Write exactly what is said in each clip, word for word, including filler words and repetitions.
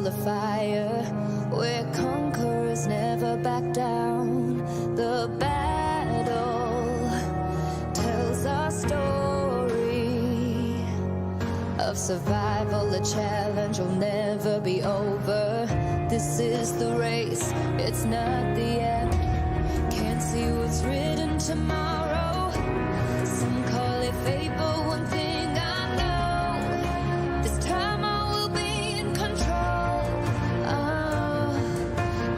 The fire, where conquerors never back down. The battle tells our story of survival, a challenge will never be over. This is the race, it's not the end. Can't see what's written tomorrow. Some call it fate, but one thing I know, this time I will be in control. Oh,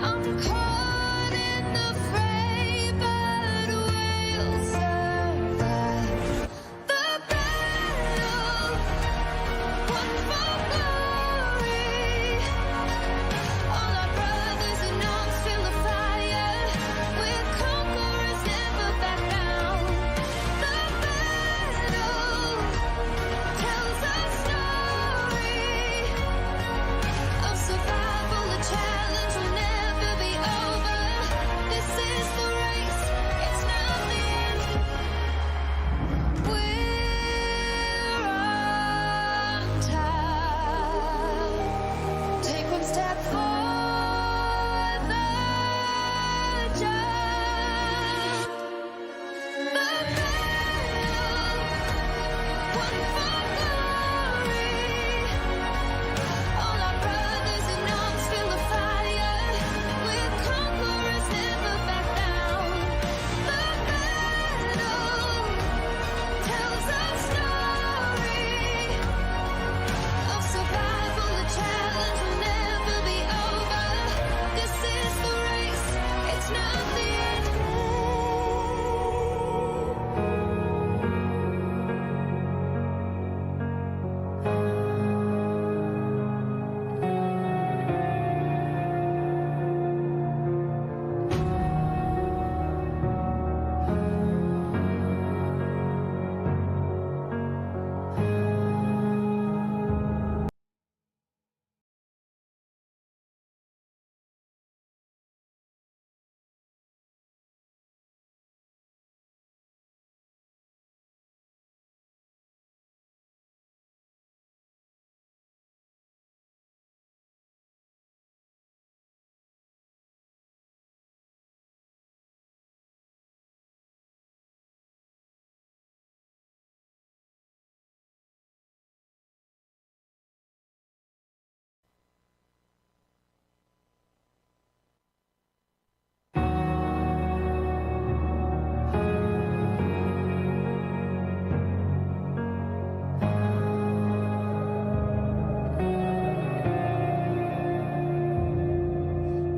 I'm caught in the fray, but we'll survive. The battle, one for glory. All our brothers in arms, feel the fire. We're conquerors, never back down. The battle tells our story of survival, a challenge will never be over. This is the race, it's not the end. We're on time. Take one step for the jump. The battle, one for glory. All our brothers in arms, feel the fire. We're conquerors, never back down. The battle tells our story of survival, the challenge will never be over. This is the race, it's not the end.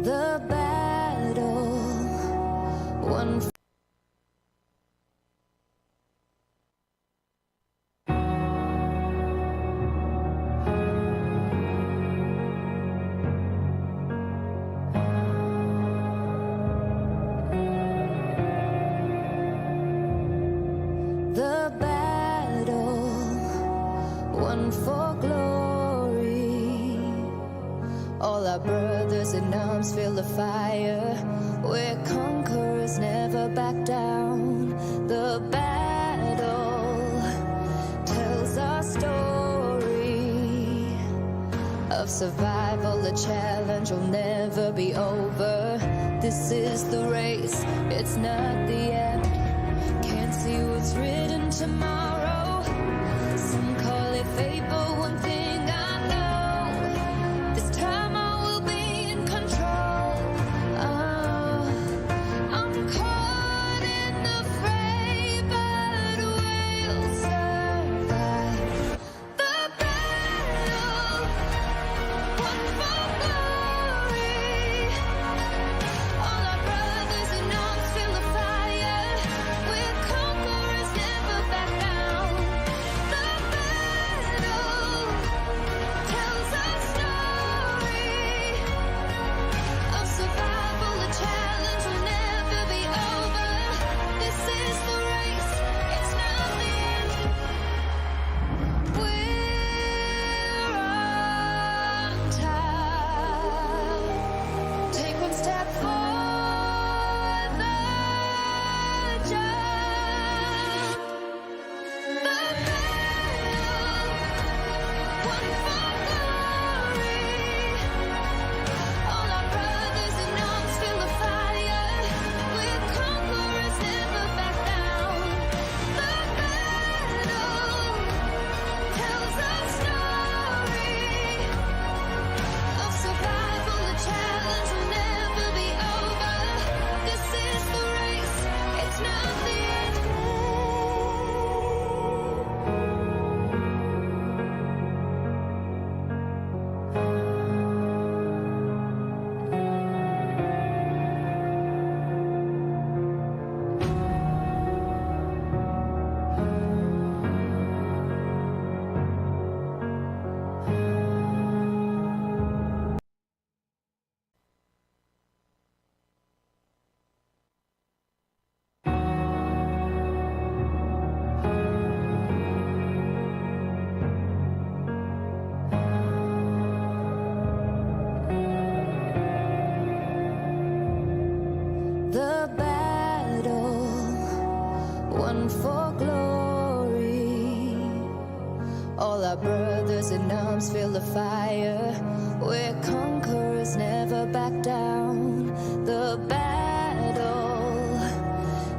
The battle, one The battle, one for glory. All our brothers in arms, feel the fire. We're conquerors, never back down. The battle tells our story of survival, the challenge will never be over. This is the race, it's not the end. Can't see what's written tomorrow. Some call it fate, but one thing I know, this time I will be in control. Oh, I'm caught in the fray, but we'll survive. The battle, one for glory. All our brothers in arms, feel the fire. We're conquerors, never back down. The battle and arms feel the fire. We're conquerors, never back down. The battle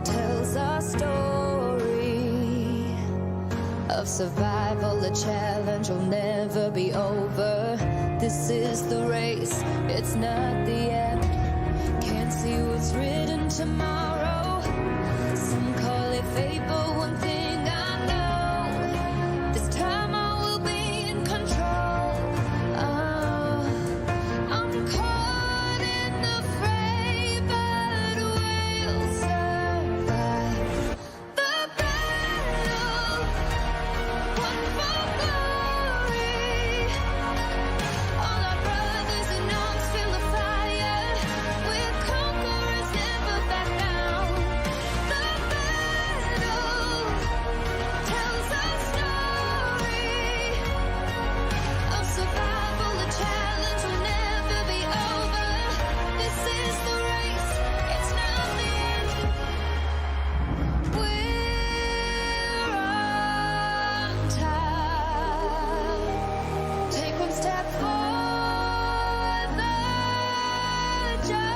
tells our story of survival, a challenge will never be over. This is the race, it's not the end. Can't see what's written tomorrow. Some call it fate, but one thing I know, this time I will be in control. Oh, I'm caught in the fray, but we'll survive. The battle, one for glory. All our brothers in arms feel the fire. We're conquerors, never back down. The battle tells our story of survival. The challenge will never be over. This is the race, it's not the end. We're on time. Take one step forward, the jump.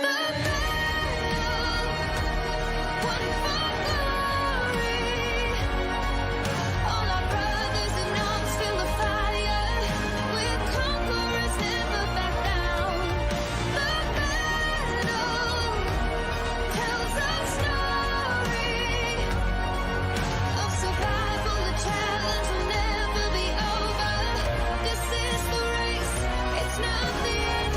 The battle, one for glory. All our brothers in arms feel the fire. We're conquerors, never back down. The battle tells our story of survival. The challenge will never be over. This is the race, it's not the end.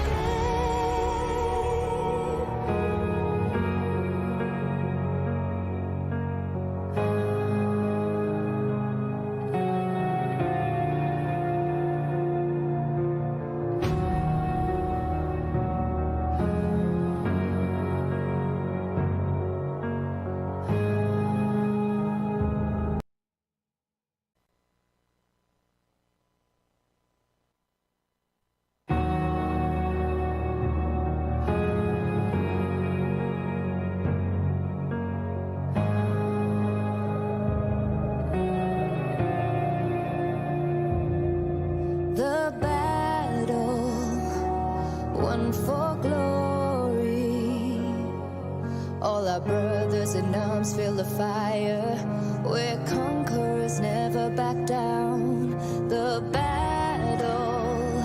The battle, one for glory. All our brothers in arms feel the fire. We're conquerors, never back down. The battle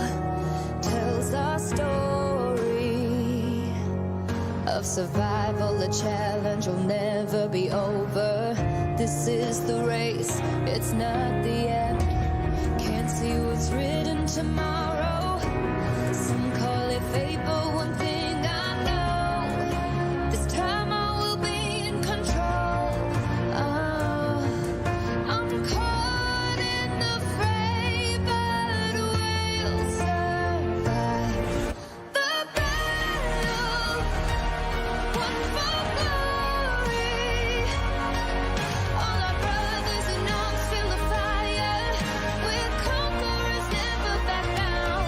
tells our story of survival. The challenge will never be over. This is the race, it's not the end. Can't see what's written tomorrow. Some call it fate, but one thing I know, this time I will be in control. Oh, I'm caught in the fray, but we'll survive. The battle, one for glory. All our brothers in arms feel the fire. We're conquerors, never back down.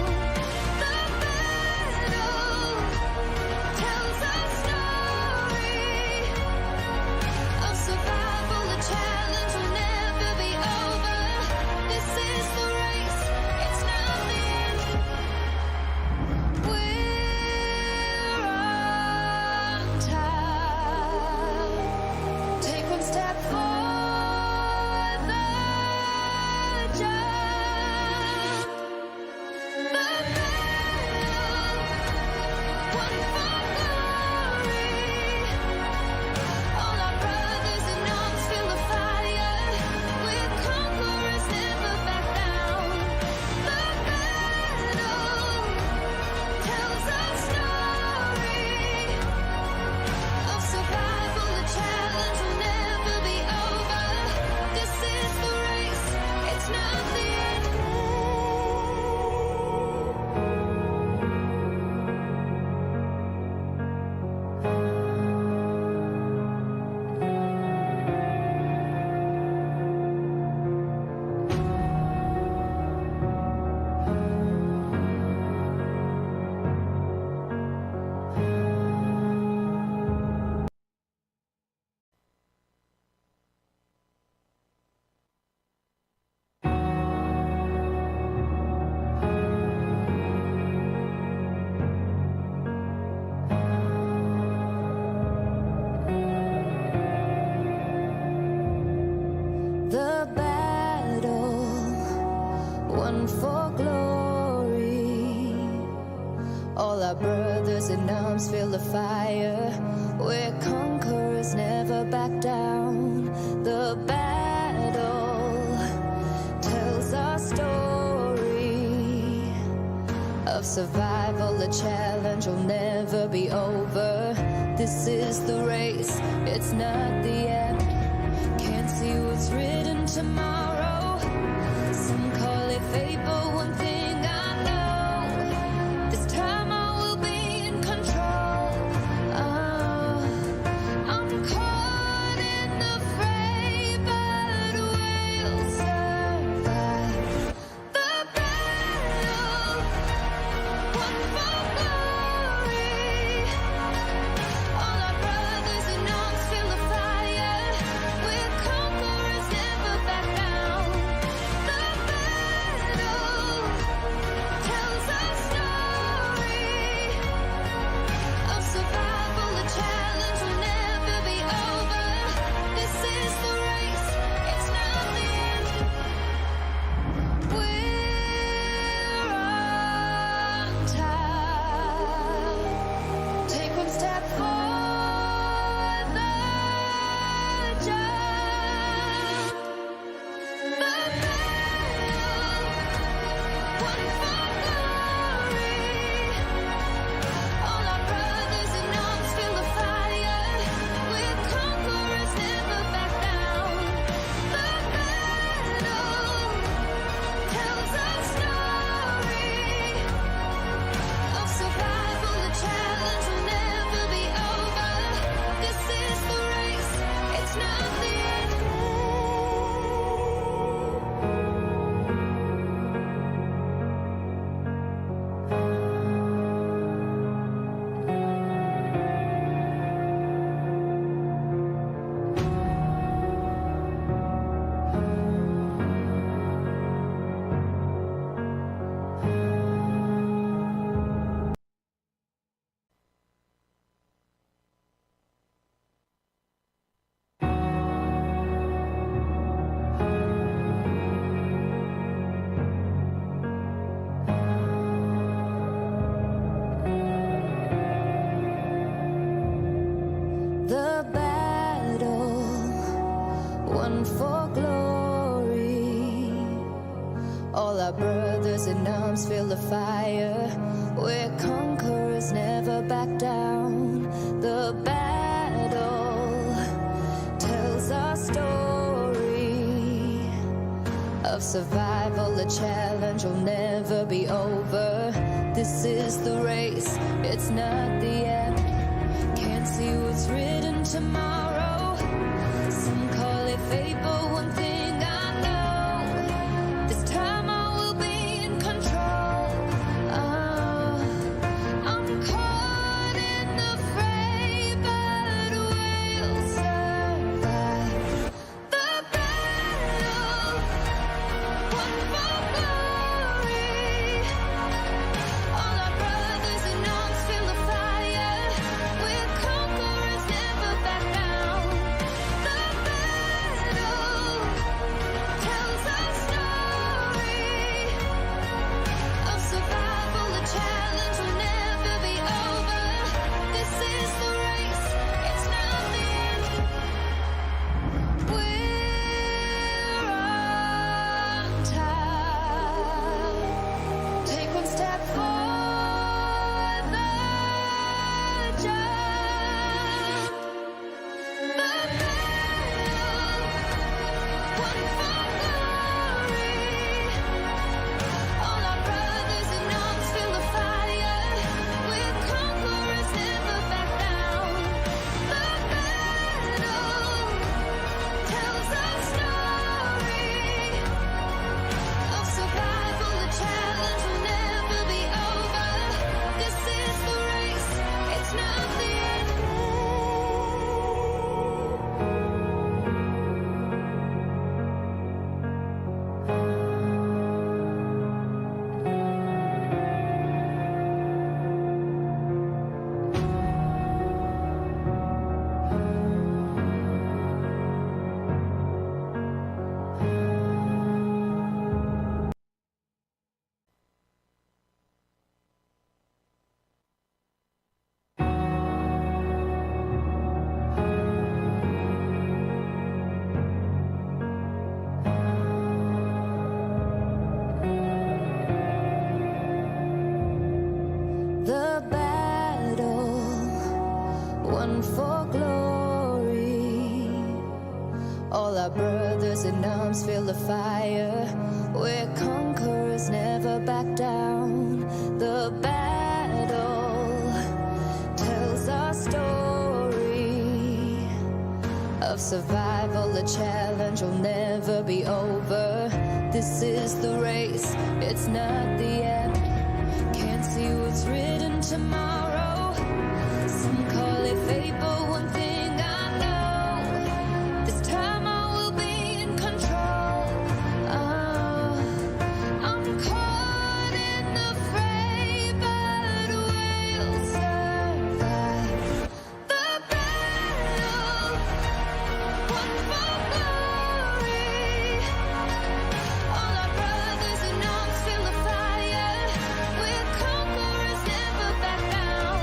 Brothers in arms, feel the fire. We're conquerors, never back down. The battle tells our story of survival, the challenge will never be over. This is the race, it's not the end. Can't see what's written tomorrow. Some call it fate, but one thing I know, this time I will be in control. Oh, I'm caught in the fray, but we'll survive. The battle, one for glory. All our brothers in arms, feel the fire. We're conquerors, never back down. The battle tells our story of survival. The challenge will never be over. This is the race, it's not the end. We're on top. Take one step for the jump. The battle, one for glory. All our brothers in arms, feel the fire. We're conquerors, never back down. The battle tells our story of survival. The challenge will never be over. This is the race, it's not the end. The battle, one for glory. All our brothers in arms, feel the fire. We're conquerors, never back down. The battle tells our story of survival. The challenge will never be over. This is the race, it's not the end. Can't see what's written tomorrow. Some call it fate, but one thing I know, this time I will be in control. Oh, I'm caught in the fray, but we'll survive. The battle, one for glory. All our brothers in arms, feel the fire. We're conquerors, never back down. for glory. All our brothers in arms feel the fire. We're conquerors, never back down. The battle tells our story of survival, a challenge will never be over. This is the race, it's not the end. Can't see what's written tomorrow. Some call it fate, but one thing I know, this time I will be in control. Oh, I'm caught in the fray, but we'll survive. The battle, won for glory. All our brothers in arms feel the fire. We're conquerors, never back down.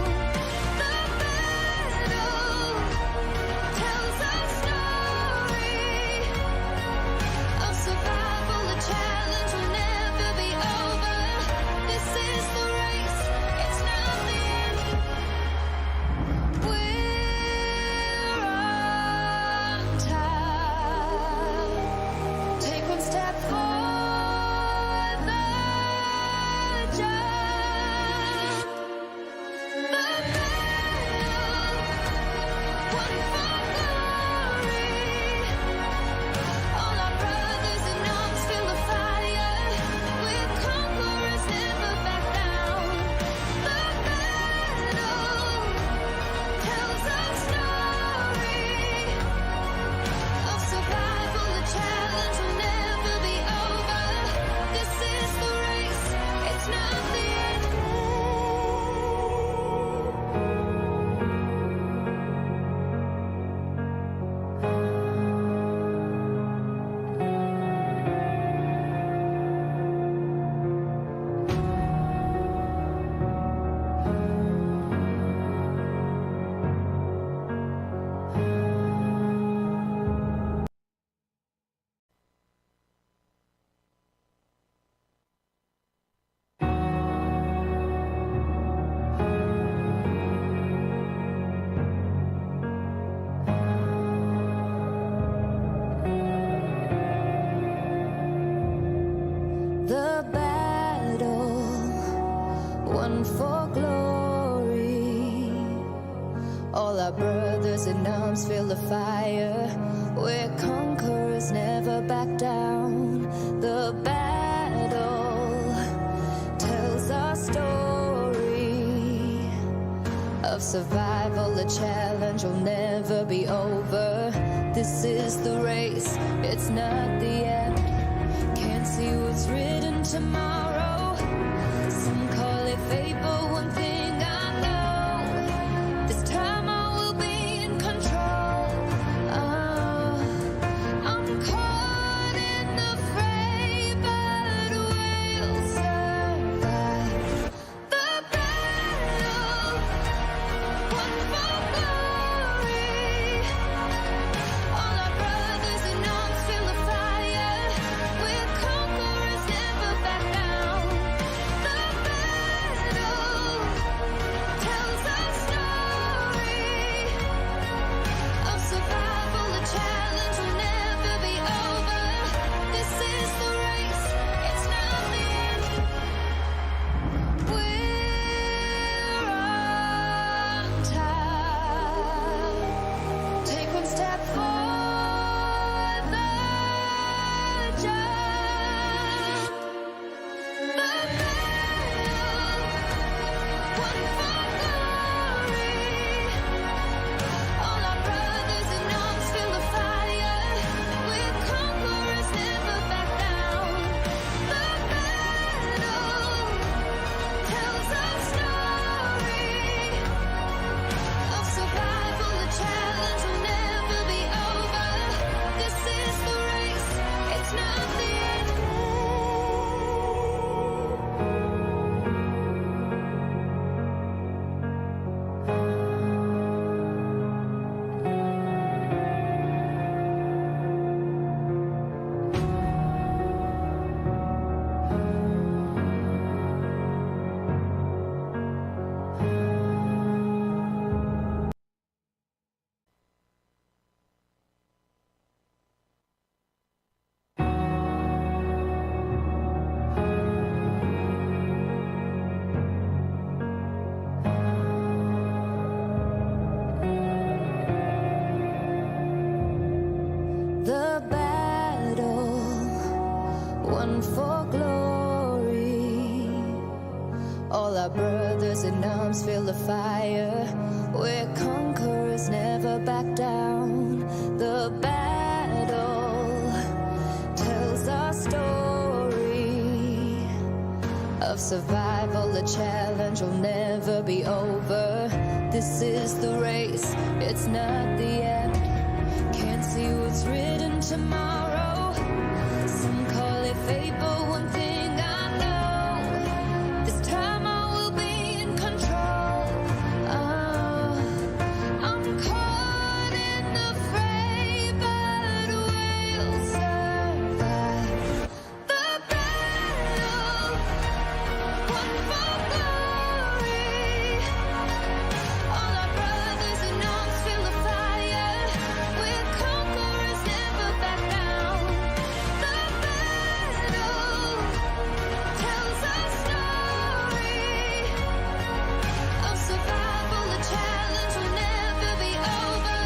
The battle tells our story of survival, a challenge will never be over. This is the race, it's not the end. We're on top. Take one step for the jump. The battle, won for glory. All our brothers in arms feel the fire. We're conquerors, never back down. The battle tells our story of survival. The challenge will never be over. This is the race, it's not the end. The battle won for glory. All our brothers in arms feel the fire. We're conquerors, never back down. The battle tells our story of survival. The challenge will never be over. This is the race, it's not the end. Can't see what's written tomorrow. Some call it fate, but one thing I know, this time I will be in control. Oh, I'm caught in the fray, but we'll survive. The battle, won for glory. All our brothers in arms feel the fire. We're conquerors, never back down. fire, where conquerors never back down. The battle tells our story of survival, a challenge will never be over. This is the race, it's not the end. Can't see what's written tomorrow. Some call it fate, but one thing I know, this time I will be in control. Oh, I'm caught in the fray, but we'll survive. The battle, one for glory. All our brothers in arms, feel the fire. We're conquerors, never back down. The battle tells our story of survival. The challenge will never be over.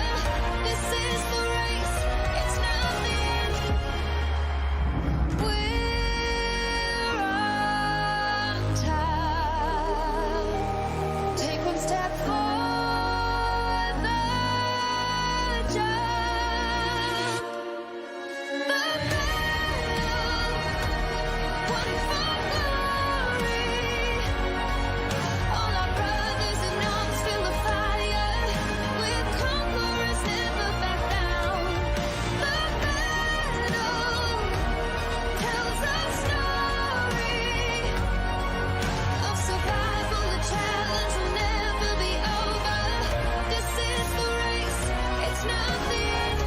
This is the race, it's not the end. We're on time. Take one step for the jump. The battle, one for glory. All our brothers in arms, feel the fire. We're conquerors, never back down. The battle tells our story of survival. The challenge will never be over. This is the race, it's not the end.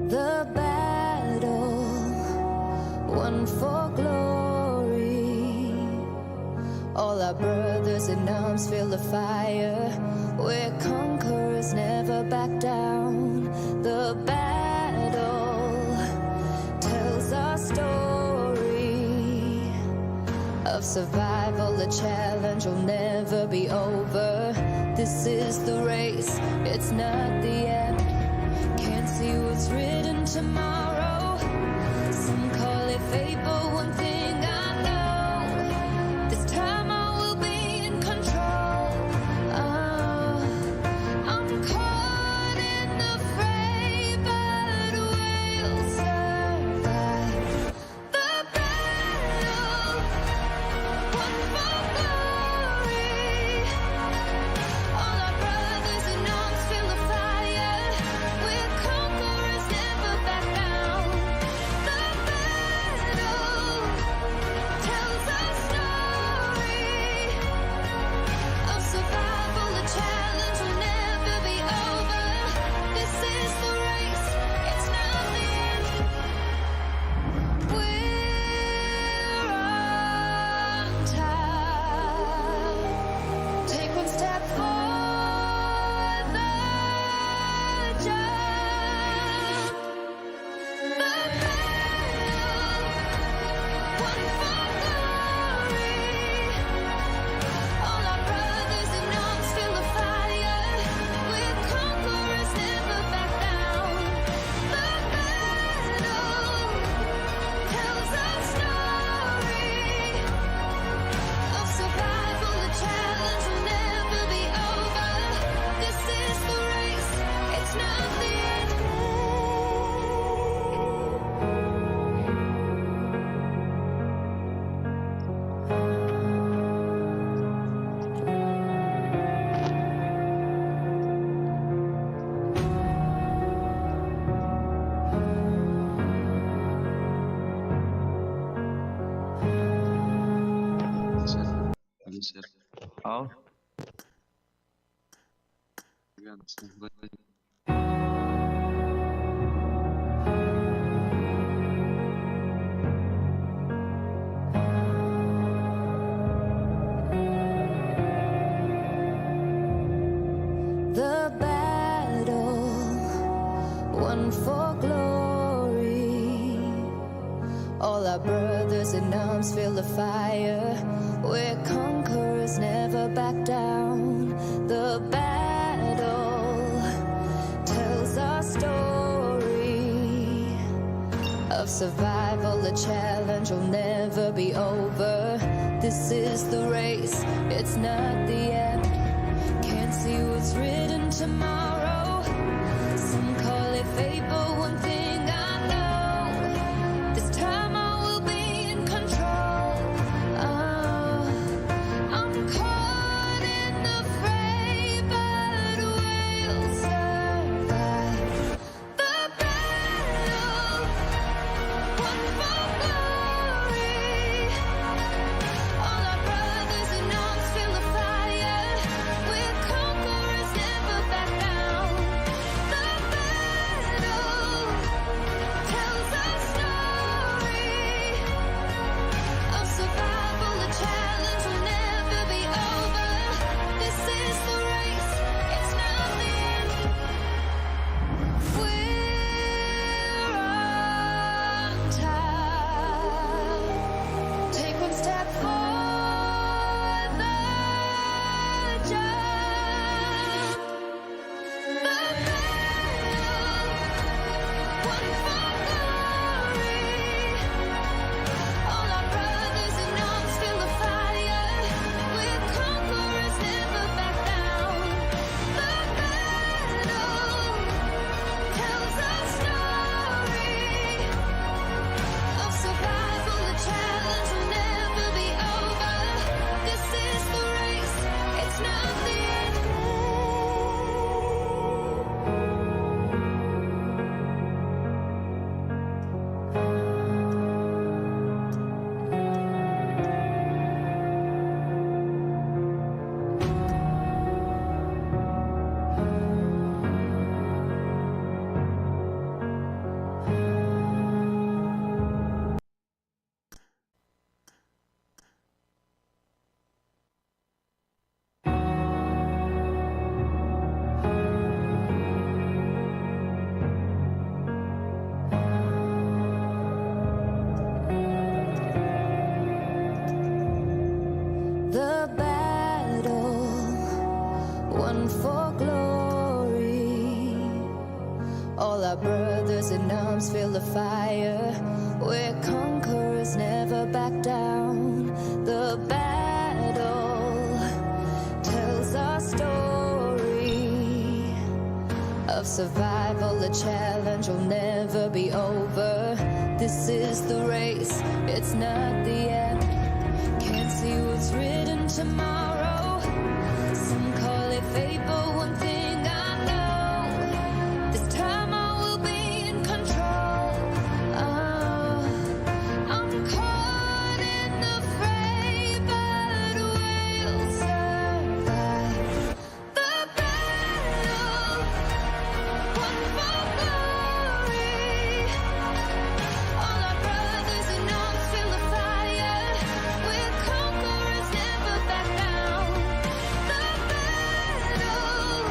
The battle, one for glory. All our brothers in arms, feel the fire. We're conquerors, never back down. The battle tells our story of survival. The challenge will never be over. This is the race, it's not the end. Can't see what's written tomorrow. Some call it fate, but one thing I know, this time I will be in control. Oh, I'm caught in the fray, but we'll survive. The battle, one for glory. All our brothers in arms, feel the fire. We're conquerors, never back down. The battle tells our story of survival. The challenge will never be over. This is the race, it's not the end. We're on time. Take one step for the jump. The battle, one for glory. All our brothers in arms, feel the fire. We're conquerors, never back down. The battle tells our story of survival. The challenge will never be over. This is the race, it's not the end. Al. One for glory. All our brothers in arms feel the fire. We're conquerors, never back down. The battle tells our story of survival, the challenge will never be over. This is the race, it's not the end. Can't see what's written tomorrow. Some call it fate, but one thing I know, this time I will be in control. Oh, I'm caught in the fray, but we'll survive. The battle, one for glory. All our brothers in arms feel the fire. We're conquerors, never back down. The battle tells our story of survival. The challenge will never be over. This is the race, it's not the end. We're on top. Take one step for the jump. The battle, one for glory. All our brothers in arms feel the fire. We're conquerors, never back down. The battle tells our story of survival. The challenge will never be over. This is the race, it's not the end. The battle, one for glory. All our brothers in arms feel the fire. We're conquerors, never back down. The battle tells our story of survival. The challenge will never be over. This is the race, it's not the end. Can't see what's written tomorrow. Some call it fate, but one thing I know, this time I will be in control. Oh, I'm caught in the fray, but we'll survive. The battle, one for glory. All our brothers in arms feel the fire. We're conquerors, never back down. The battle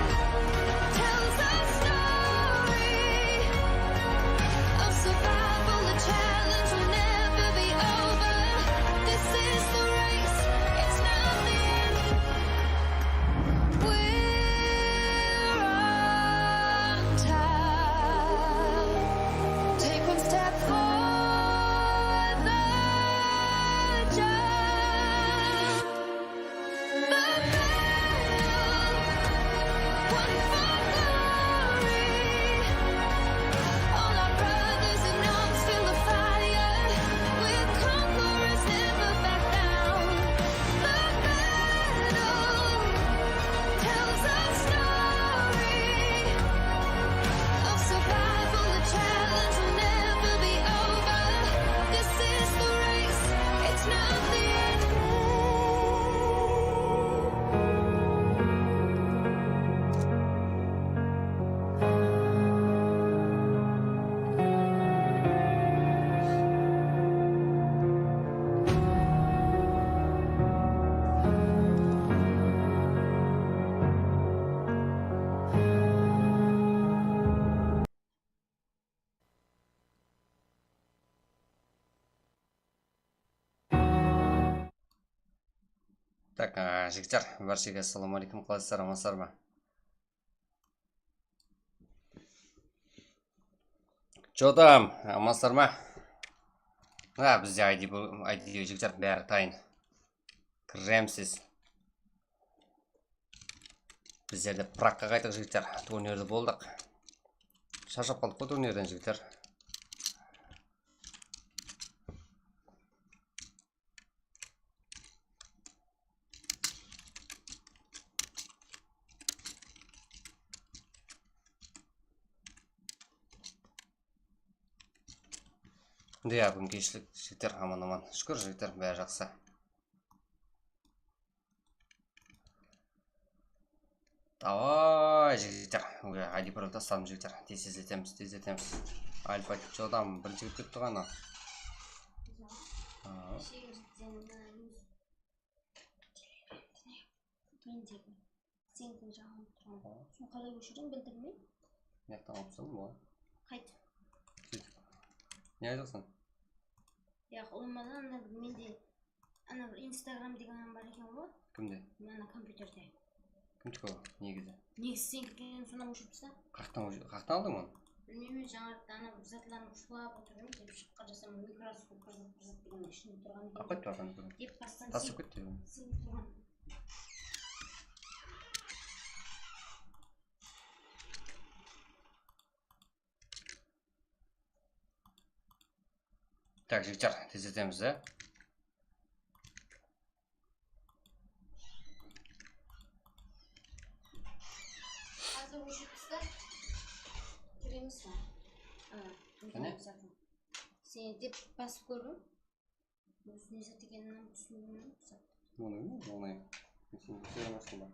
Tak, a, jigitler, bárshege assalawma áleykum, qalasızlar, amansızlar ma? Jodam, amansızlar ma? Ha, bizde I D bul, I D jigitler, bári tayın. Kiremsiz. Bizler de Pragqa qayttıq, jigitler. Turnirdi boldıq. Sharshap qaldıq ǵoy turnirden, jigitler. Qanday, búgin keshlik, jigitler, aman-aman. Shúkir, jigitler, bári jaqsı. Davay, jigitler. Ue, I D birewdi tasladım, jigitler. Tez-tez etemiz, tez etemiz. Alfa, jodam, birinshi kirip ketip turǵan anaw. Aa. Mendegi. Senikiń jaǵılıp turǵan. Aa. Sonı qalay óshirdim, bildirmey. Mıyaqtan alıp tasladım ǵoy. Qayt. Sóyt. Ne aytasań? Yaq, ulıwma da, ana bir mende, ana bir Instagram degen bar eken ǵoy. Kimde? Ana kompyuterde. Kimdiki ol, negizi? Negizi seniki eken, sonnan óshirip tasla. Qayaqtan óshi-, qayaqtan aldıń onı? Bilmeymen, jańaraqta ana bir zatlardı ushılap otırdım, dep shıqqan jasam, mikroskop bir zat, bir zat degen ishinde turǵan eken. Apay, turǵan kórem. Dep bastan tasıp ketti. Sen turǵan. Tak, jigitler, tez etemiz, e. Házir óshirip tasta. Kiremiz ba? Qáne? Sen dep basıp kórdim. Ózi ne zat ekenin túsinbeymen, zat. Ońay ma? Ońay. Sen kóre almaysıń ba?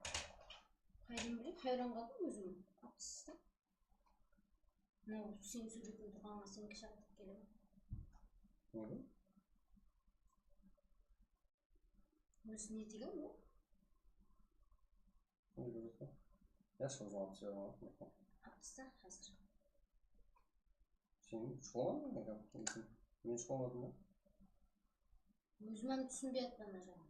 Qaydan bileyim, hayran qaldım ózim. Haqsız da. Mınaw seniń súwretiń turǵanǵa seniń kishaq keledi. Ózi ne degen ol? Yaqshı, ózi alıp tastasa házir. Sen ushıp qalmadıń ba? Men ushıp qalmadım ba? Ózim hám túsinbey atırman mına jaǵın.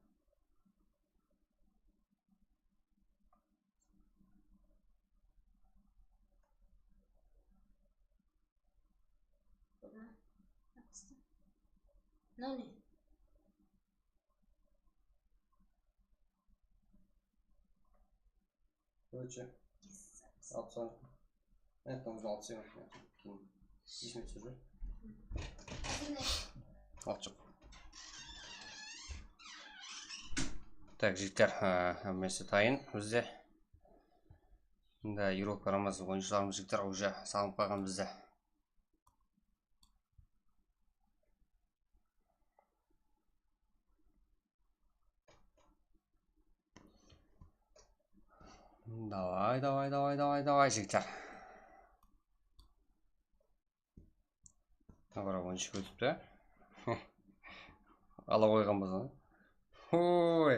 Mınaw ne? Короче, alıp tasladım. Ayaqtan ózi alıp tasladım. Keyin esime túsirip jiber. Waqıt joq. Tak, jigitler, e, hámmesi tayın bizde. Mında Evropa Ramazan oyınshılarımız, jigitler, уже salınıp qalǵan bizde. Davay, davay, davay, davay, davay, jigitler. Abıra oyınshı ótipti. Ala qoyǵan bolsa. Oy.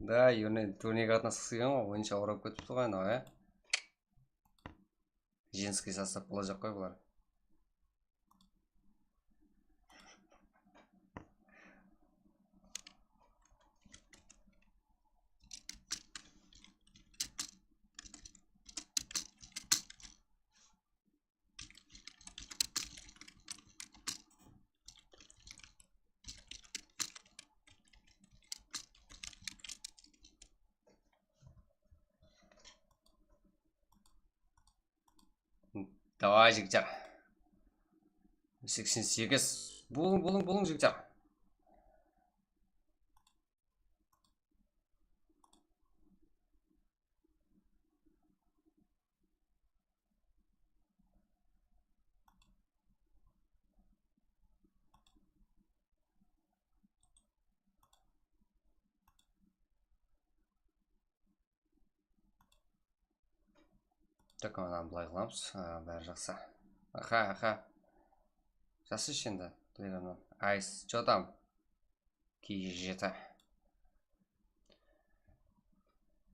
Da, yone turnirge qatnasqısı kelgen ǵoy, oyınshı abıra ketipti ǵoy anaw, ya. Женский состав bolajaq ǵoy bular. Davay, jigitler. Seksen segiz. Bolıń, bolıń, bolıń, jigitler. Tak, mınanı bılay qılamız. A, bári jaqsı. Aha, aha. Jaqsı endi. Telegram. Ice, что там? K jeti.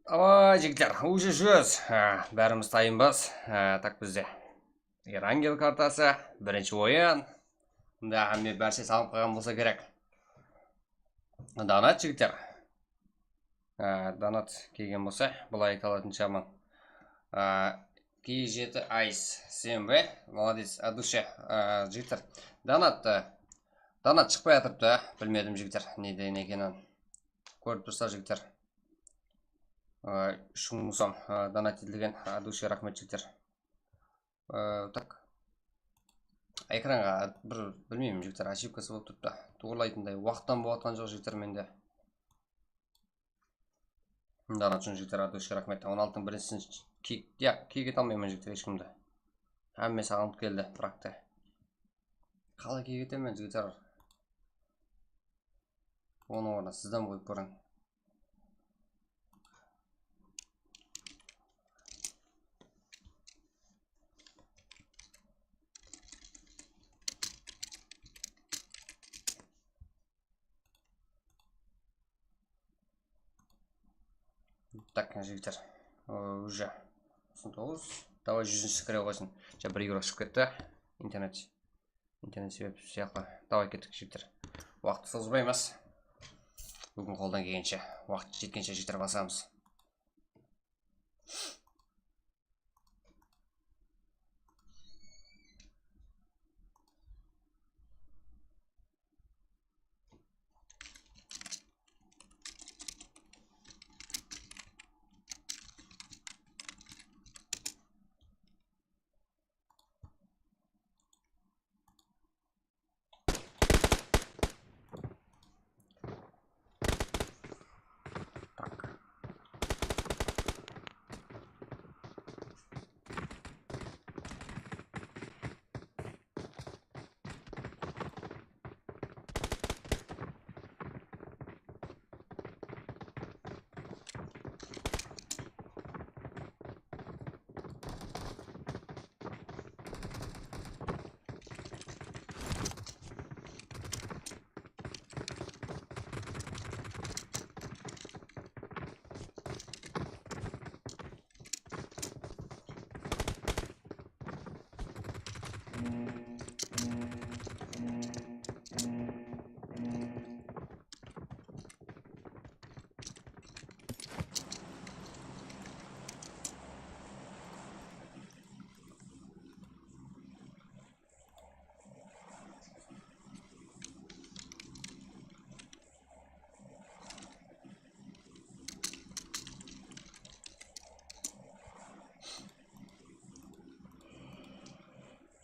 Davay, jigitler, уже júz. Ha, bárimiz tayınbız. Ha, tak bizde. Erangel kartası, birinshi oyın. Mında hámme bárse salınıp qalǵan bolsa kerek. Donat, jigitler. Á, donat kelgen bolsa, bılay ayta alatın shıǵarman. Á, G jeti Ice, sen be? Молодец, от души. Á, jigitler, donat, á, donat shıqpay atırıptı. Bilmedim, jigitler, neden ekenin. Kórip tursız, jigitler. Á, úsh mıń som, á, donat etilgen, от души raxmet, jigitler. Á, так. Ekranǵa bir, bilmeymen, jigitler, ошибкасы bolıp turıptı. Tuwrılaytınday waqıttan bolıp atqan joq, jigitler, mende. Donat ushın, jigitler, от души raxmet. On altınıń birinshi kiyik, ya, kiyik ete almayman, jigitler, hesh kimdi. Hámmesi alınıp keldi, frakta. Qalay kiyik etemen, jigitler? Onıń ornına sizden qoyıp kóriń. Tak, jigitler. Уже. Toǵız. Davay, júzinshi kire qoysın. Ja, bir yuro shıǵıp ketti. Internet. Internet sebep sıyaqlı. Davay, kettik, jigitler. Waqıttı sozbaymız. Búgin qoldan kelgenshe, waqıt jetkenshe, jigitler, basamız.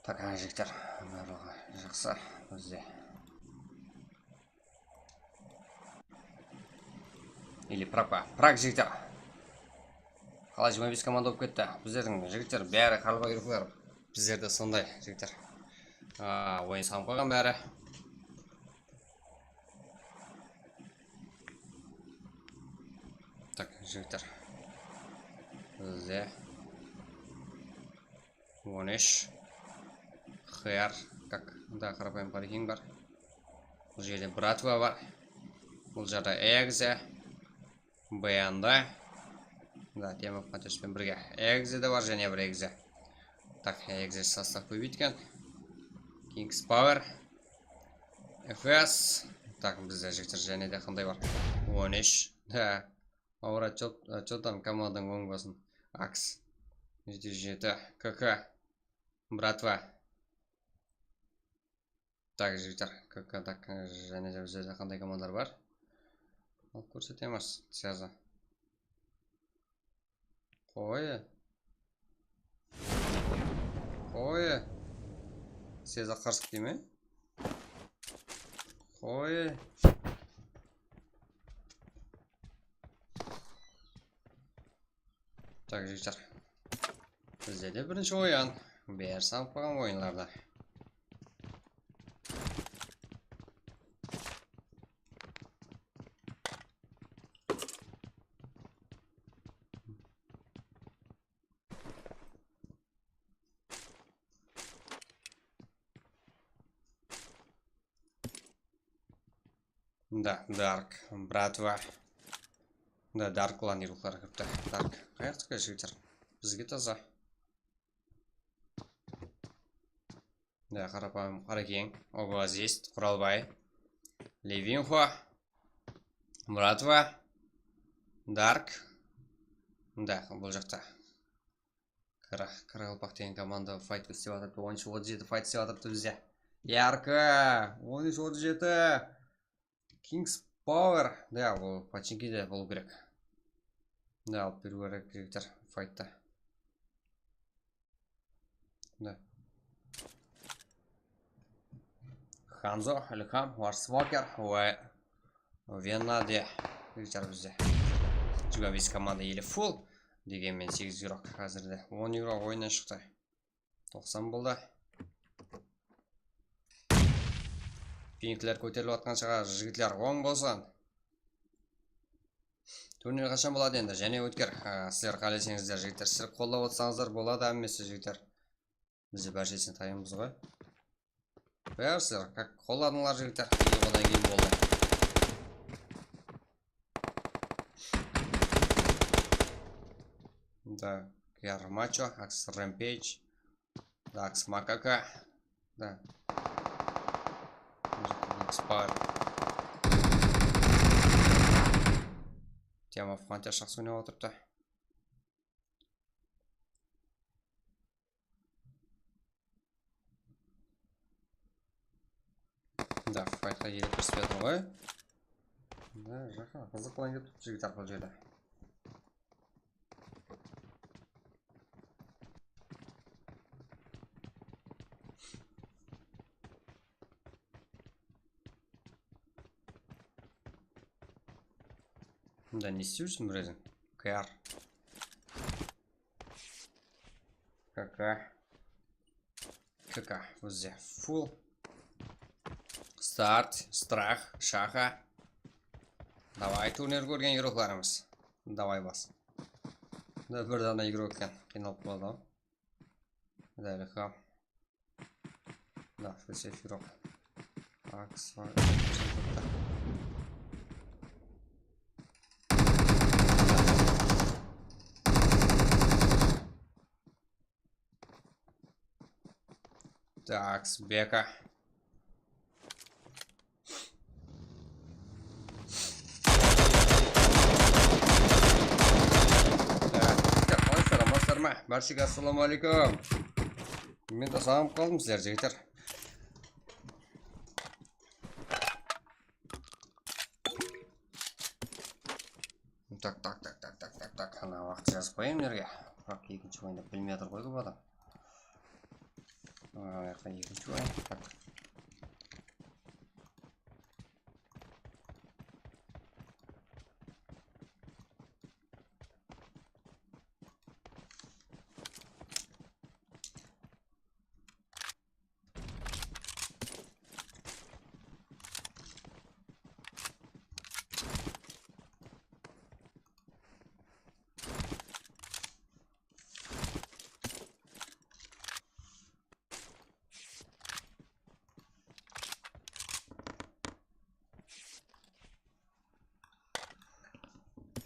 Tak, há, jigitler, barlıǵı jaqsı bizde. Ili prag pa? Prag, jigitler. Qalay, jigirma bes komanda bolıp ketti. Bizlerdiń, jigitler, bári qarabay ruxlar. Bizlerde sonday, jigitler. A, oyın salıp qalǵan bári. Tak, jigitler. Bizde on úsh. Xyar, как, da, qarapayım, qárekeń bar. Bul jerde bratva bar. Bul jerde egze. B N D. Da, temir panterspenen birge. Egze de bar, jáne bir egze. Tak, egze sostav kóbeytken. King's Power. F S. Tak, bizde, jigitler, jáne de qanday bar? On úsh. Da. Avrat, chot-, chotan komandań oń bolsın. Aks. Jeti júz jeti. K K. Bratva. Tak, jigitler, K K, tak, jáne de bizlerde qanday komandalar bar? Alıp kórsetemiz, siyazı. Qoy. Qoy. Siyazı qarsıq deyme? Qoy. Tak, jigitler. Bizde de birinshi oyın. Beri sanıp qalǵan oyınlarda. Da, Dark, bratva. Da, Dark ulan ruxlar kiripti. Dark, qayaqtiki, jigitler? Bizge taza. Da, qarapayım, Qarakeń, Oblast, Quralbay, Levinxo, bratva. Dark. Mında, bul jaqta. Qara, Qaraqalpaq degen komanda fayt islep atırıptı. On úsh otız jeti fayt islep atırıptı bizde. Yarkı, on úsh otız jeti. Kings Power. Da, bul починки de bolıw kerek. Da, alıp beriw kerek, jigitler, fayttı. Da. Hanzo, Ilham, Warsmoker ve Venna de. Jigitler bizde. Jigirma bes komanda ele full. Degenmen segiz igrok házirde. On igrok oyınnan shıqtı. Toqsan boldı. Pinkler kóterilip atqan shıǵar, jigitler, oń bolsın. Turnir qashan boladı endi? Jáne ótker. Ha, sizler qáleseńizler, jigitler, sizler qollap otsańızlar boladı hámmesi, jigitler. Biz de bárshesin tayınbız ǵoy. Bársizler, qo-, qolladıńlar, jigitler. Videoǵa da keyin boldı. Da, Garmacho, Axe Rampage. Da, Axe Makaka. Da. Expire. Tema Frontier shaqsı oynap otırıptı. Da, faytqa ele kirspey atır ǵoy. Da, jaqın, qızıq plan kelip turıptı, jigitler, bul jerde. Mında ne islep júrsiń, bir óziń? K R. K K. K K, ózi full. Start, Strah, Shaxa. Davay, turnir kórgen igroklarımız. Davay, bas. Mında bir dana igrok eken, qıynalıp qaladı ǵoy. Mında Ilham. Da, F S F igrok. Axe var. Tak, Beka. Tak, jigitler, qalaysızlar, amansızlar ma? Bárshege assalawma áleykum. Men de saǵınıp qaldım sizlerdi, jigitler. Tak, tak, tak. Ana, waqıt jazıp qoyayın mınerge. Biraq ekinshi oyında bilmey atır ǵoy kóp adam. Ana, ekinshi oyın. Tak.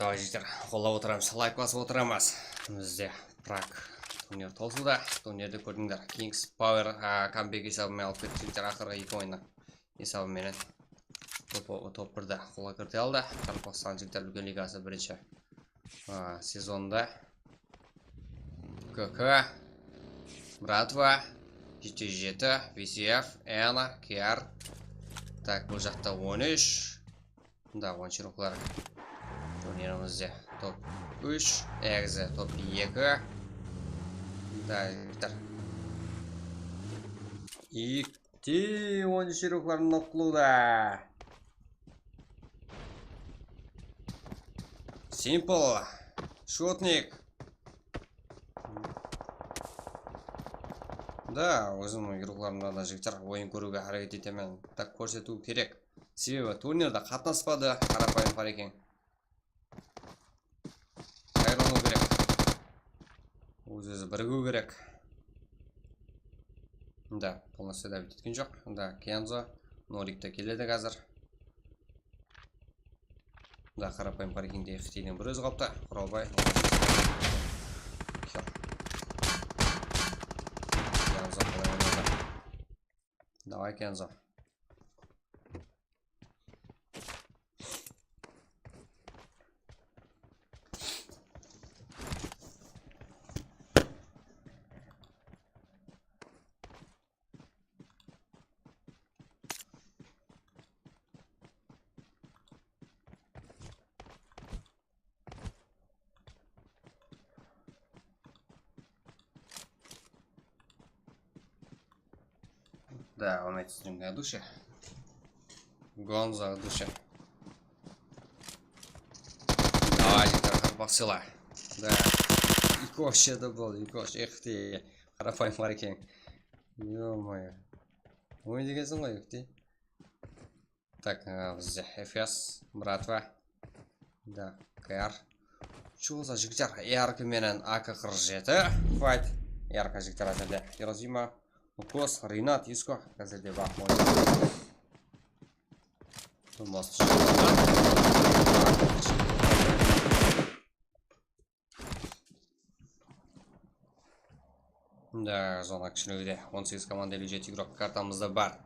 Davay, jigitler, qollap otıramız, layk basıp otıramız. Bizde Prag turnir tolsıwda. Turnirdi kórdińler. Kings Power, a, kambek esabı menen alıp ketti, jigitler, aqırǵı eki oyınnan esabı menen top, top birde qolǵa kirite aldı. Qaraqalpaqstan jigitler úlken ligası birinshi, a, sezonında. K K, Bratva, jeti júz jeti, V C F, Ena, K R. Tak, bul jaqta on úsh. Mında on úsh ruqlar. Turnirimizde top úsh, egizi top eki. Mında bitir. Ikti on úsh ruqlar nok qılıwda. Simple. Shotnik. Da, ózimniń igroklarımda da jigitler oyın kóriwge háreket etemen. Tak kórsetiw kerek. Sebebi turnirde qatnaspadı, qarapayım parekeń. Tayarlanıw kerek. Óz-ózi birigiw kerek. Da, полностью давить etken joq. Da, Kenzo. Norik te keledi házir. Da, qarapayım parekengde F T-den bir ózi qalıptı. Quraybay. Kenzo qalay oynadı? Davay, Kenzo. Да, он это стрим, я душа. Гонза, душа. Давай, жігіттер, қарпақсыла. Да. Ikosh edi bul, Ikosh, эх ты. Қарапайым бар екен. Ё-моё. Oyın degensің ғой, эх ты. Так, e, bizde F S, bratva. Da, K R. Чё за жігіттер, A R K menen A K qırq jeti. Fight. A R K jigitler házirde. Hiroshima, Ukos, Rinat, Isko. Házirde baq oynadı. Most. Da, zona kishirewde. On segiz komanda, elli jeti igrok kartamızda bar.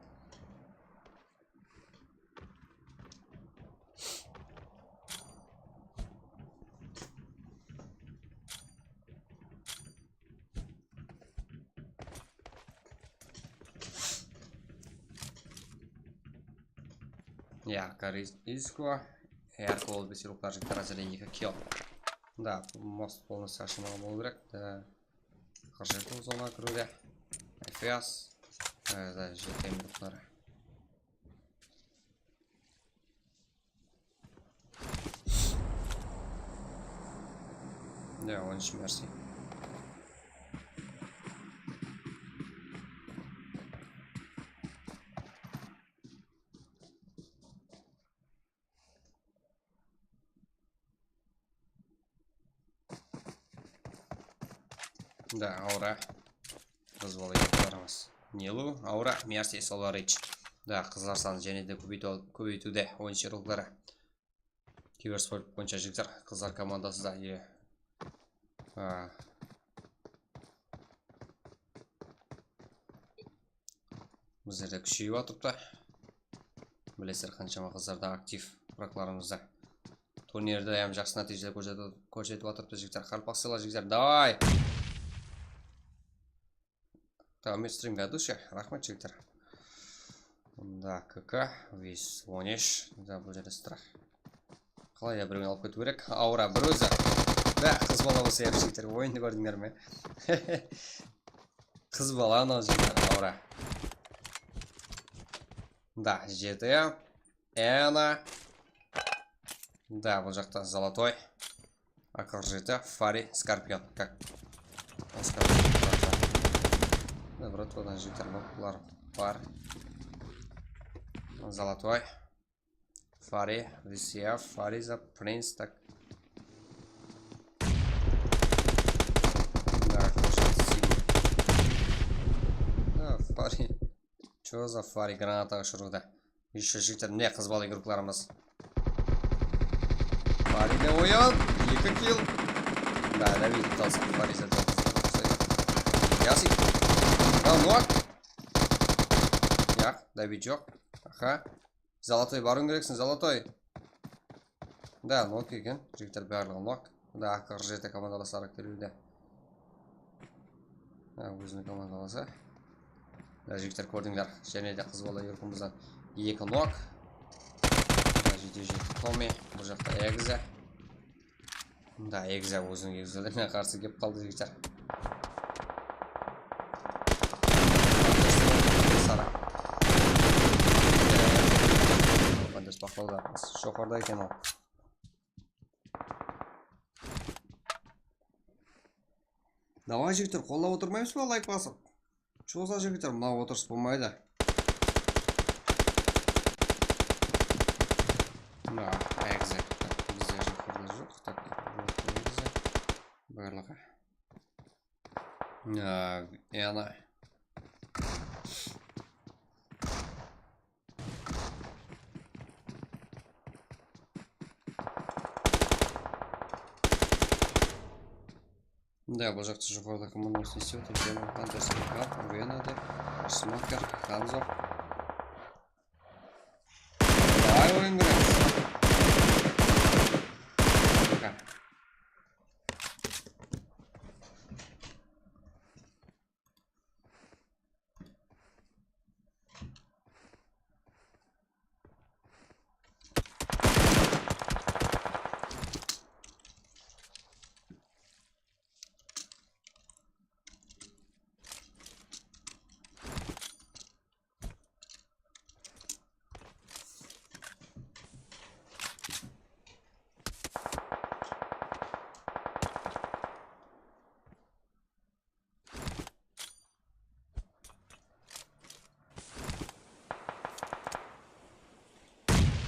Yarko Isko. Yarko ol bes igroklar jigitler, házirde eki kill. Da, most polnıy ashılmaǵan bolıw kerek. Da, qırq jeti zona kiriwde. F S. Da, jeti igrokları. Ne, on üç Mercy. Da, Aura. Qız bala yurtlarımız. Nilu, Aura, Mercy, Solarich. Da, qızlar sanı jáne de kóbeytiw-, kóbeytiwde, oyın sheriklari. Kibersport boyınsha jigitler, qızlar komandası da, e, a, bizlerde kúsheyip atırıptı. Bilesizler, qanshama qızlar da aktiv, bratlarımız da. Turnirde hám jaqsı nátiyjeler kórsetip, kórsetip atırıptı, jigitler. Qarpaqsıla, jigitler, davay! Tamam, stream ведущий, raxmet, jigitler. Mında K K, Vizvonish, da, bul jerde strah. Qalay da birewin alıp ketiw kerek. Aura bir ózi. Da, qız bala bolsa, jigitler, oyındı kórdińler me? Qız bala anaw, jigitler, Aura. Da, jeti. Ena. Da, bul jaqta Zolotoy. A K qırq jeti, Fari, Skorpion. Как? O, Skorpion. Da, bratvadan jigitler, bular bar. Zolotoy. Fari, V C F, Fari za Prince, так. Da, хорошо, Sigma. Da, Fari. Чё за Fari granata ushırıwda? Ещё jigitler, mine qız bala igroklarımız. Faride oyın, eki kill. Da, da, bir kill alsa, Fari zaten. Yasik. Da, nok. Yaq, da, bir joq. Aha. Zolotoy, barıwıń kereksiń, Zolotoy. Da, nok eken, jigitler, barlıǵı nok. Da, A K qırq jeti komandalası araq keliwde. Ha, óziniń komandalası. Da, jigitler, kórdińler. Jáne de qız bala yurtımızdan eki nok. Da, jeti jeti Tommy. Bul jaqta Egze. Da, Egze óziniń egzelerine qarsı kelip qaldı, jigitler. Sara. Pandas baqlawda. Joqarıda eken ol. Davay, jigitler, qollap otırmaymız ba, layk basıp? Чё за jigitler, mına otırıs bolmaydı. Mına, ayaq izek. Bizde joqarıda joq. Tak, buyırlaǵa. Mına, yana. Da, bul jaqta joqarıda komandamız ne istep atır? Hunters, Vena dep, Smoker, Hanzo. Davay, oyın beremiz.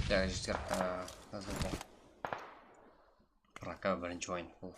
Jigitler, a, nazarda. Praka birinshi oyın bul.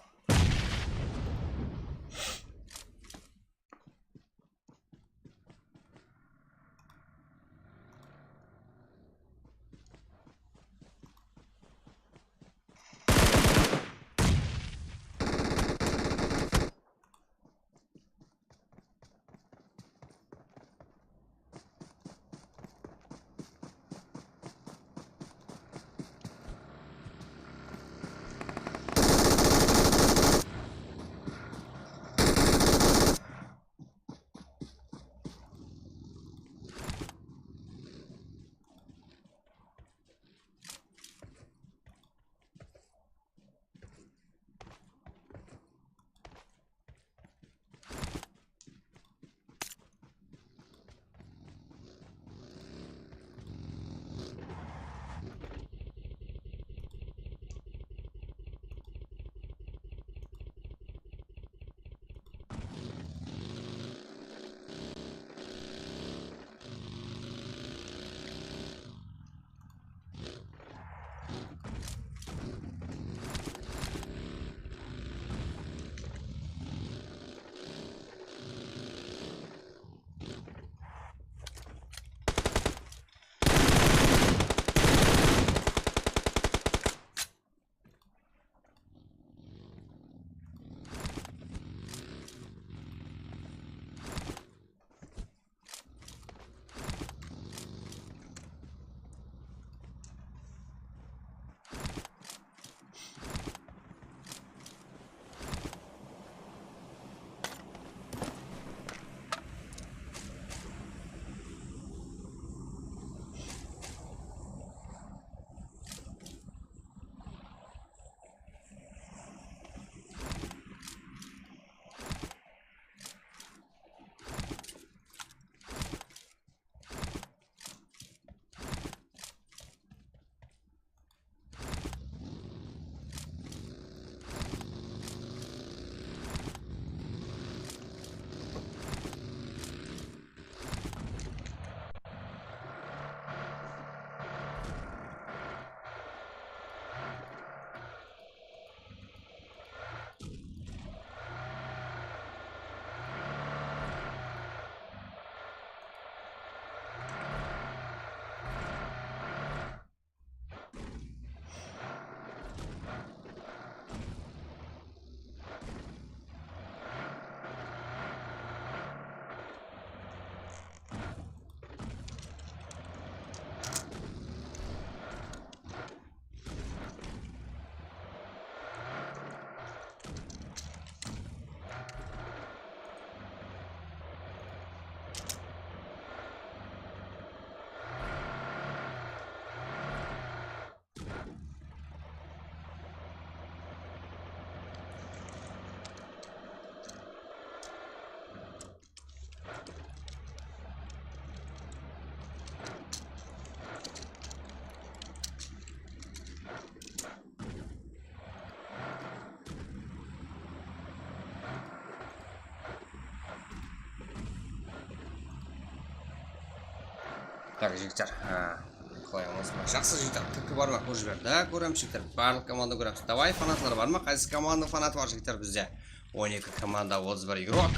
Tak, jigitler, ha, qalay amasızba? Jaqsı, jigitler, T K bar ma? Kórip jiber. Da, kóremiz, jigitler. Barlıq komanda kóremiz. Davay, fanatlar bar ma? Qaysı komanda fanatı bar, jigitler, bizde? On eki komanda, otız bir igrok.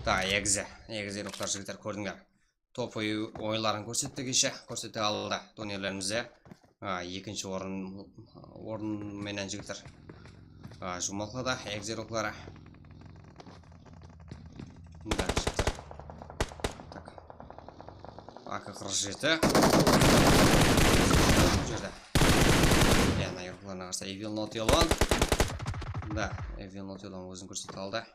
Da, egizi, egizi igroklar, jigitler, kórdińler. Topoy oyınların kórsetti keshe, kórsete aldı turnirlerimizde. A, ekinshi orın, orın menen jigitler. A, juwmaqlada, egzerokları. Mında jigitler. Tak. A K qırq jeti. Bul jerde. Ya, mına yorıqlarına qarsa, Evil Not Elon. Da, Evil Not Elon ózin kórsete aldı.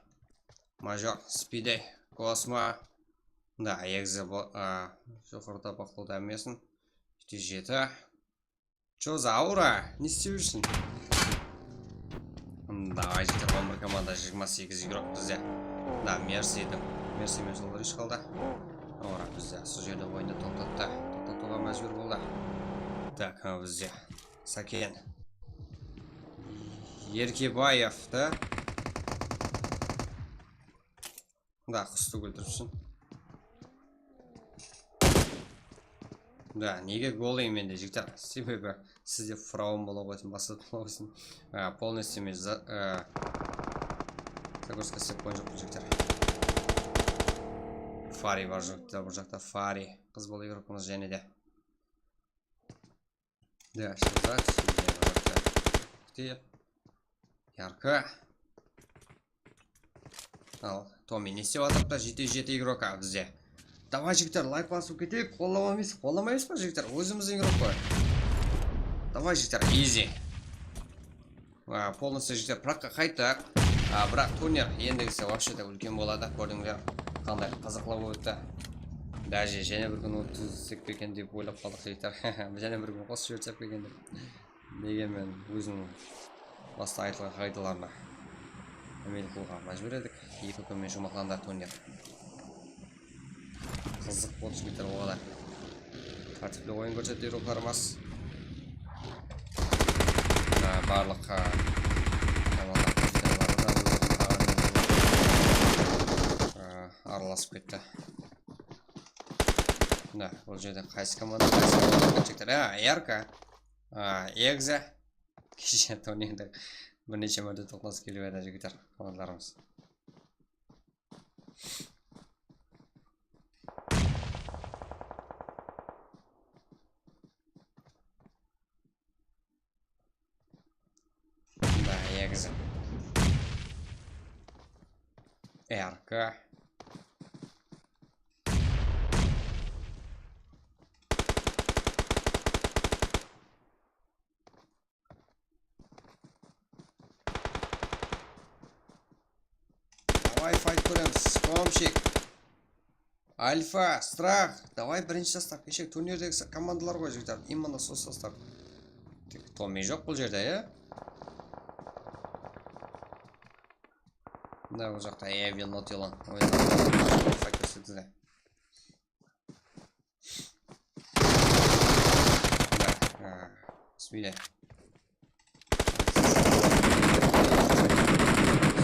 Major, Spidey, Kosmo. Da, egzi, a, joqarıda baqlawda hámmesin. Jeti jeti. Cho za, Aura, ne islep júrseń? Davay, jigitler, on bir komanda, jigirma segiz igrok bizde. Da, Mersi edi. Mersi menen Solrich qaldı. Aura bizde sol jerde oyındı toqtattı. Toqtatıwǵa májbúr boldı. Tak, ha, bizde Saken. Erkebaev ta. Da, qustı óltiripseń. Da, nege golıyım mende, jigitler? Sebebi sizde faraon bola qoysın, basqa bola qoysın. A, полностью men za-, a, загрузка islep qoyǵan joqpan, jigitler. Fari bar joqta, bul jaqta Fari. Qız bola igrokamız jáne de. Да, что за сильная врата? Где? Yarkı. Al, Tomi ne istep atırıptı? Jeti jeti igroka bizde. Davay, jigitler, layk basıp keteyik. Qollap almaysız, qollamaysız ba, jigitler? Ózimizdiń igrok ǵoy. Davay, jigitler, easy. A, полностью jigitler, praqqa qayttıq. A, biraq turnir endigisi вообще de úlken boladı. Kórdińler, qanday qızıqlı bolıptı. Даже jáne bir kún ótkizsek pe eken dep oylap qaldıq, jigitler. Jáne bir kún qosıp jibersek pe eken dep. Degenmen, óziniń basta aytılǵan qaǵıydalarına ámel qılıwǵa májbúr edik. Eki kún men juwmaqlandı turnir. Qızıq boldı, jigitler, oǵada. Tártipli oyın kórsetti ruwxlarımız. Mına barlıq, a, komanda qızıqlarına da óziniń taǵamı, a, aralasıp ketti. Mına, bul jerde qaysı komanda, qaysı komanda jigitler? A, Erka. A, Egze. Keshe turnirde bir neshe márte toqnasıp kelip edi, jigitler, komandalarımız. Mına, Egze. Erka. Davay, fayt kóremiz. Komshik. Alfa, Strah. Davay, birinshi sostav. Keshegi turnirdegi sa-, komandalar ǵoy, jigitler. Именно sol sostav. Tek Tomi joq bul jerde, ya? Mına bul jaqta Evil Not Yılan. Oyın fayt kórsetedi. Mına, a, bismillah.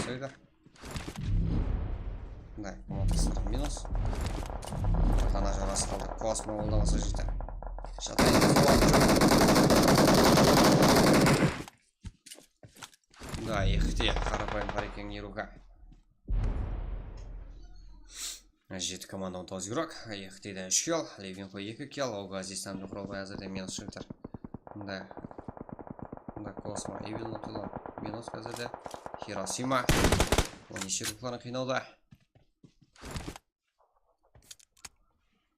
Sóydi. Mına, minus. Qana jorası qaldı. Kosmo boldı, basa jete. Jatayın. Da, eki de, qarapayım, Farikeń, Eruka. Jeti komanda, on toǵız igrok, eki de úsh kill, Levinko eki kill, Ogazi hám Quralbay házirde minus shilter. Mında, mında Kosmo, Evil Notilo, minus házirde, Hirosima. Oyınshiliklardı qıynawda.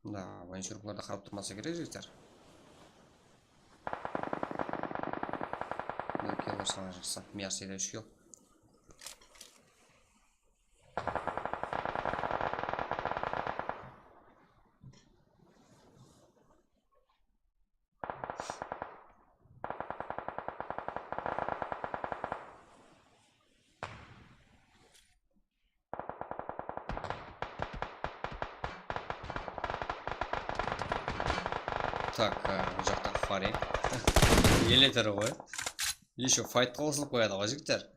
Da, oyınshiliklardı qarap turmasa kerek, jigitler. Bir kill ursańız jaqsı. Mersi de úsh kill. Tak, e, bul jaqta Fari. Eleter ǵoy. Ещё faytqa qosılıp qoyadı ǵoy, jigitler.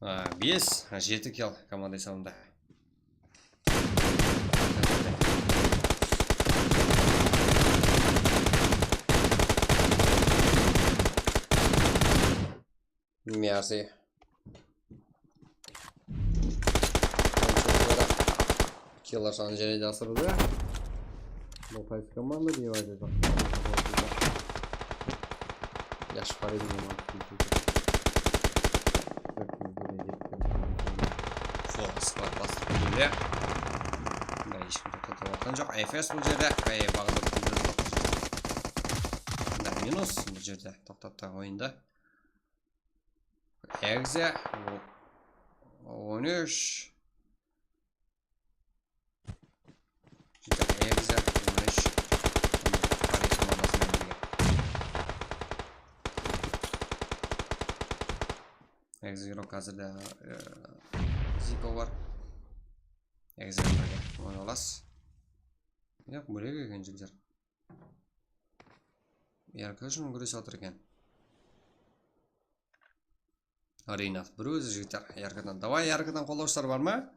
A, bes, a, jeti kill komanda esabında. Mersi. Killer sanı jáne de asırdı. Bul qaysı komanda deyip aytayıq. Yash Farid. Sol squad bastırıp kele. Mına hesh kim toqtatqan joq. F S bul jerde. Ay, baǵdar. Mına minus bul jerde. Toqtattı oyındı. Egze, o-, on úsh. Jigitler, Egze, on úsh. Egze igrok házirde, e, Zipo bar. Egze birge oynay alasız. Yoq, bólek eken, jigitler. Yarka ushın gúresip atır eken. Rinat, bir ózi jigitler, yarkadan. Davay, yarkadan qollawshılar bar ma? Mına,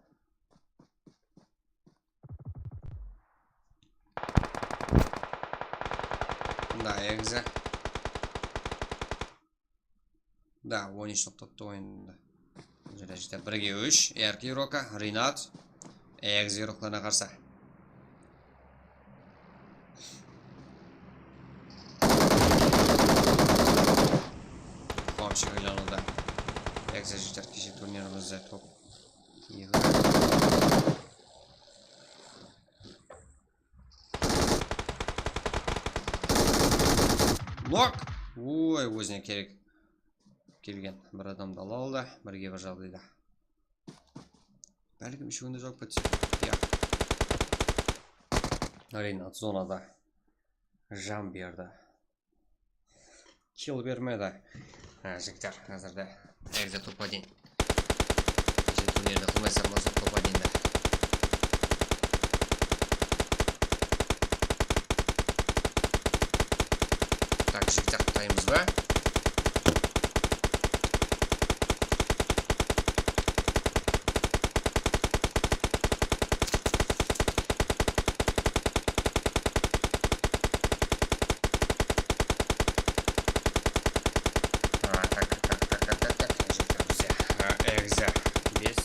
Da, egizi. Da, on úsh toqtattı oyındı. Júre jete, birge úsh, erki Roka, Rinat. Egizi Roklarına qarsı. Qamshı kelen oldı. Egizi jigitler, keshe turnirimizde top. Eki. Nok! Oy, ózine kerek kelgen bir adamdı ala aldı, birge bir jaǵdayda. Bálkim úshewinde jawıp ketse. Ya. Rinat zonada jan berdi. Kill bermedi. Ha, jigitler, házirde egizde topqa deyin. Keshe turnirdi qılmaysań bolsa, topqa deyin de. Tak, jigitler, qutaymız ba? A, tak, tak, tak, tak, tak, tak, jigitler, bizde, a, egizde bes,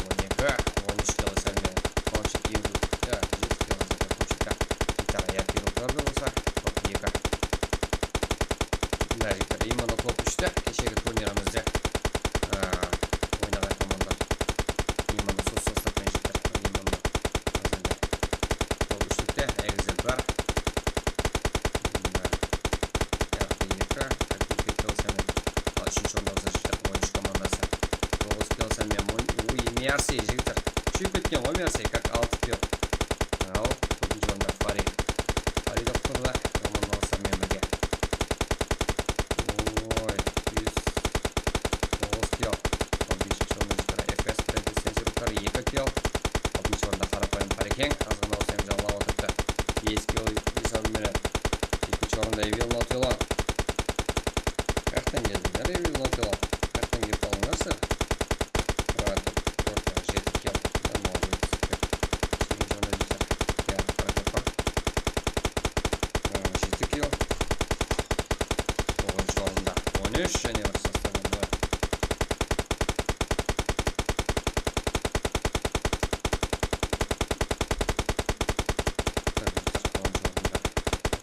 on eki, on úsh kill sálmen. Qanshı kill, ya, jeti kill házirde, qanshı kill. Jigitler, ayaq kill kórdi bolsa, top eki. Mına jigitler, именно top úshte, keshegi turnirimizde, a, oynaǵan komandalar. Именно sos sastaptan jigitler, именно házirde. Top úshlikte, egizde bir. Mına, yarqı eki, Akul ketdi bolsa men. Al, úshinshi orında bolsa jigitler, on úsh komandası. Toǵız kill bolsa men, on, uy, Mersi, jigitler. Úshew ketken ǵoy Mersi, как altı kill. Al, tórtinshi orında Farid. Farid uqtırdı, komandası menen birge. Oy, bes, toǵız kill. On besinshi orında jigitler, F S, Freddy Sensi uqtır, eki kill. Altınshı orında Qarapayım Qarekeń, azǵana bolsa janlap otırıptı. Bes kill esabı menen. Jetinshi orında Evil Not Alone. Qayaqtan keldińler, Evil Not Alone? Qayaqtan kelip qaldıńlar sizler? Murad, Roka, jeti kill. Murad, molodec. Segizinshi orında jigitler. Ya, Qarakapa. Aa, jeti kill. Toǵızınshı orında on úsh, jáne bir sostavda.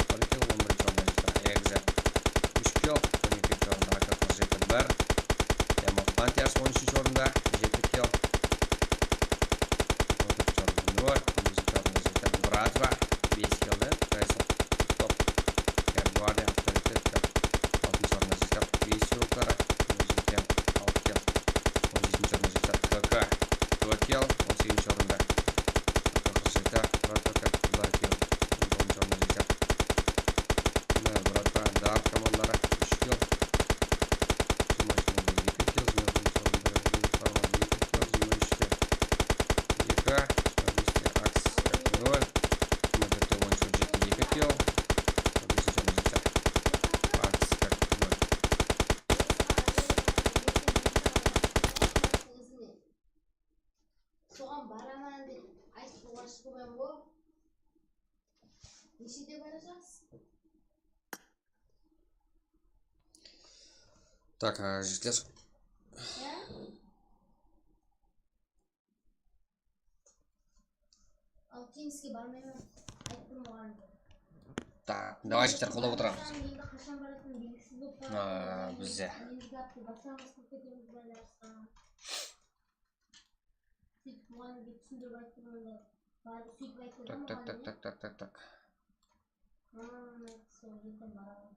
Bir kill, on birinshi orında jigitler, Egze. Úsh kill, on ekinshi orında A K qırq jeti bir. Demon Hunters on úshinshi orında, jeti kill. On tórtinshi orında Nor, on besinshi orında jigitler Bratva, bes kill de, Tyson, top, Air Guardian, Authority, top. Altınshı orında jigitler Bes Yurukları, on jetti, altı kill. On jetinshi orında jigitler K K, tórt kill, on segizinshi orında. K K qırq jeti, Bratva, bir kill. On toǵızınshı orında jigitler. Mına, Bratva, Dark komandaları, úsh kill. Jigirma úshinshi orında eki kill, jigirma birinshi orında Farmaz, eki kill, jigirma úshte eki, jigirma beste Aks, nol, jigirma tórtte on úsh, on jeti, eki kill. On besinshi orında jigitler Aks, nol. Soǵan baraman dep aytıp, oǵan shıǵıp ǵo. Neshede barajaqsız? Так, а, jigitler. Há? Al, tenniske barmayman. Ayttım oǵan. Так, давай, jigitler, qollap otırmız. Endi qashan barasın belgisiz bolıp baratır. A, bizde. Endi gaptı baslamız, ketemiz baylanısqa. Sóytip muǵallimge túsindirip ayttım onda. Barıp sóytip ayttı da muǵallime. Tak, tak, tak, tak, tak, tak, tak. Aa, sol jerden baraman.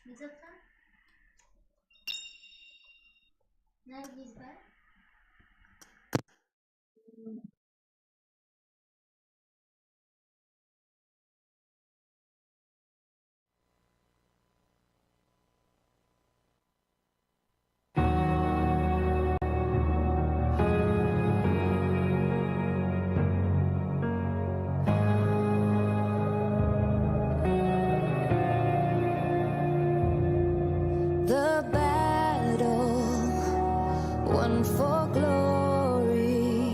Ne zatqa? Nargiz ba? The battle won for glory.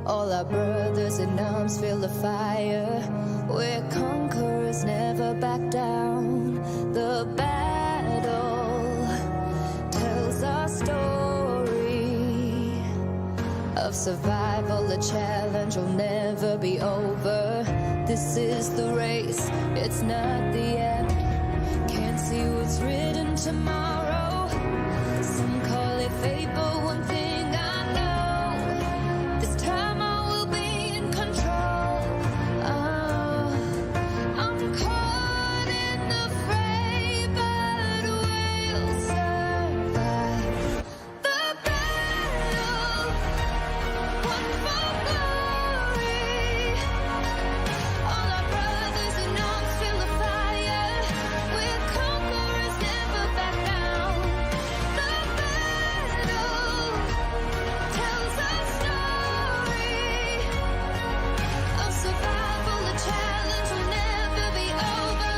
All our brothers in arms feel the fire. We're conquerors, never back down. The battle tells our story of survival, the challenge will never be over. This is the race, it's not the end. Can't see what's written tomorrow. Some call it fate, but one thing I know, this time I will be in control. Oh, I'm caught in the fray, but we'll survive. The battle, one for glory. All our brothers in arms feel the fire. We're conquerors, never back down. The battle tells our story of survival, the challenge will never be over.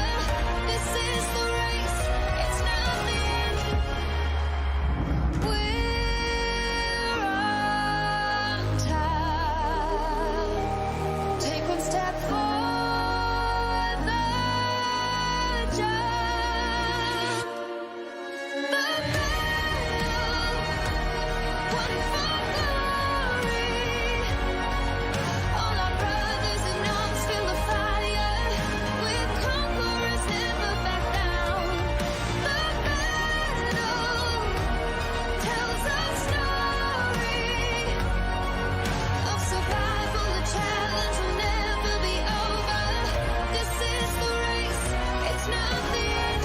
This is the race, it's not the end. We're on time. Take one step for the jump. The battle, one for glory. All our brothers in arms feel the fire. We're conquerors, never back down. The battle tells our story of survival, the challenge will never be over. This is the race, it's not the end.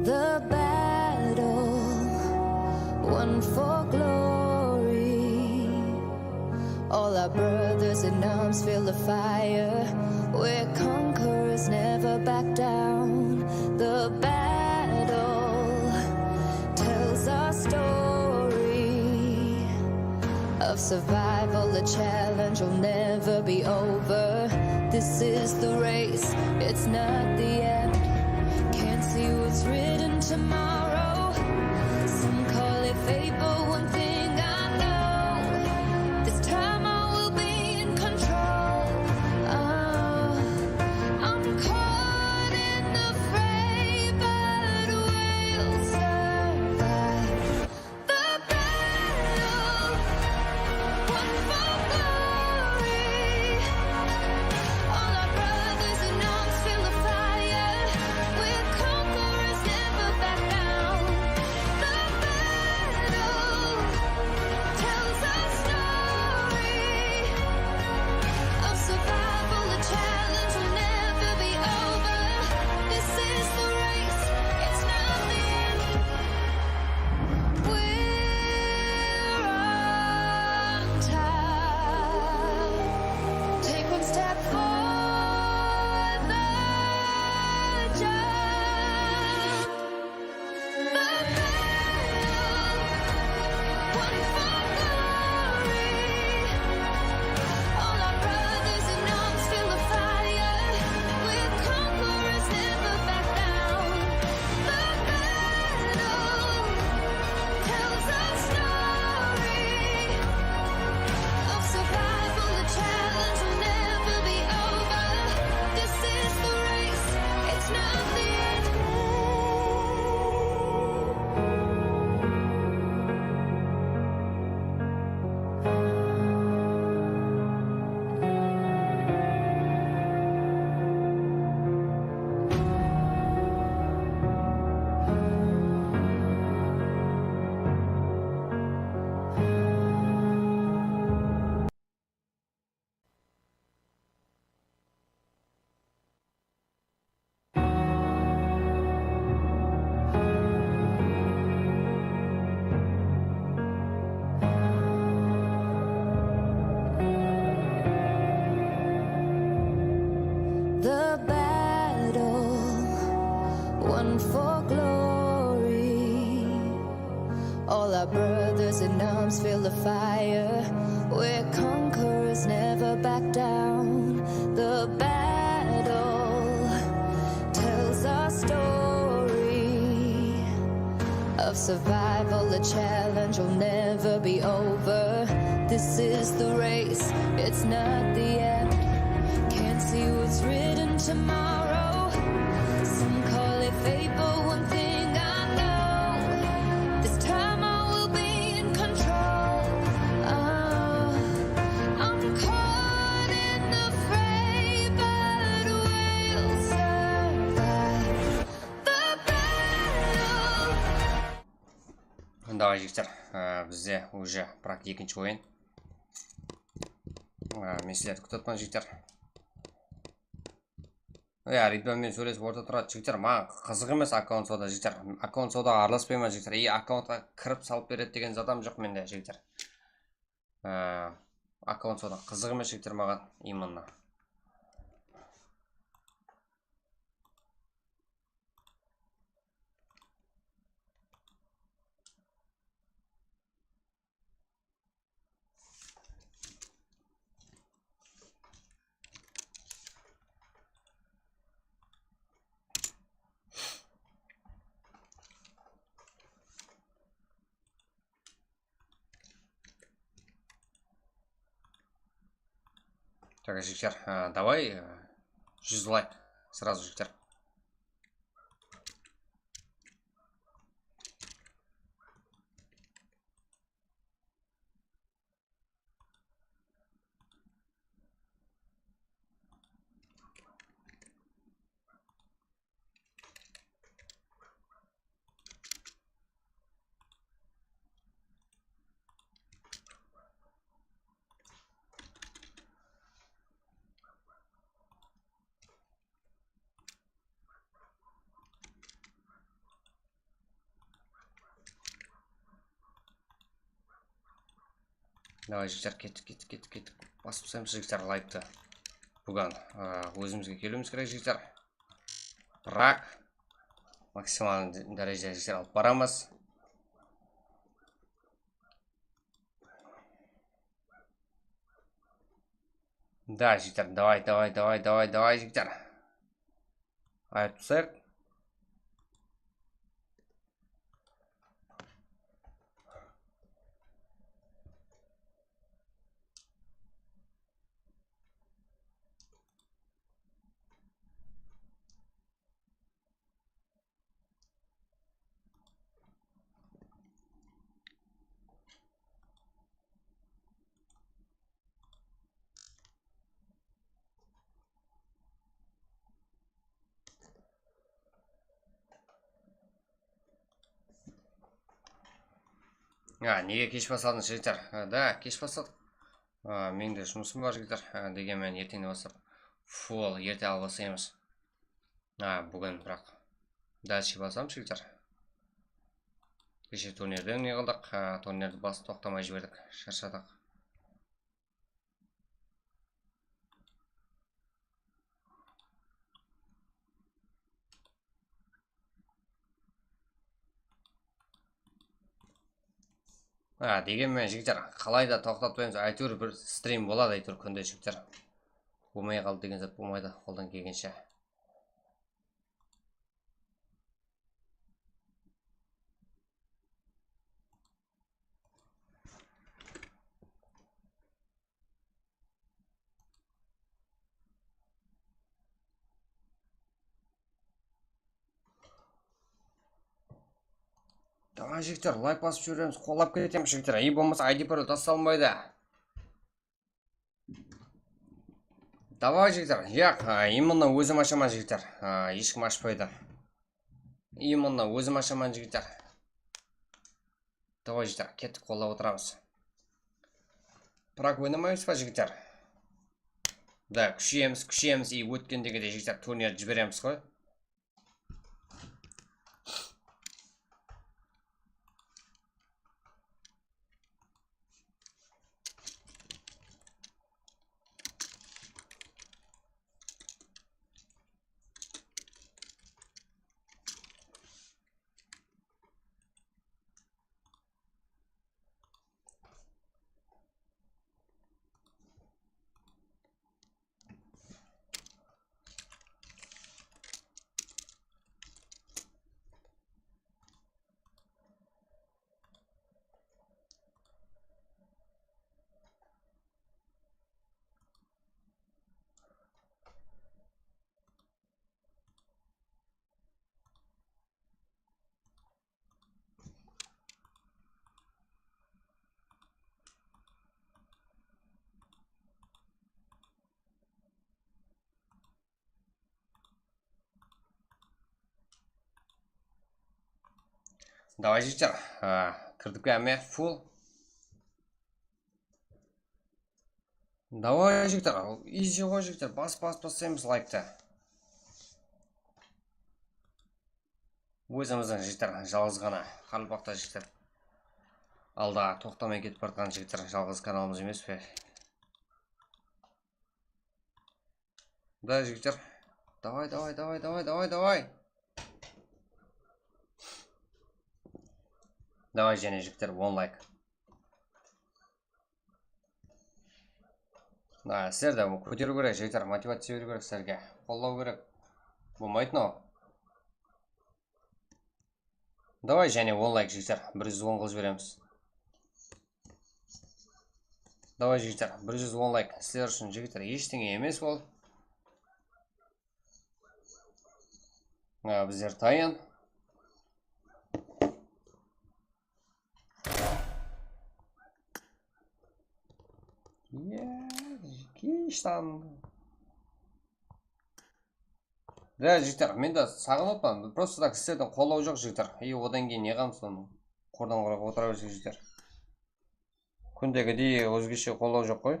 The battle, one for glory. All our brothers in arms feel the fire. We're conquerors, never back down. The battle tells our story of survival, the challenge will never be over. This is the race, it's not the end. Can't see what's written tomorrow. Some call it fate, but one thing I know, this time I will be in control. Oh, I'm caught in the fray, but we'll survive. The battle, one for glory. All our brothers in arms feel the fire. We're conquerors, never back down. The battle Down. The battle tells our story of survival. The challenge will never be over. This is the race, it's not the end. Can't see what's written tomorrow. Some call it fate, but one thing I know, this time I will be in control. Oh, I'm caught in the fray, but we'll survive the battle. Давай, jigitler, á, bizde уже практика, ekinshi oyın. Á, men sizlerdi kútip atırman, jigitler. Ya, Ridvan menen sóylesip orta turadı, jigitler. Maǵan qızıq emes akkaunt sawda, jigitler. Akkaunt sawdaǵa aralaspaymın, jigitler. И akkauntqa kirip salıp beredi degen zat hám joq mende, jigitler. Á, akkaunt sawda qızıq emes, jigitler, maǵan именно. Так, jigitler, á, давай, á, júz layk сразу, jigitler. Давай, jigitler, kettik, kettik, kettik, kettik. Basıp taslaymız, jigitler, layvtı. Búgin, ı, ózimizge keliwimiz kerek, jigitler. Biraq maksimalnıy dárejede, jigitler, alıp baramız. Da, jigitler, davay, davay, davay, davay, davay, jigitler. Ayıp tutsayıq. A, nege kesh basladıń, jigitler? A, da, kesh basladıq. A, meniń de jumısım bar, jigitler. A, degen menen erteńnen baslap. Full, erte al baslaymız. A, búgin, biraq. Dalshe basamız, jigitler. Keshe turnirden ne qıldıq? A, turnirdi basıp toqtamay jiberdik. Sharshadıq. A, degen menen, jigitler, qalay da toqtatpaymız. Áytewir bir strim boladı, áytewir kúnde, jigitler. Bolmay qaldı degen zat bolmaydı, qoldan kelgenshe. Davay, jigitler, layk basıp jiberemiz, qollap ketemiz, jigitler. Ey, bolmasa, I D parol tasalmaydı. Davay, jigitler. Yaq, a, именно ózim ashaman, jigitler. A, hesh kim ashpaydı. Именно ózim ashaman, jigitler. Davay, jigitler, kettik, qollap otıramız. Prak oynamaymız ba, jigitler? Da, kúsheyemiz, kúsheyemiz, и ótkendegidey, jigitler, turnirdi jiberemiz ǵoy. Davay, jigitler, a, kirdik pe, ámme, full. Davay, jigitler, easy ǵoy, jigitler, bas, bas, basaymız layktı. Ózimizdiń, jigitler, jalǵız ǵana, qaraqalpaqta, jigitler. Alda toqtamay ketip baratqan, jigitler, jalǵız kanalımız emes pe? Da, jigitler. Davay, davay, davay, davay, davay, davay. Davay, jáne, jigitler, on layk. A, sizler de kóteriw kerek, jigitler, motivaciya beriw kerek sizlerge. Qollaw kerek. Bolmaydı mınaw. Davay, jáne on layk, jigitler. Bir júz on qılıp jiberemiz. Davay, jigitler, bir júz on layk. Sizler ushın, jigitler, eshteńe emes ol. A, bizler tayın. Ya, kesh tam. Ya, jigitler, men de saǵınıppan. Prosta tak sizlerden qollaw joq, jigitler. E, odan keyin ne qılamız onı? Qordan qorap otıra bersek, jigitler. Kúndegidey ózgeshe qollaw joq ǵoy.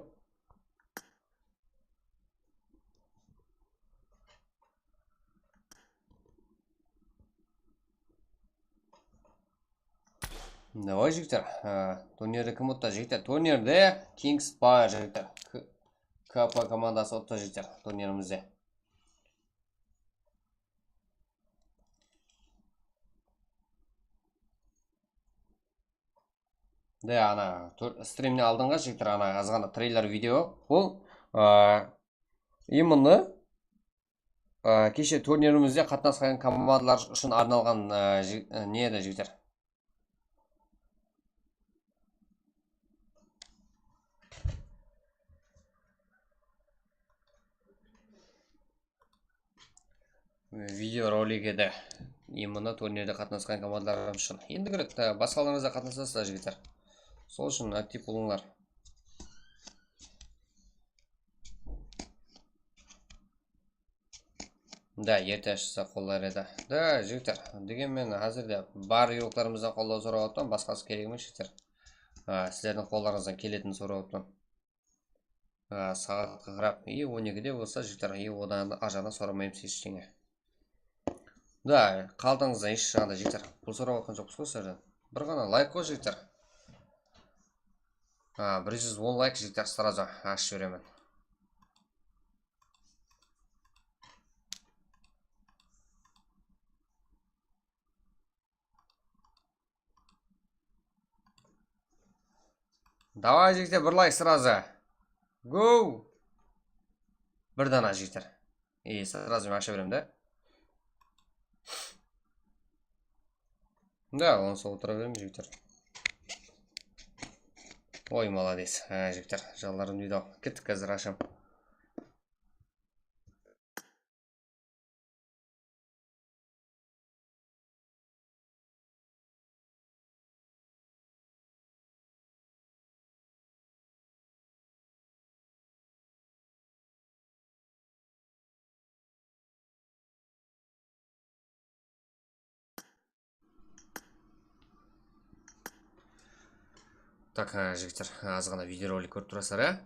Davay, jigitler. Á, turnirdi kim uttı, jigitler? Turnirdi Kings Power, jigitler. K-, K P komandası uttı, jigitler, turnirimizde. De, ana, tur-, strimnen aldınǵa, jigitler, ana, azǵana treyler video. Bul, á, именно, á, keshe turnirimizde qatnasqan komandalar ushın arnalǵan, á, ji-, á, ne edi, jigitler? Video rolik edi. Именно turnirde qatnasqan komandalarımız ushın. Endi kirip, á, basqalarıńız da qatnasasızlar, jigitler. Sol ushın aktiv bolıńlar. Da, erte ashılsa qollar edi. Da, jigitler, degenmen, házirde bar igroklarımızdan qollaw sorap atırman, basqası kerek emes, jigitler. A, sizlerdiń qollarıńızdan keletin sorap atırman. A, saǵatqa qarap, e, on ekide bolsa, jigitler, e, odan arjana soramaymız eshteńe. Da, qaldıńızda hesh jaǵda, jigitler, pul sorap atqan joqpız ǵoy sizlerden. Bir ǵana layk ǵoy, jigitler. A, bir júz on layk, jigitler, сразу ashıp jiberemen. Davay, jigitler, bir layk сразу. Go! Bir dana, jigitler. E, сразу men asha beremen de. Da, onı sol otıra beremiz, jigitler. Oy, молодец. Ha, jigitler, janlarım deydi-aw. Kettik, házir asham. Tak, ha, jigitler, azǵana videorolik kórip turasızlar, á?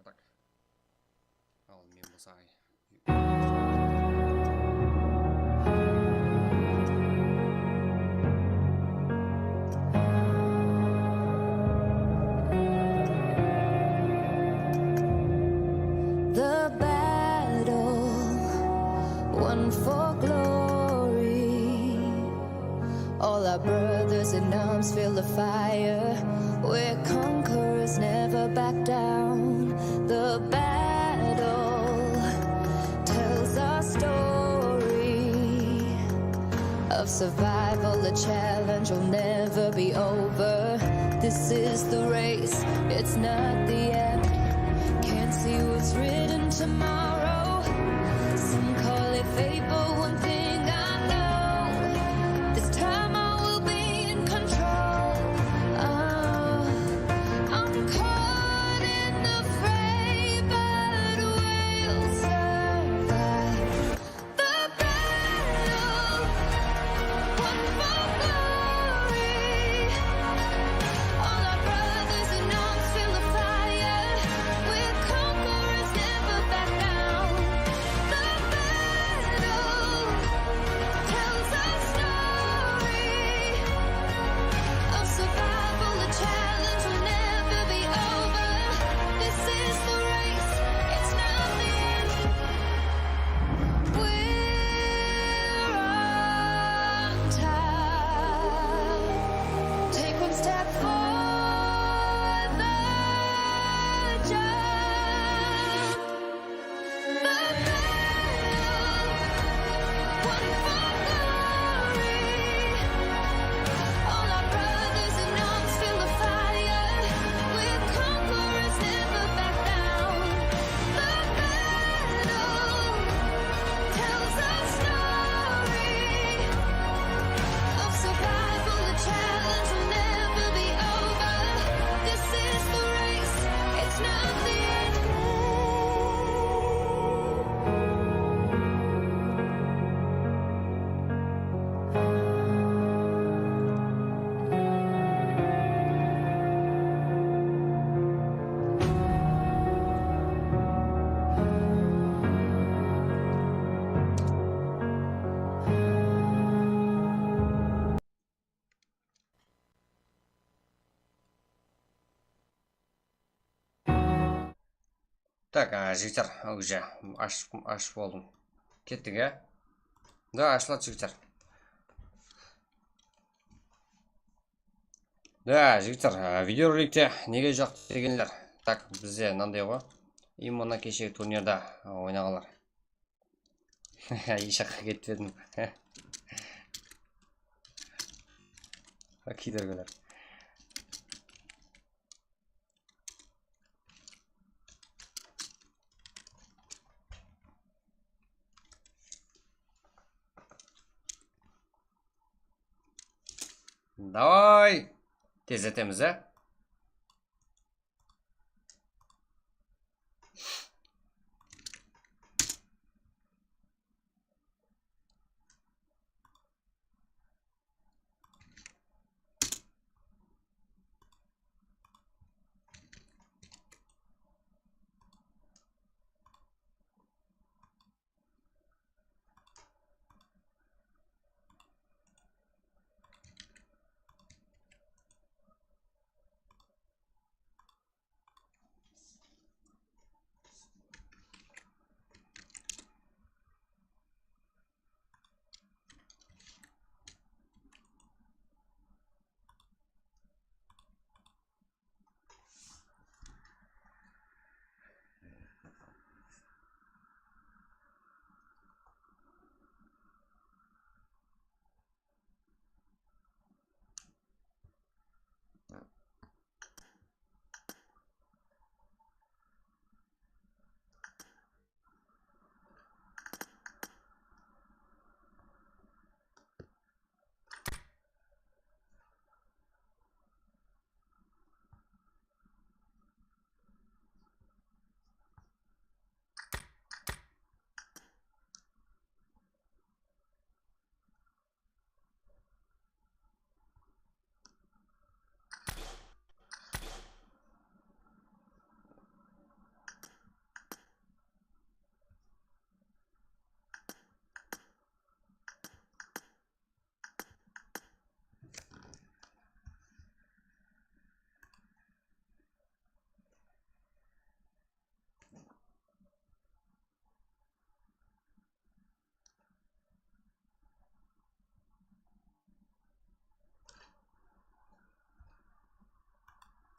Tak. Al, men bolsa ay. The battle won for glory. All our brothers in arms feel the fire. We're conquerors, never back down. The battle tells our story of survival, a challenge will never be over. This is the race, it's not the end. Can't see what's written tomorrow. Some call it fate, but one thing I know, this time I will be in control. Oh, I'm caught in the fray, but we'll survive. The battle won for Tak, a, jigitler, уже ash, ash boldım. Kettik, a? Da, ashıladı, jigitler. Da, jigitler, a, videorolikte nege joq degenler. Tak, bizde mınanday ǵoy. Именно keshegi turnirda, a, oynaǵanlar. Eshaqqa ketpedim. Kiydirgiler. Davay! Tezletemiz, á?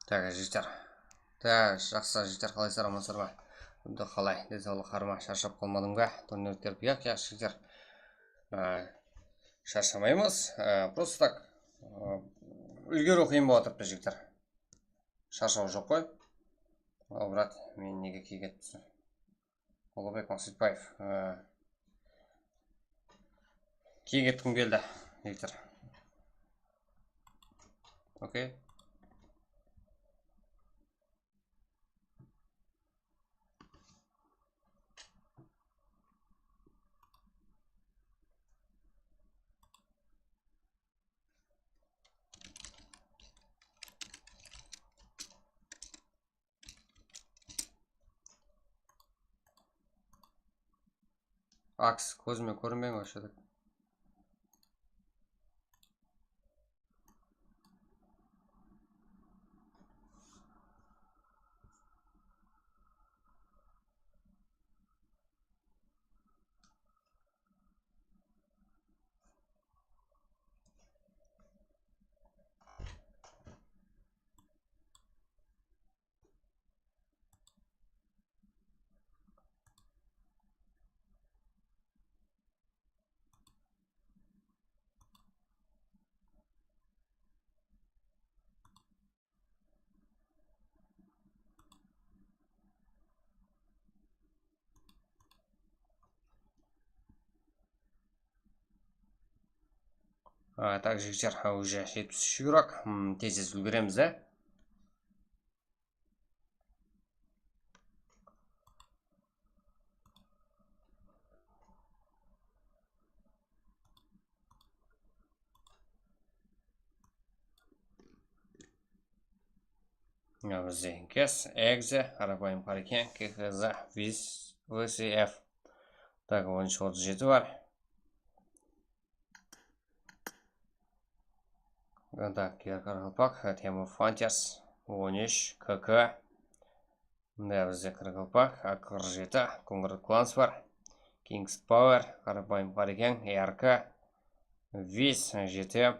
Tak, jigitler. Tak, jaqsı, jigitler, qalaysızlar, amansızlar ma? Endi qalay, densawlıq harma, sharshap qalmadıń ba? Turnir ótkerip, yaq, yaq, jigitler. Á, sharshamaymız. Á, просто так, á, úlgeriw qıyın bolıp atırıptı, jigitler. Sharshaw joq qoy. Al, brat, men nege kiyik etipsen? Uluǵbek Maqsetbaev, e, kiyik etkim keldi, Viktor. Okey. Aks, kózime kórinbey ǵoy, shıdık. A, так, jigitler, a, уже jetpis úsh игрок. Hmm, tez-tez úlgeremiz, da. Mına bizde Kes, Exe, Qarapayım Qarekeń, K K Z, Vis, V C F. Tak, on úsh otız jeti bar. Tak, Qaraqalpaq, Temur Frontiers, on úsh, K K. Mında bizde Qaraqalpaq, A qırq jeti, Conrad Clans bar, Kings Power, Qarapayım Qarekeń, R K, Vis, jeti.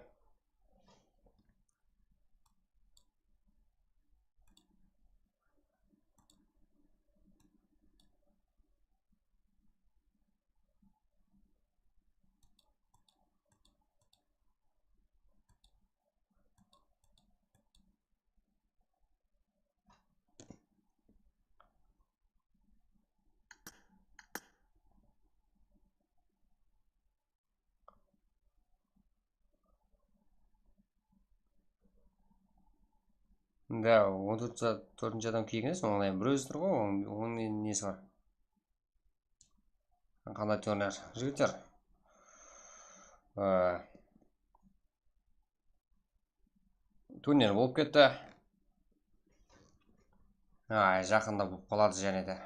Da, on tórt, tórtinshi adam kelgen esin, onlayn bir ózi tur ǵoy, onıń, onıń ne-, nesi bar? Qanday turner, jigitler? Á, turner bolıp ketti. Ay, jaqında bolıp qaladı jáne de.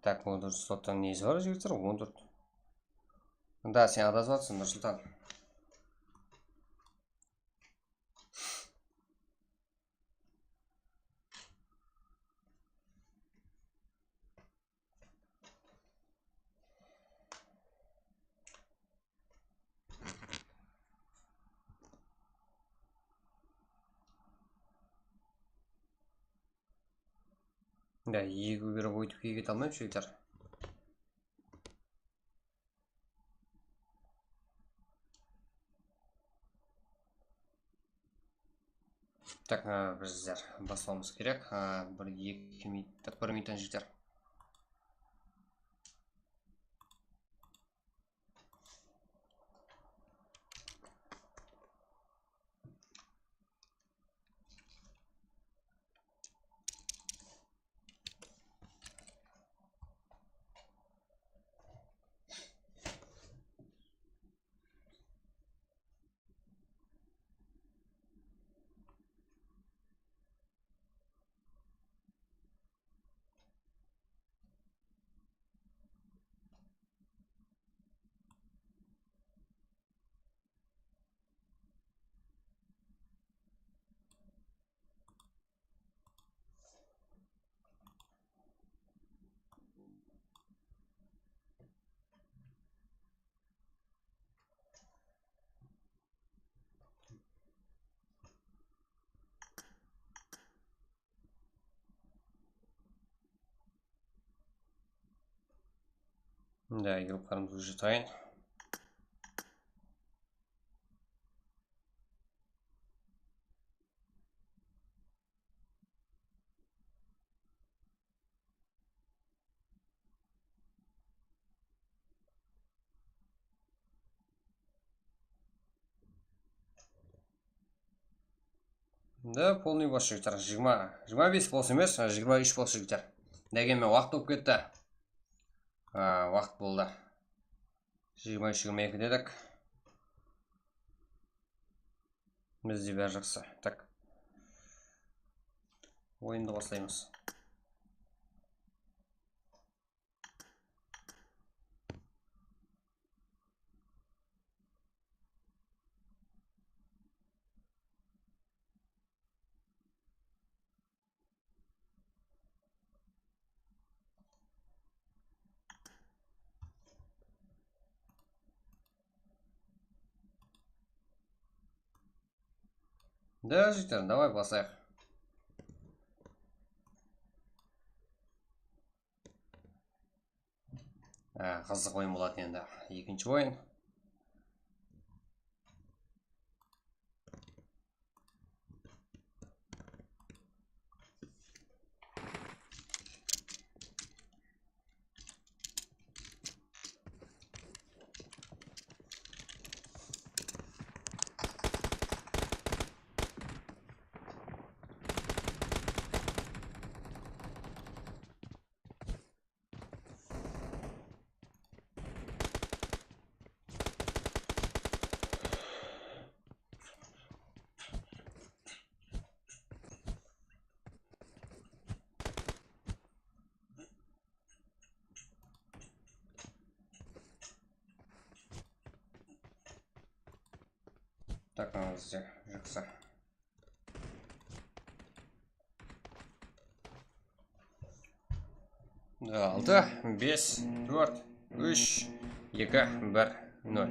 Tak, on tórt slottan nesi bar, jigitler? On tórt. Da, sen adasıp atırsań, Nursultan. Da, eki berip óytip kete almayman, jigitler. Tak, a, bizler baslawımız kerek. A, bir eki minut, tak, bir minuttan jeter. Da, игрокlarımız уже tayın. Da, polnıy bos, jigitler, jigirma, jigirma bes bos emes, jigirma úsh bos, jigitler. Degenmen, waqıt bolıp ketti. A, waqıt boldı. Jigirma úsh, jigirma eki dedik. Bizde bári jaqsı. Tak. Oyındı baslaymız. Da, jigitler, davay baslayıq. Á, qızıq oyın boladı endi. Ekinshi oyın. Tak, mına bizde jaqsı. Altı, bes, tórt, úsh, eki, bir, nol.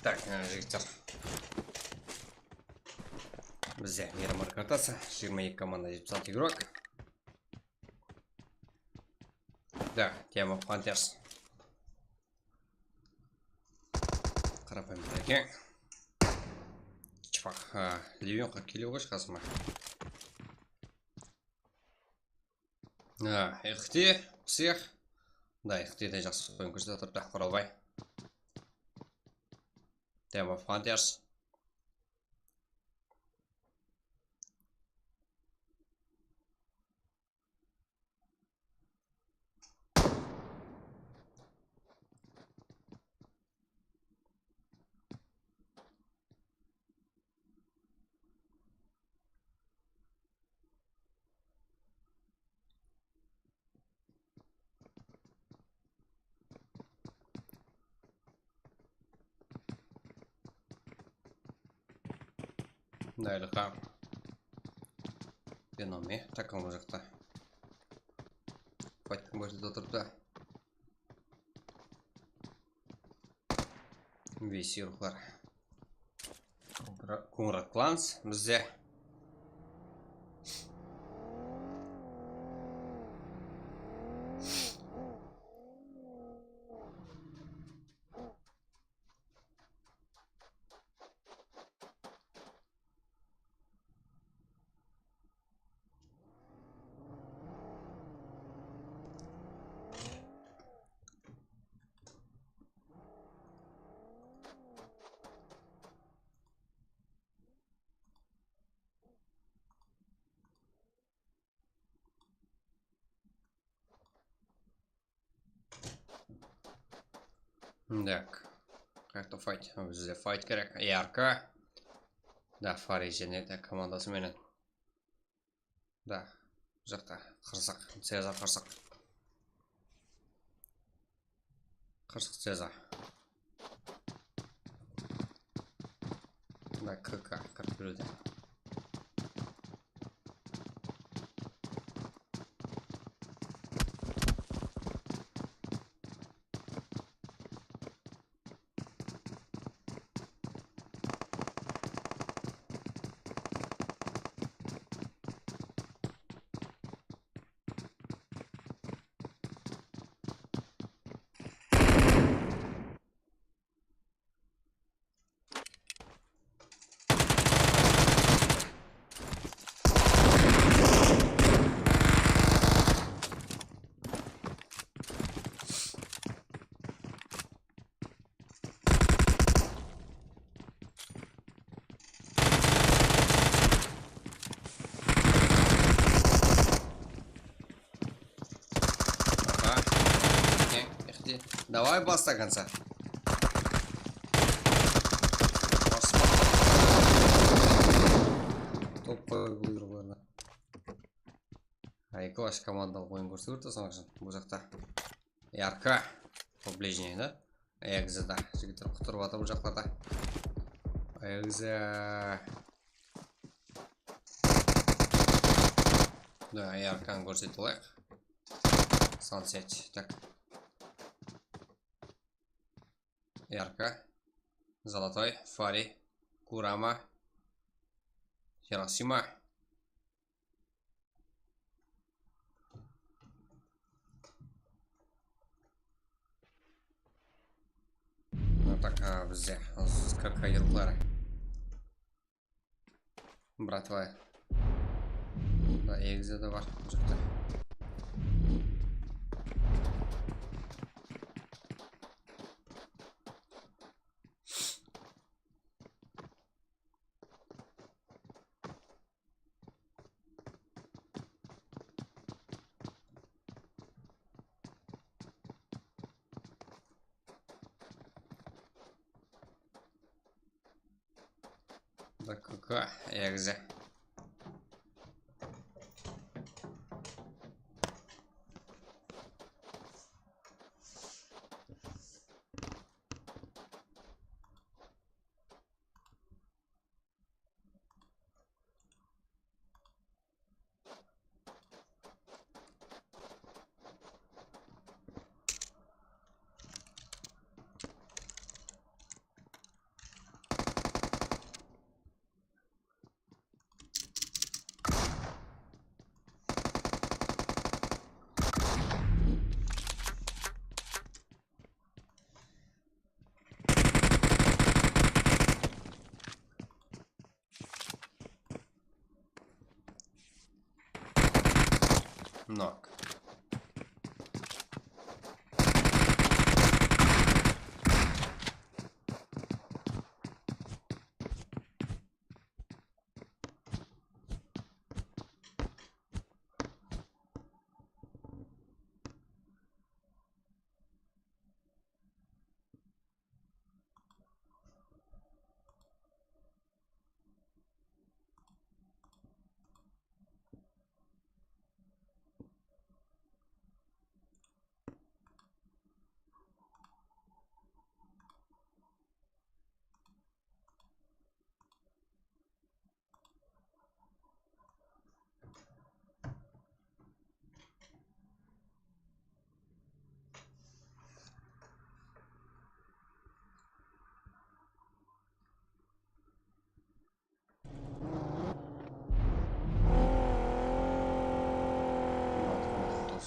Tak, e, jigitler. Bizde Miramar kartası, jigirma eki komanda, jetpis altı igrok. Da, Team of Hunters. Qarapayım eken. Chıpaq, ha, Leon qırq kilo qoysh qasıma. Ha, Iqti, Psix. Da, Iqti de jaqsı oyın kórsetip atırıptı, Qoralbay. Team of Hunters. Mınaylıqqa. Venomi, takım ol jaqta. Fayttın bosında turıptı. Visi ruxlar. Konrad Klans bizde. Так. Qayaqta fayt? Bizde fayt kerek. Yarka. Da, Fari jáne de komandası menen. Da, bul jaqta qırsıq. Cezar qırsıq. Qırsıq Cezar. Da, K K kirip beredi. Aha. Keń, ixti. Davay, bas do konca. Baspa. Top qoy buyruqlarına. Ayklash komandalıq oyın kórseteberdi sonıń ushın bul jaqta. Yarka. По ближней, da? Egzi da. Jigitler qutırıp atır bul jaqlarda. Egzi. Da, yarkanı kórsetip alayıq. Sunset, tak. Yarka. Zolotoy, Fari, Kurama, Hirosima. No, tak, a, bizde K K yurtları. Bratva. Da, egizde de bar, júripti. Da K K, egizi. Nok.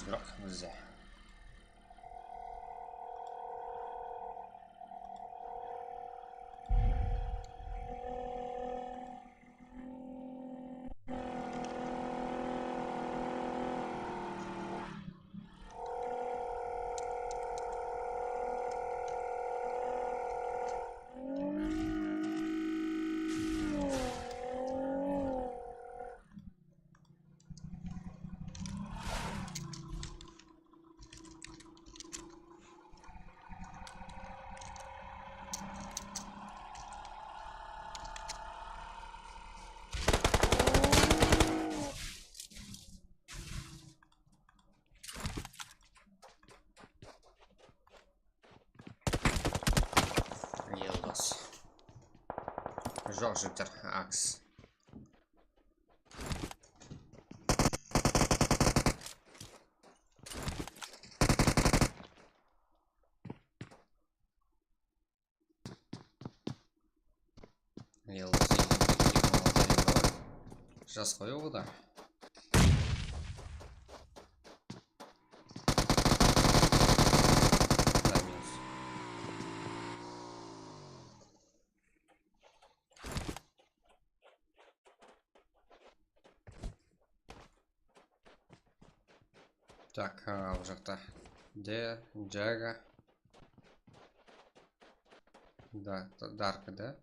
Biraq bizde. Yıldız. Joq, jigitler, aks. Yıldız, jas qoy o da. Tak, ha, bul jaqta. De, Jaga. Da, da, Dark, da.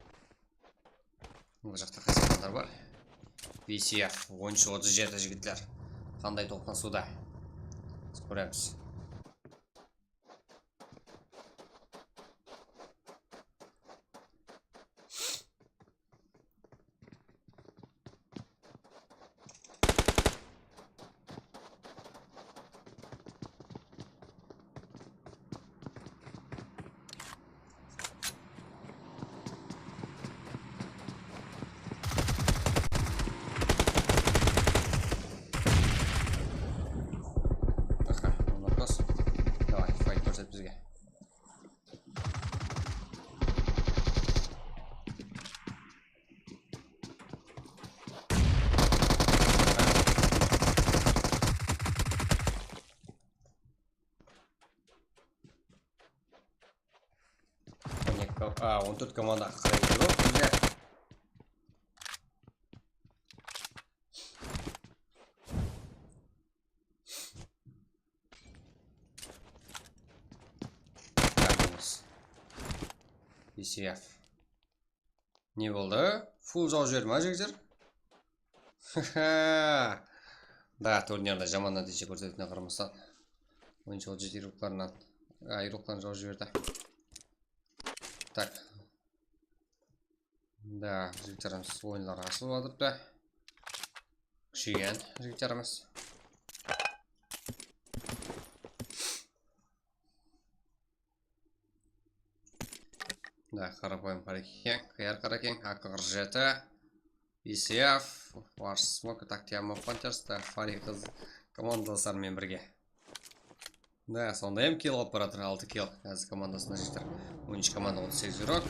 Bul jaqta qaysı adamlar bar? B C F, on úsh otız jeti, jigitler. Qanday toqnasıwda? Kóremiz. Aha, onda kros. Davay, fayt kórset bizge. On eki, a, on tórt komanda qaray kiyip aldı bizler. B C F. Ne boldı? Full jaw jiberdi ma, jigitler? Da, turnirde jaman nátiyje kórsetuine qaramastan, oyınshı ol jeti ayırıqlarınan, ayırıqlarınan jaw jiberdi. Tak. Da, jigitlerimiz oyınlar asılıp atırıptı. Kúsheygen jigitlerimiz. Da, qarapayım Qarakeń, Qıyar Qarakeń, A K qırq jeti, B C F, War Smoke, tak, Tiamo Panthers, da, Fari qız komandasları menen birge. Da, sonday hám kill alıp baratır, altı kill. Házir komandasında jigitler. On úsh komanda, otız segiz игрок.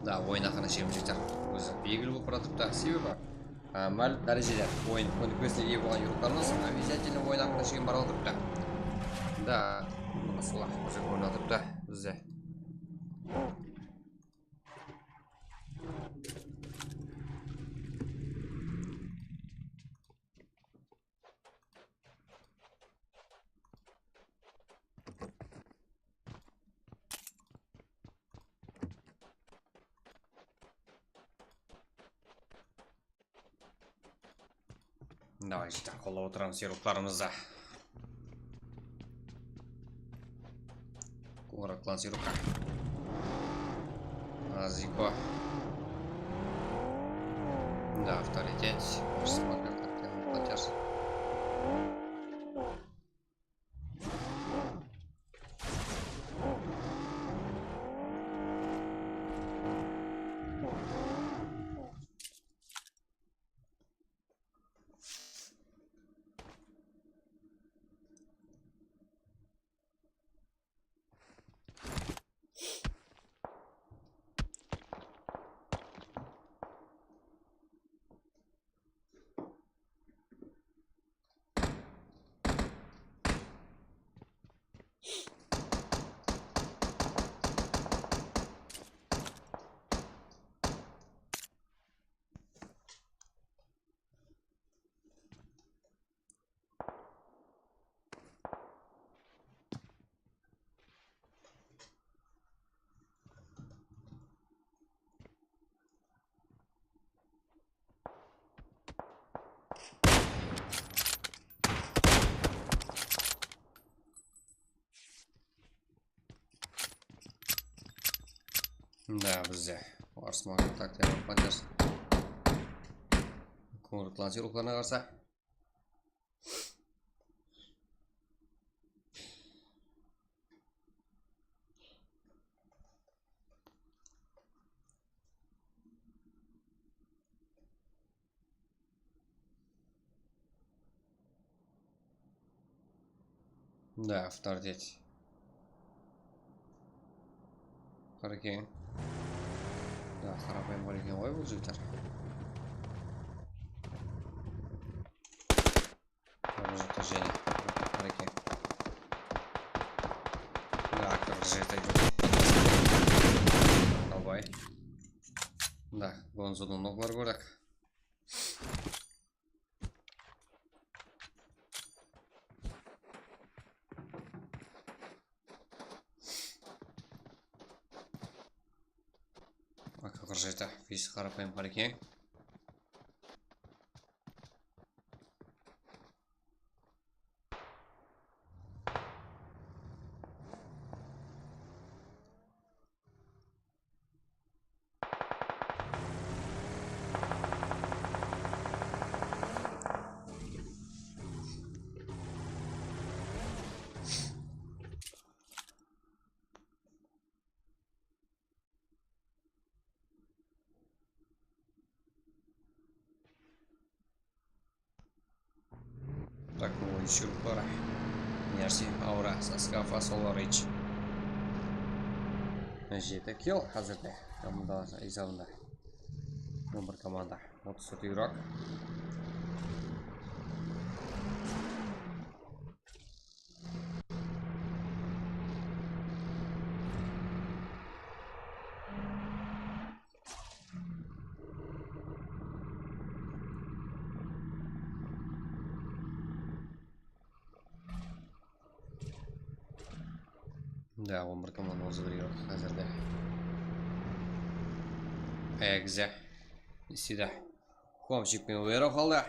Da, oyın aqırına shekem jigitler ózi belgili bolıp baratır. Da, sebebi, a, málim dárejeler, oyın kónikpesine iye bolǵan игрокlarımız обязательно oyın aqırına shekem bara alıp turıptı. Da, mına sol aq kórsetip oynatırıptı bizde. Davay, jigitler, qollap otıramız игрокlarımızdı. Qońıraw klan игрока. Aziko. Да, авторитет. Посмотрим, как там платёж. Mına bizde Ars Market taktikanı alıp qanshası. Kóńirlik lansirovkalarına qarsa. Da, avtoritet. Qaraqań. Da, qarapayım bar eken ǵoy bul jigitler. Mına jaqta jáne bar eken. Da, bir jerde. Dabay. Da, Gonzodan noklar kórdik. Aka qırq jeti, fiz qarapayım bar eken. Так, oyunshı gruppalar. Nersi, Aura, Saska, Fasolorich. Jeti kill házirde. Komanda esabında. On bir komanda. Otız tórt yuraq. Da, on bir komanda, otız bir yuraq házirde. Egze. Isida. Komchik penen Vero qaldı.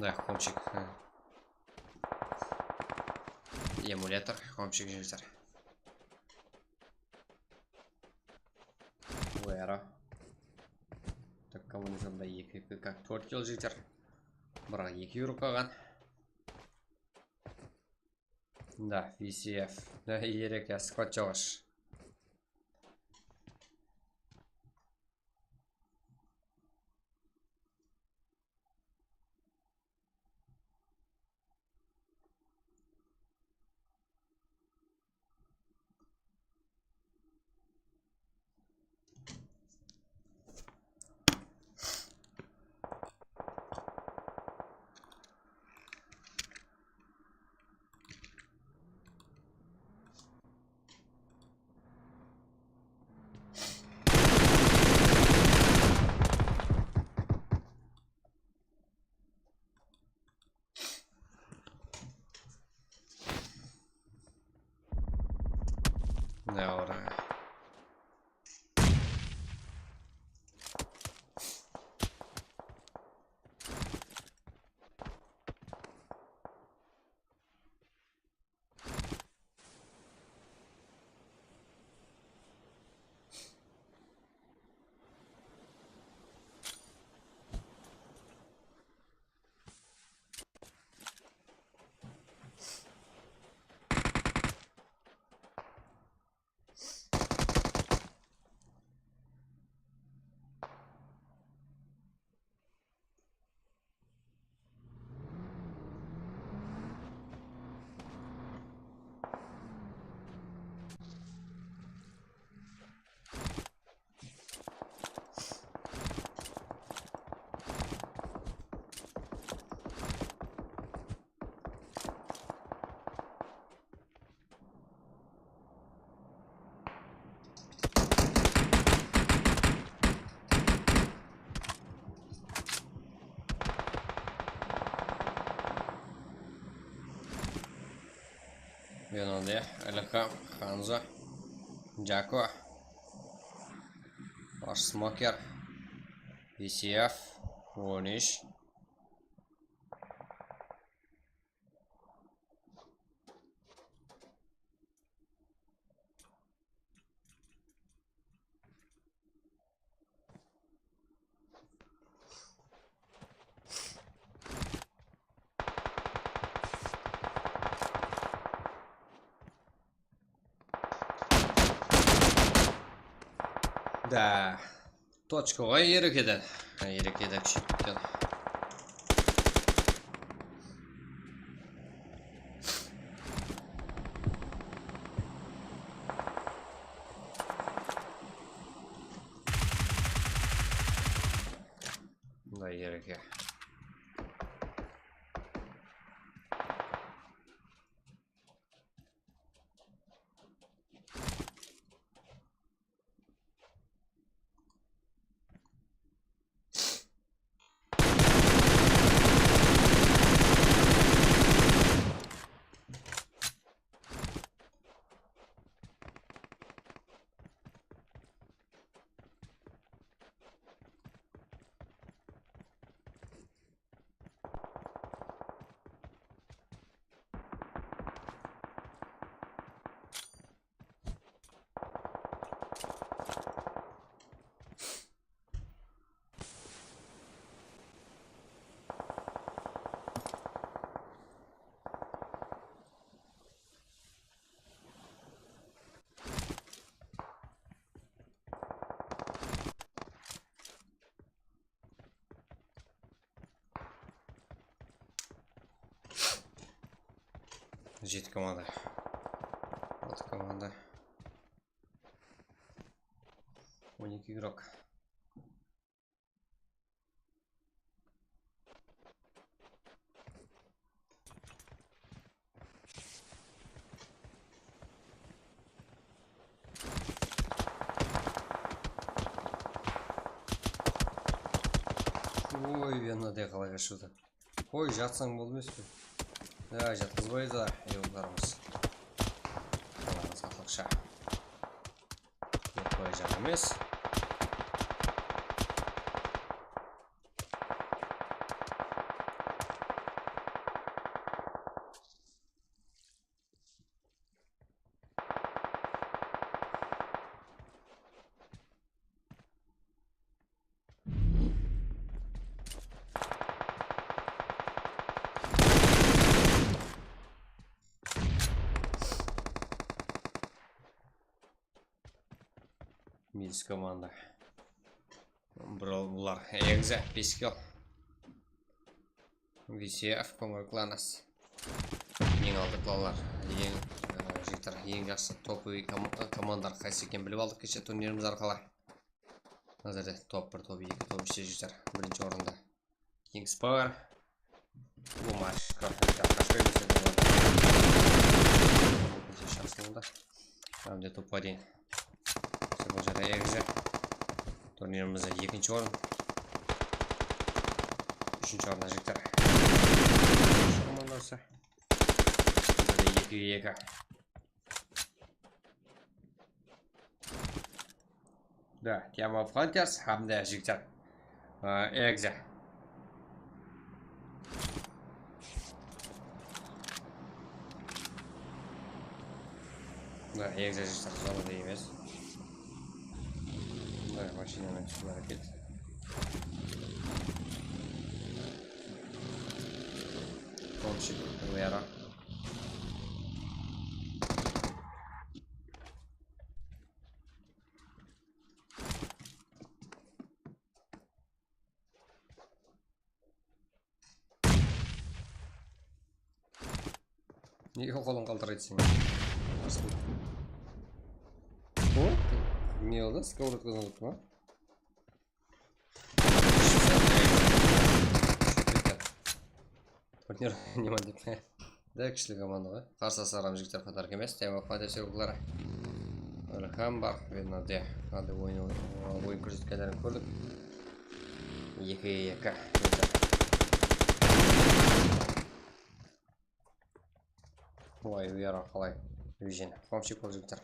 Da, komchik. Emulyator, komchik jigitler. Vero. Tak, kommunizmda eki P K tórt kill jigitler. Biraq eki yuraq qalǵan. Da, V C F. Da, erek ya, squad joǵash. Ne ora? Benade, Ilham, Hanzo, Jako, Arsmoker, V C F, on úsh. Da. Tochka ǵoy, erek edi. Erek edi, kúsheyip ketti. Mınday erek, ya. Jeti komanda. Altı komanda. On eki igrok. Oy, yanına da qalay qashıwdı. Qoy, jatsań boldı emes pe? Ya, jatqızbaydı da, yollarımız. Jalanımız atlıqsha. Qoyacaq emes. Milis komanda. Bro, bular egzi, bes kill. V C F, Końır Klanas. Eń aldı klanlar. Eń, e, jigitler, eń jaqsı topovıy kom-, komandalar qaysı ekenin bilip aldıq keshe turnirimiz arqalı. Házirde top bir, top eki, top úshte jigitler birinshi orında. Kings Power. Bu match krótlikten qashpay bizde bolǵanda. Kópinshesi shaqsılığında. Hám de topqa deyin. Sol jerde egzi. Turnirimizde ekinshi orın. Úshinshi orında jigitler. Komandası. Bizde ekige eki. Da, Team of Hunters hám de jigitler. Aa, egzi. Da, egzi jigitler, zona da emes. Da, mashinanı túsip hareket. Komshik, Vera. Nege qolın qaltıraydı sen? O? Ne oldı? Skоворodka uzanıptı ma? Turnirim ne ma dep. Da, kúshli komanda ǵoy. Qarsılaslar hám jigitler qatarı emes, Team of Hunters serverları. Ilham bar, Venade. Qanday oyın, oyın kórsetkenlerin kórdik. Ekige eki. Vay, uyara qalay. Vision. Komshik ol jigitler.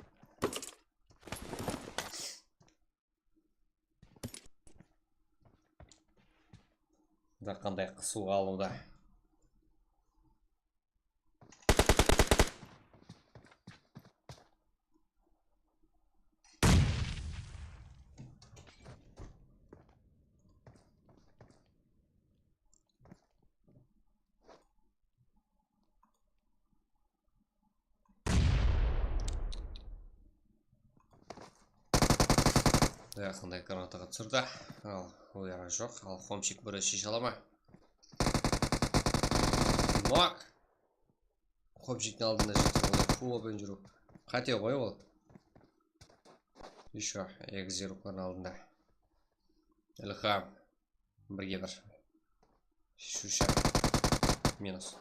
Da qanday qısıw alıwda. Yaqınday granataǵa túsirdi. Al, oyara joq. Al, Xomchik bir sheshe ala ma? Nok. Xomchiktiń aldında jigitler, onı quwıp júriw qáte ǵoy ol. Ещё egizeruklardıń aldında. Ilham. Birge bir. Shusha. Minus.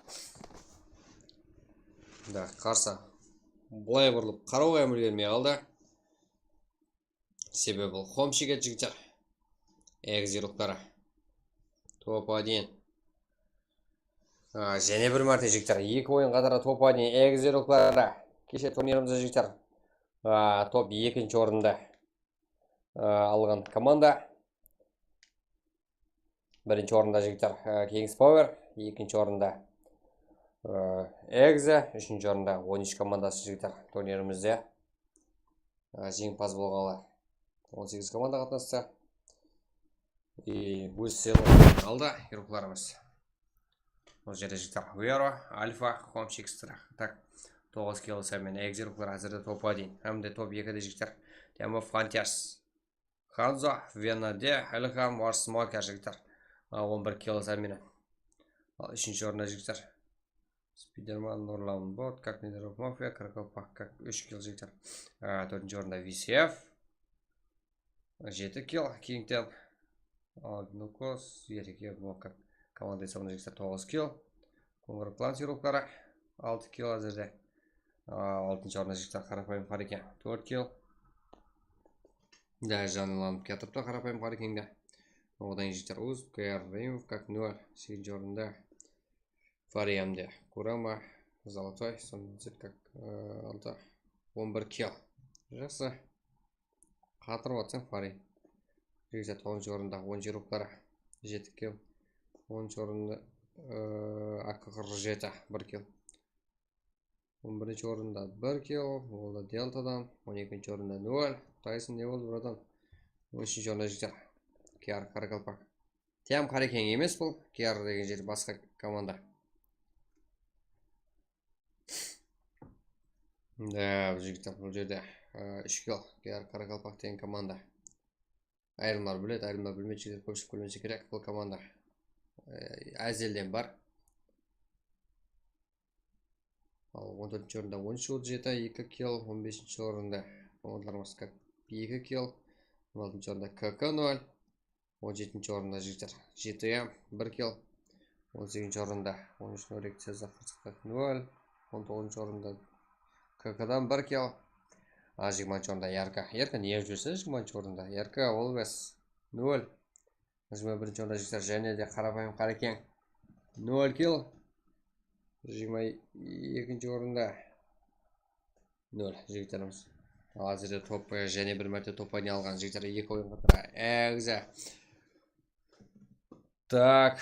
Da, qarsı. Bılay burılıp qarawǵa hám úlgermey qaldı. Sebebi ol Xomchik edi, jigitler. Egizerukları. Top один. A, jáne bir márte, jigitler. Eki oyın qatara top один egizerukları. Keshe turnirimizde, jigitler, a, top ekinshi orındı, a, alǵan komanda. Birinshi orında, jigitler, e, Kings Power, ekinshi orında, e, Exe, úshinshi orında on úsh komandası, jigitler, turnirimizde, e, jeńimpaz bolǵanlar on segiz komanda qatnastı. E, óz sıyıqların aldı, игрокlarımız. Bul jerde, jigitler, Vero, Alfa, Xomchik, Strah. Tak, toǵız kill esabı menen Exe игрокları házirde top один. Hám de top ekide, jigitler, Diamond Frontiers. Hanzo, Venade, Ilham, War Smoker, jigitler. A, on bir kill esabı menen. Al, úshinshi orında, jigitler, Spiderman, Nurlan Bot, Kak Nederok Mafia, Krakopak, Kak, úsh kill, jigitler. A, tórtinshi orında V C F. Jeti kill, Kingten. Al, Nukos, jeti kill, Mokak. Komanda esabında, jigitler, toǵız kill. Końır Klan sıyıqları, altı kill házirde. A, altınshı orında, jigitler, Qarapayım Qareken, tórt kill. Da, janlanıp ketipti Qarapayım Qarekende. Odan jigitler Uz, K R Reymov, Kak, nol. Segizinshi orında Fariyamde Kurama, Zolotoy, Sonzit, Kak, e, altı, on bir kill. Jaqsı. Qatırıp atsań, Fari. Jigitler, toǵızınshı orında on jigirma, jeti kill. Onınshı orında, e, A K qırq jeti, bir kill. On birinshi orında bir kill, ol da Deltadan. On ekinshi orında nol. Tayson, ne boldı, bratan? On úshinshi orında, jigitler, K R Qarakalpak. Tiyam Qarekeń emes bul. K R degen jeri basqa komanda. Da, bul jigitler bul jerde, e, úsh kill, K R Qarakalpak degen komanda. Ayırımlar biledi, ayırımlar bilmeydi, jigitler, kópshilik bilmese kerek, bul komanda, e, ázelden bar. Al, on tórtinshi orında on úsh, otız jeti, eki kill, on besinshi orında komandalarımız, Kak, eki kill, on altınshı orında K K nol. On jetinshi orında, jigitler, G T M, bir kill. On segizinshi orında on úsh, nol, Rekceza, Fırsıqtak, nol. On toǵızınshı orında K K dan bir kill. A, jigirmanshı orında Yarka. Yarka ne júrse, jigirmanshı orında? Yarka, Always, nol. Jigirma birinshi orında, jigitler, jáne de Qarapayım Qarekeń, nol kill. Jigirma ekinshi orında nol, jigitlerimiz. Al, házirde top, e, jáne bir márte top oyna alǵan jigitler, eki oyın qatara. Egze. Tak.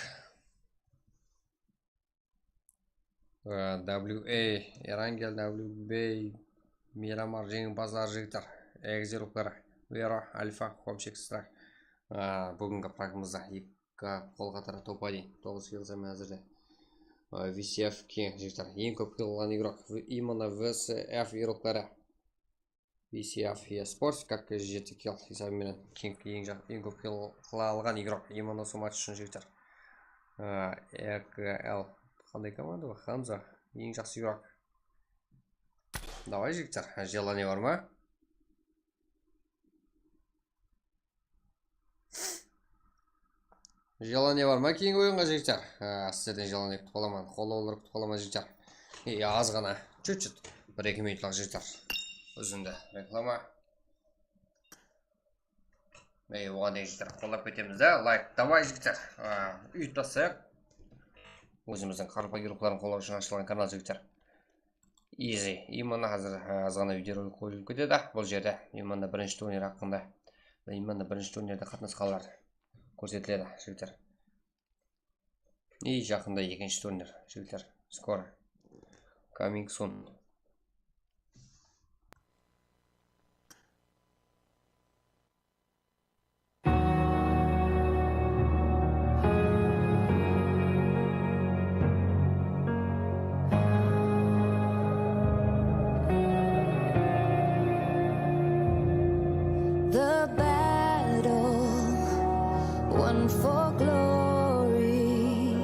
E, W A, Erangel, W B, Miramar jeńimpazları, jigitler. Egze ruqları. Vero, Alfa, Xomchik, Strah. E, búgingi pragımızda eki qol qatara top oyna. Toǵız kill sanı házirde. E, V C F keń, jigitler. Eń kóp kill alǵan igrok. V-, именно V C F igrokları. V C F eSports, Kak, jeti kill esabı menen keń, eń ja-, eń kóp kill qıla alǵan igrok. Именно usı match ushın, jigitler. E, E K L. Qanday komanda bul? Hamza. Eń jaqsı igrok. Davay, jigitler. Желание bar ma? Желание bar ma keyingi oyınǵa, jigitler? Ha, sizlerden желание kútip qalaman, qollawlar kútip qalaman, jigitler. E, az ǵana, чуть-чуть, bir-eki minutlıq, jigitler. Úzindi reklama. E, oǵan deyin, jigitler, qollap ketemiz da. Layk, davay, jigitler. A, úytip taslayıq. Ózimizdiń qaraqalpaq igrokların qollaw ushın ashılǵan kanal, jigitler. Easy. И mına házir, e, azǵana videorolik qoyılıp ketedi bul jerde. И mına birinshi turnir haqqında. И mına birinshi turnirde qatnasqanlar kórsetiledi, jigitler. И jaqında ekinshi turnir, jigitler. Скоро. Coming soon. The for glory.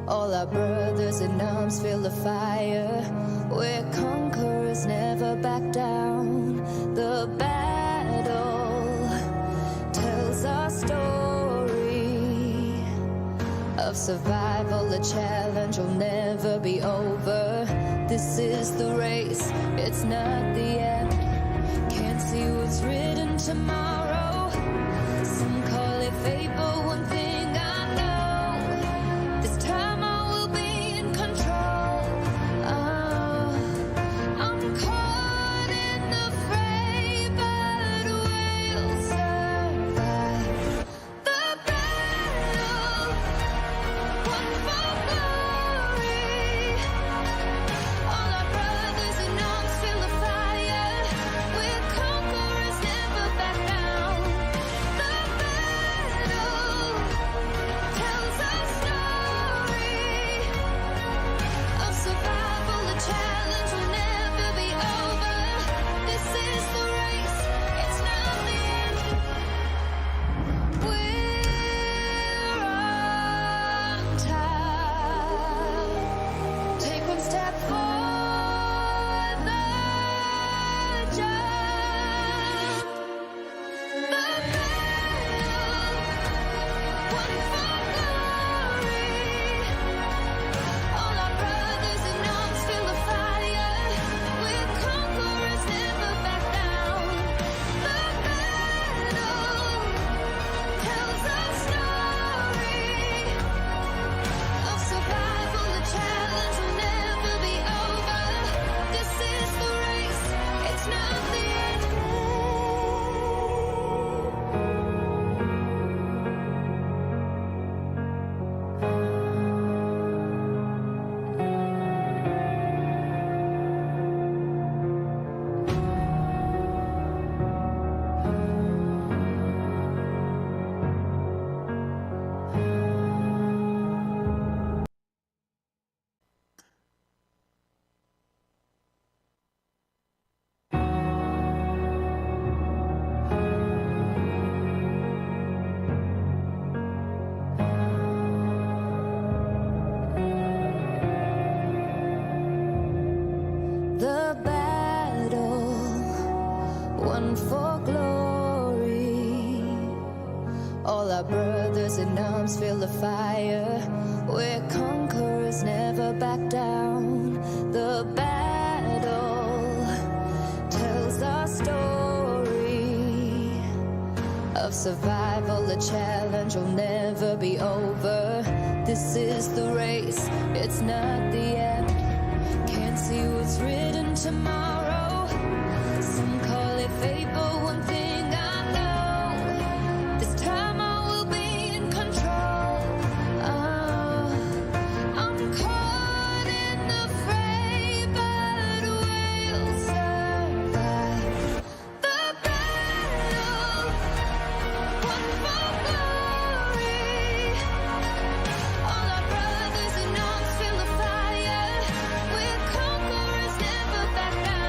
All our brothers in arms feel the fire. We're conquerors, never back down. The battle tells our story of survival, a challenge will never be over. This is the race, it's not the end. Can't see what's written tomorrow. Some call it fate, but one thing I know, this time I will be in control. Oh, I'm caught in the fray, but we'll survive. The battle, won for glory. All our brothers in arms feel the fire. We're conquerors, never back down. The battle tells our story of survival, a challenge will never be over. This is the race, it's not the end. We're on top. Take one step for the jump. The battle, won for glory. All our brothers in arms feel the fire. We're conquerors, never back down. The battle tells our story of survival, the challenge will never be over. This is the race, it's not the end. The battle, won for glory. All our brothers in arms feel the fire. We're conquerors, never back down. The battle tells our story of survival, a challenge will never be over. This is the race, it's not the end. Can't see what's written tomorrow. Some call it fate, but one thing I know, this time I will be in control. Oh, I'm caught in the fray, but we'll survive. The battle, won for glory. All our brothers in arms feel the fire. We're conquerors, never back down.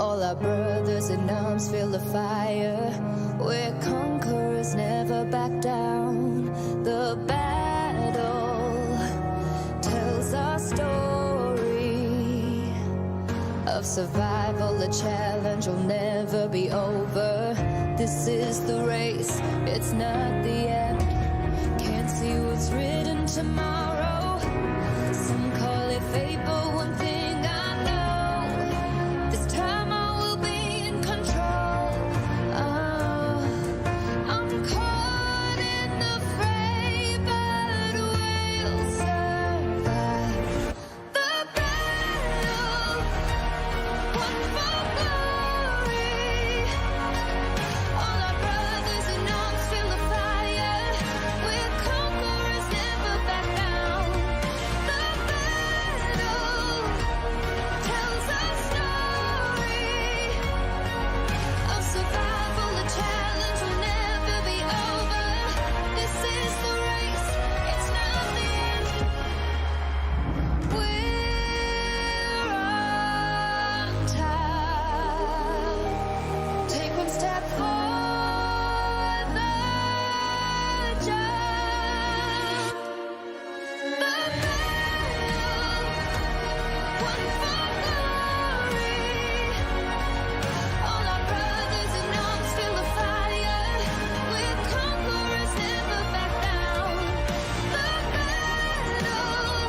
All our brothers in arms feel the fire. We're conquerors, never back down. The battle tells our story of survival, a challenge will never be over. This is the race, it's not the end. Can't see what's written tomorrow. Some call it fate, but one thing I know, this time I will be in control. Oh, I'm caught in the fray, but we'll survive. The battle, one for glory. All our brothers in arms feel the fire. We're conquerors, never back down. The battle tells our story of survival, a challenge will never be over. This is the race, it's not the end. We're on time. Take one step for the jump. The battle, one for glory. All our brothers in arms feel the fire. We're conquerors, never back down. The battle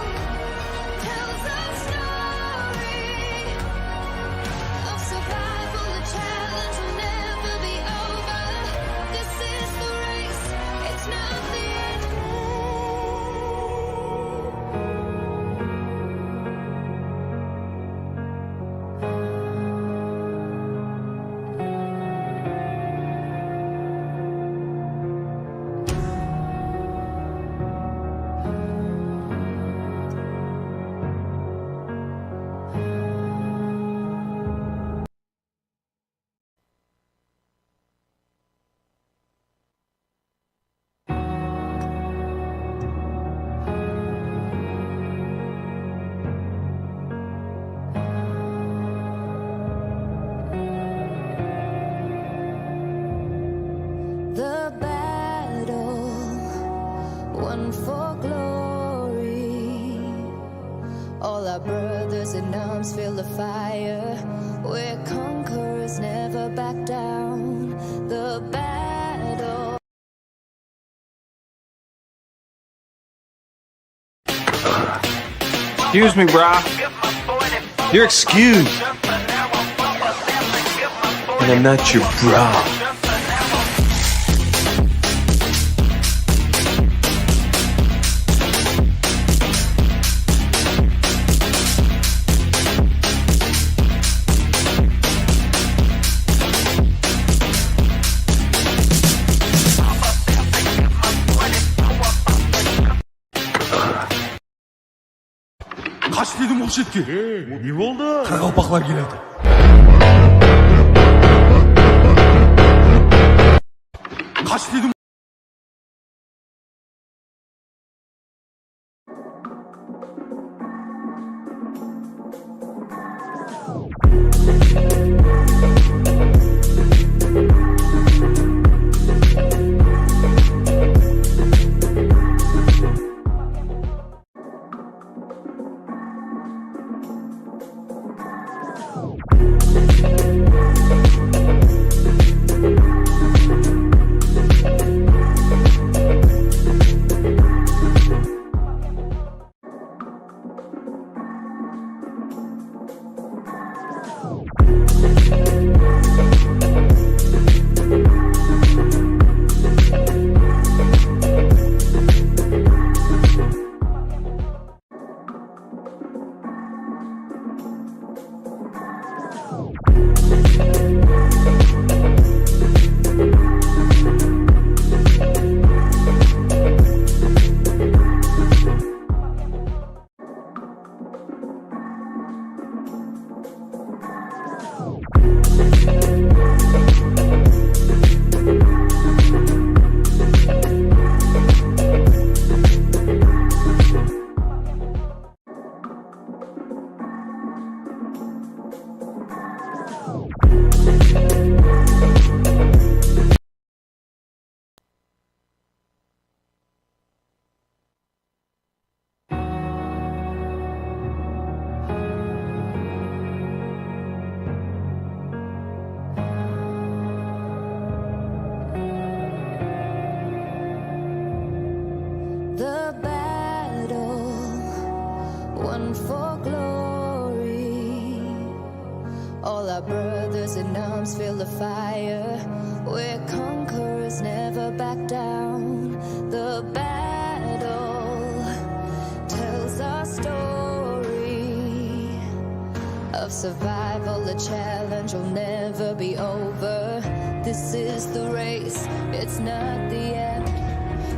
tells our story of survival, a challenge will never be over. This is the race, it's not the end. The battle, one for glory. All our brothers in arms feel the fire. We're conquerors, never back down. The battle. Excuse me, brah. You're excused. And I'm not your brah. Qash dedim ol shetke. Ey, ne boldı? Qaraqalpaqlar keledi. Qash dedim. All our brothers in arms feel the fire. We're conquerors, never back down. The battle tells our story of survival, the challenge will never be over. This is the race, it's not the end.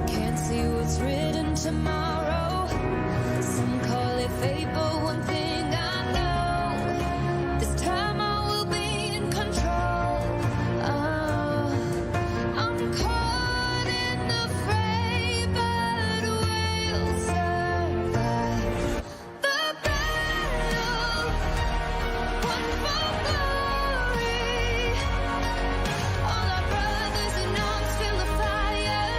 Can't see what's written tomorrow. Some call it fate, but one thing I know, this time I will be in control. Oh, I'm caught in the fray, but we'll survive. The battle, won for glory. All our brothers in arms feel the fire.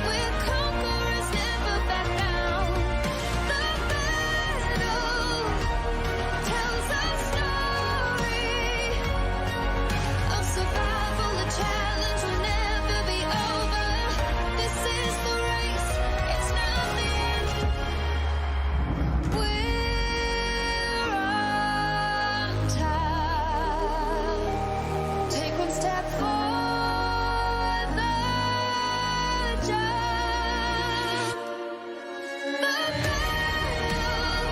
We're conquerors, never back down. The battle tells our story of survival, the challenge will never be over. This is the race, it's not the end. We're on top. Take one step for the jump. The battle,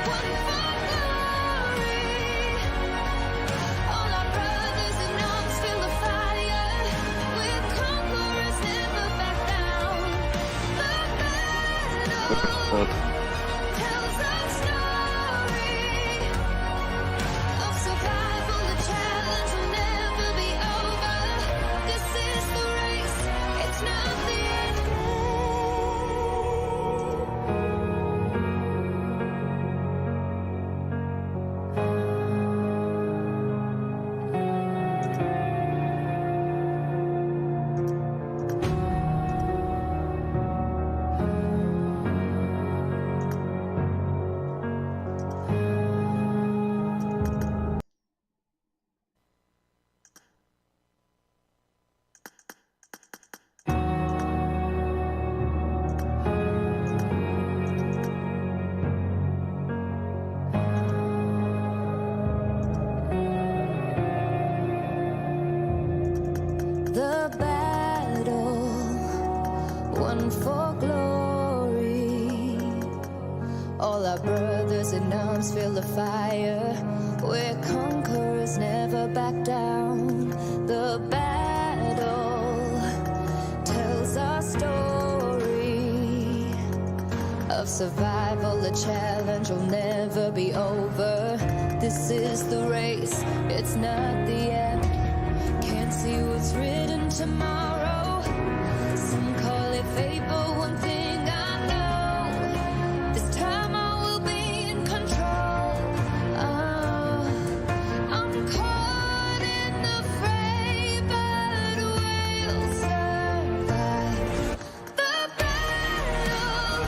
won for glory. All our brothers in arms feel the fire. We're conquerors, never back down. The battle tells our story of survival. The challenge will never be over. This is the race, it's not the end. The battle, won for glory. All our brothers in arms feel the fire. We're conquerors, never back down. The battle tells our story of survival. The challenge will never be over. This is the race, it's not the end. Can't see what's written tomorrow. Some call it fate, but one thing I know, this time I will be in control. Oh, I'm caught in the fray, but we'll survive. The battle,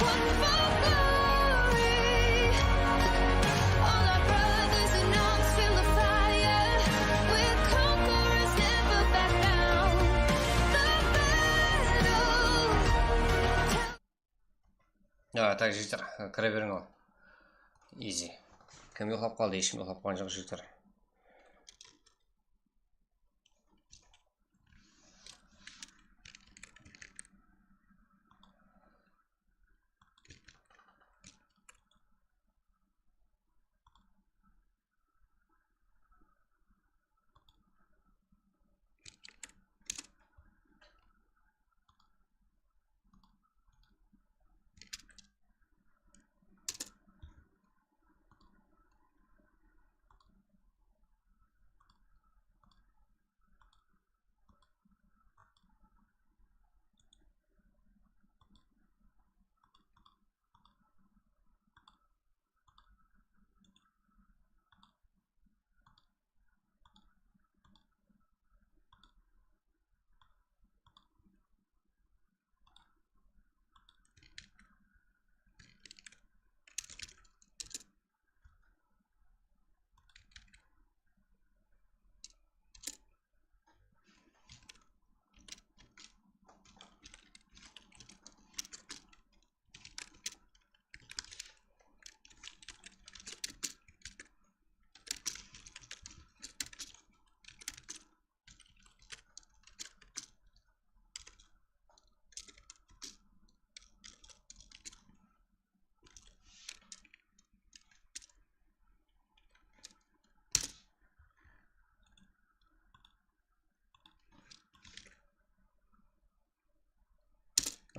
won for glory. All our brothers in arms feel the fire. We're conquerors, never back down. The battle. A, tak, jigitler, kire beriń al. Easy. Kim uyıqlap qaldı? Hesh kim uyıqlap qalǵan joq, jigitler.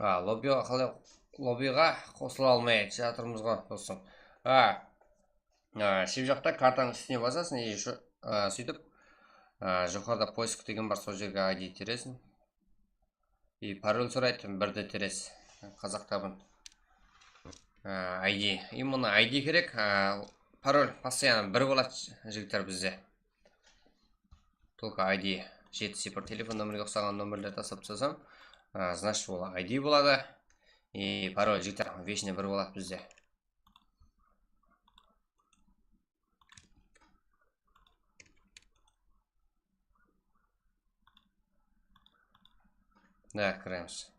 A, lobbiǵa qalay, lobbiǵa qosıla almay atırmız ǵo, dostım. A, a, shep jaqta kartanıń ústine basasań, и shu, a, sóytip, a, joqarıda poisk degen bar, sol jerge I D tereseń. И parol soraydı, birdi teres. Qazaq tabın. A, I D. И mına I D kerek. A, parol постоянно bir boladı, jigitler, bizde. Только I D. Jeti sifir telefon nomerge uqsaǵan nomerler taslap taslasam, a, значит, ol I D boladı. И parol, jigitler, вечно bir boladı bizde. Da, kiremiz.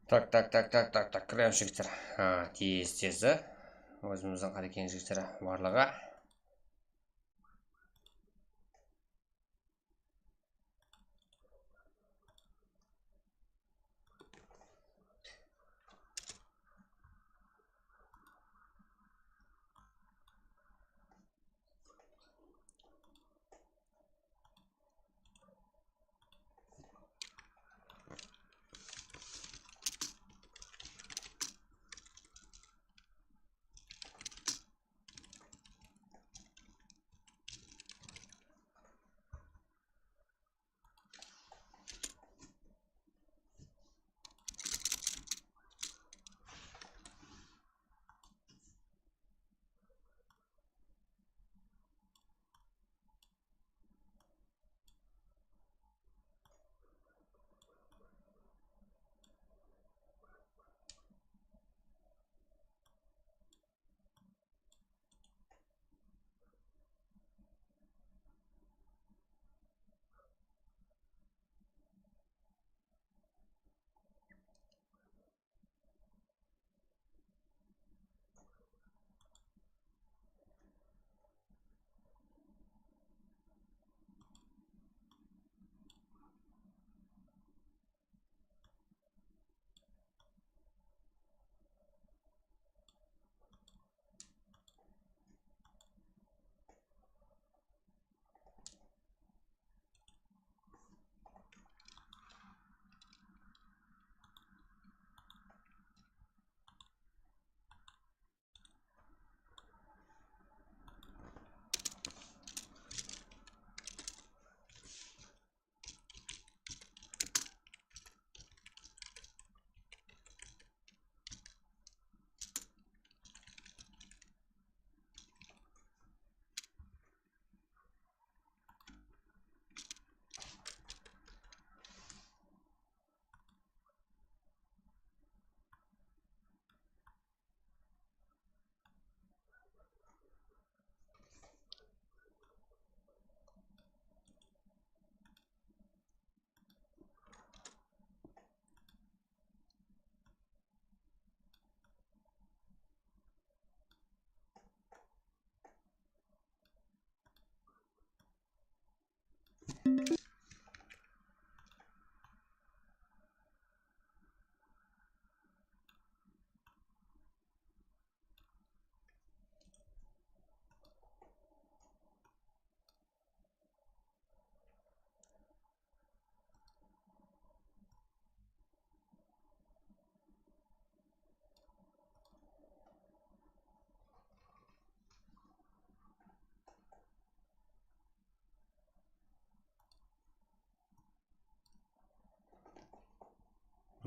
Tak, tak, tak, tak, tak, tak, kiremiz, jigitler. Ha, tez, tez. Ózimizdiń Qarekeniń jigitleri barlıǵı.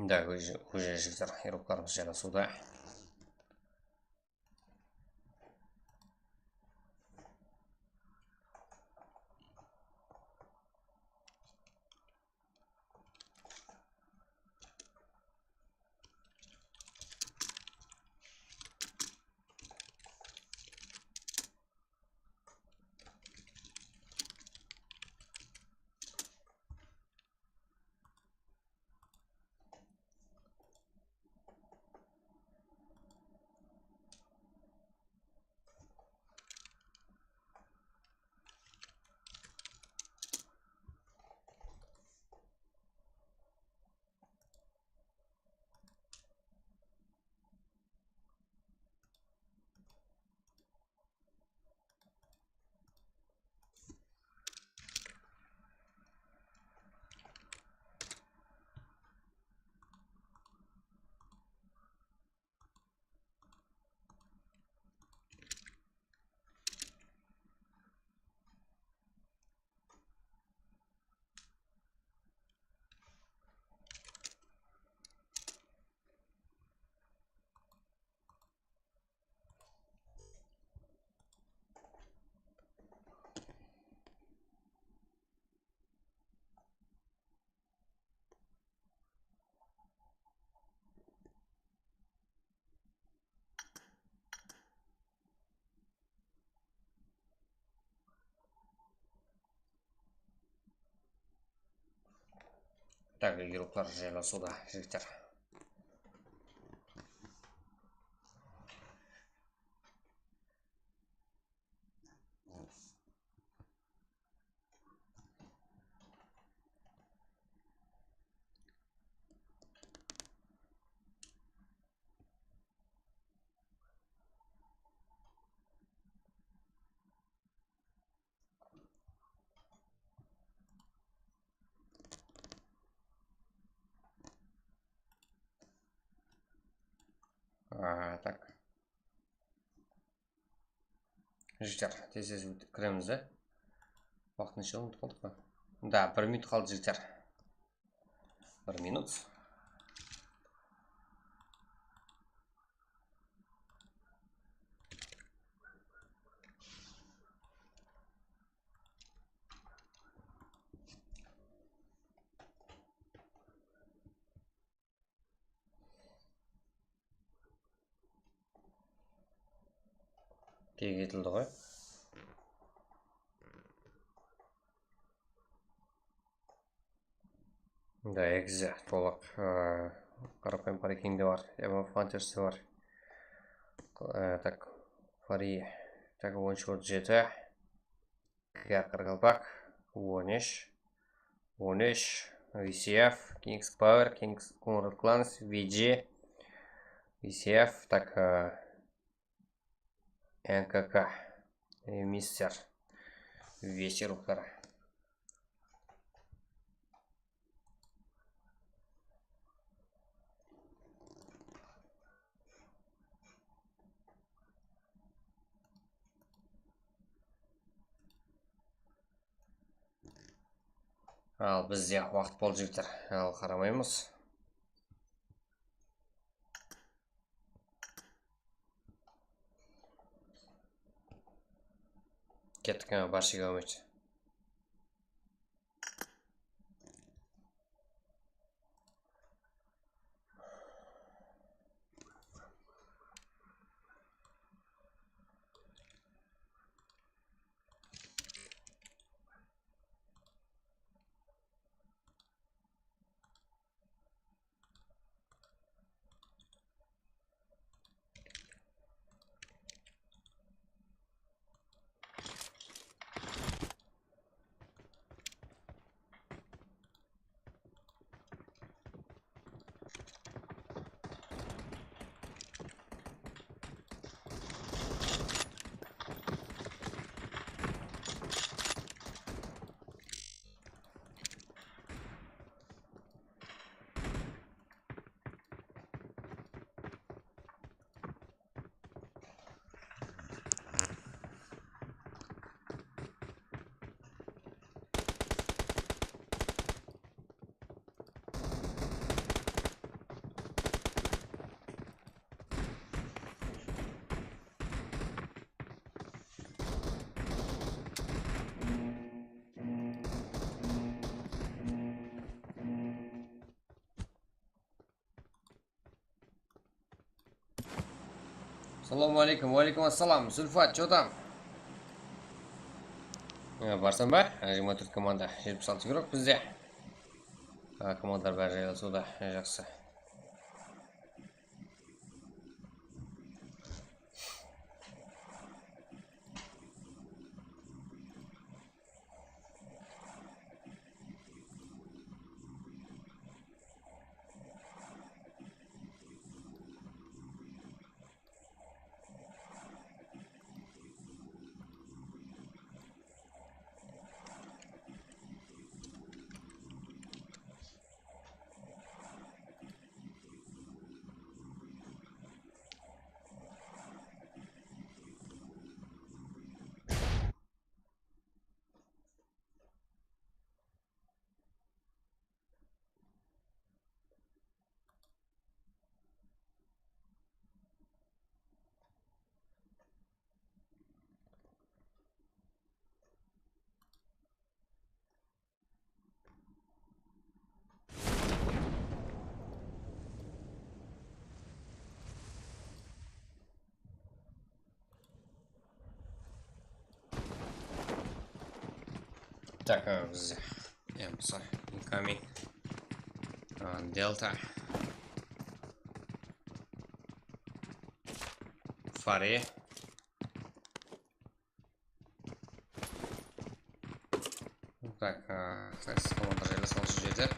Да, уже, уже, jigitler, iroqlarımız jarasıwda. Tak, igroklar jaylasıwda, jigitler. A, tak. Jigitler, tez-tez kiremiz de. Waqtı neshe, umıtıp qaldıq pa? Da, bir minut qaldı, jigitler. Bir minut. Tegetildi ǵoy. Da, egizi tolıq, ıı, qarapayım Fari King de bar, Evo Fighters de bar. Iı, tak, Fari, tak, on short jeti. Kiyar Qaraqalpaq, on úsh, on úsh, V C F, Kings Power, Kings Conrad Clans, V G, V C F, tak, ıı, N K K, e, Mister, Vester ruxları. Al, bizde waqıt boldı, jigitler. Al, qaramaymız. Kettik, ha, Barshige úmit. Assalamu aleykum. Wa aleykum assalam. Zulfat, что там? Ya, barsań ba? Jigirma tórt komanda, jetpis altı igrok bizde. Ha, komandalar bári jaylasıwda, jaqsı. Так, а, biz, em, incoming. A, Delta. Fare. Tak, a, qaysı komandalar jaylasqan usı jerde?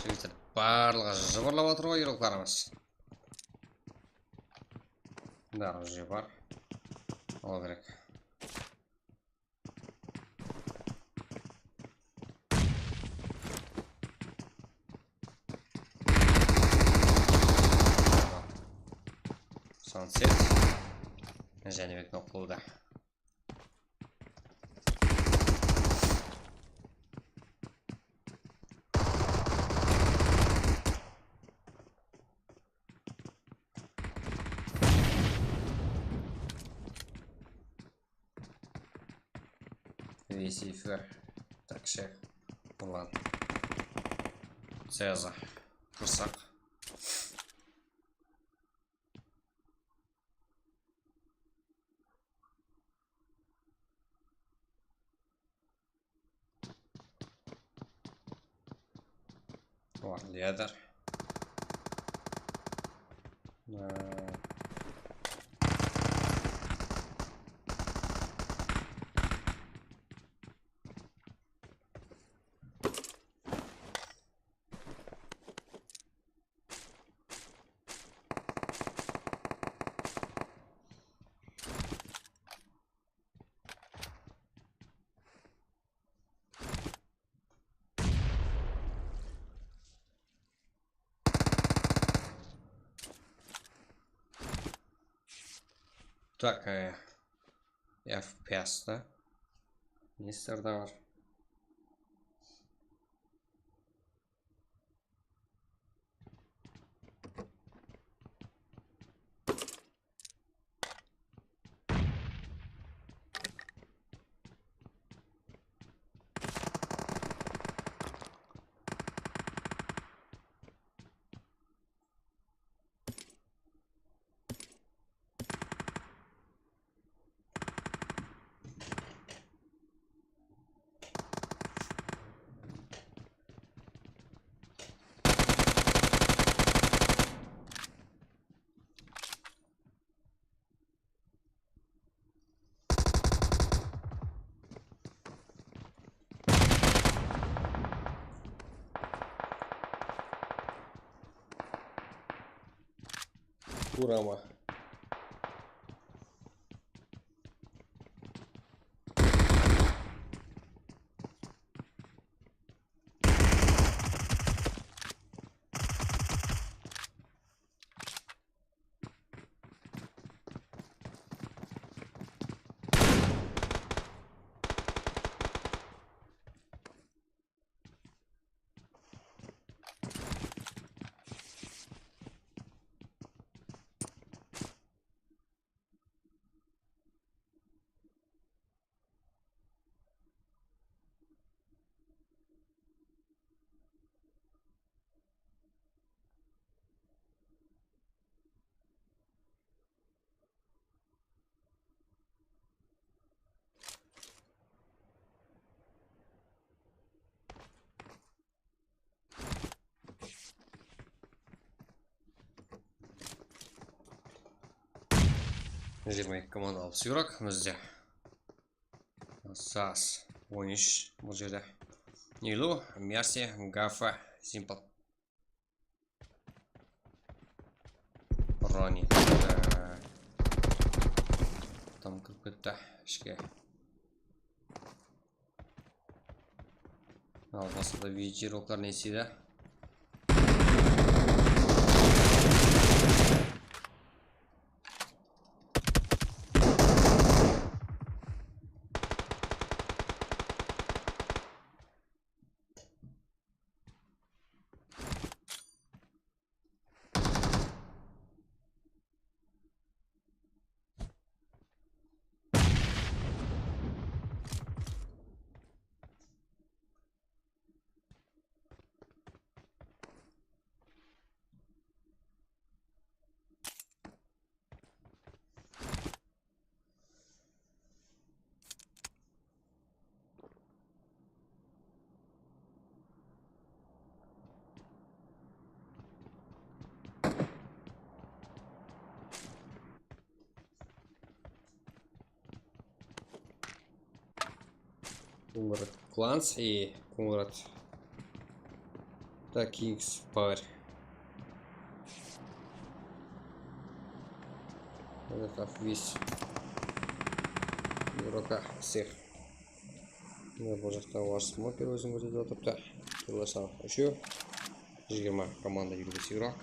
Jigitler, barlıǵı jıbırlap atır ǵoy, yurıqlarımız. Darı jıbar. Al kerek. Sunset. Jánibek noq boldı. Lucifer. Так, shek. Ulan. Cezar. Qırsaq. Var, leather. Ee, Так, e, F P S-te. Nesler de bar. Kurama. Jigirma eki komanda, alpıs yuraq bizde. Sas, on úsh bul jerde. Nilu, Mersi, Gafa, Simple. Roni. Ee, tam kirip ketti ishke. Al, basqa da videorolikler ne isteydi? Konrad Klans и Konrad The King's Power. Это так весь игрока всех. Mine, bul jaqta War Smoker ózin kórsetip atırıptı. Turlar sanı úshew. Jigirma komanda, elliw bes игрок.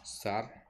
Star.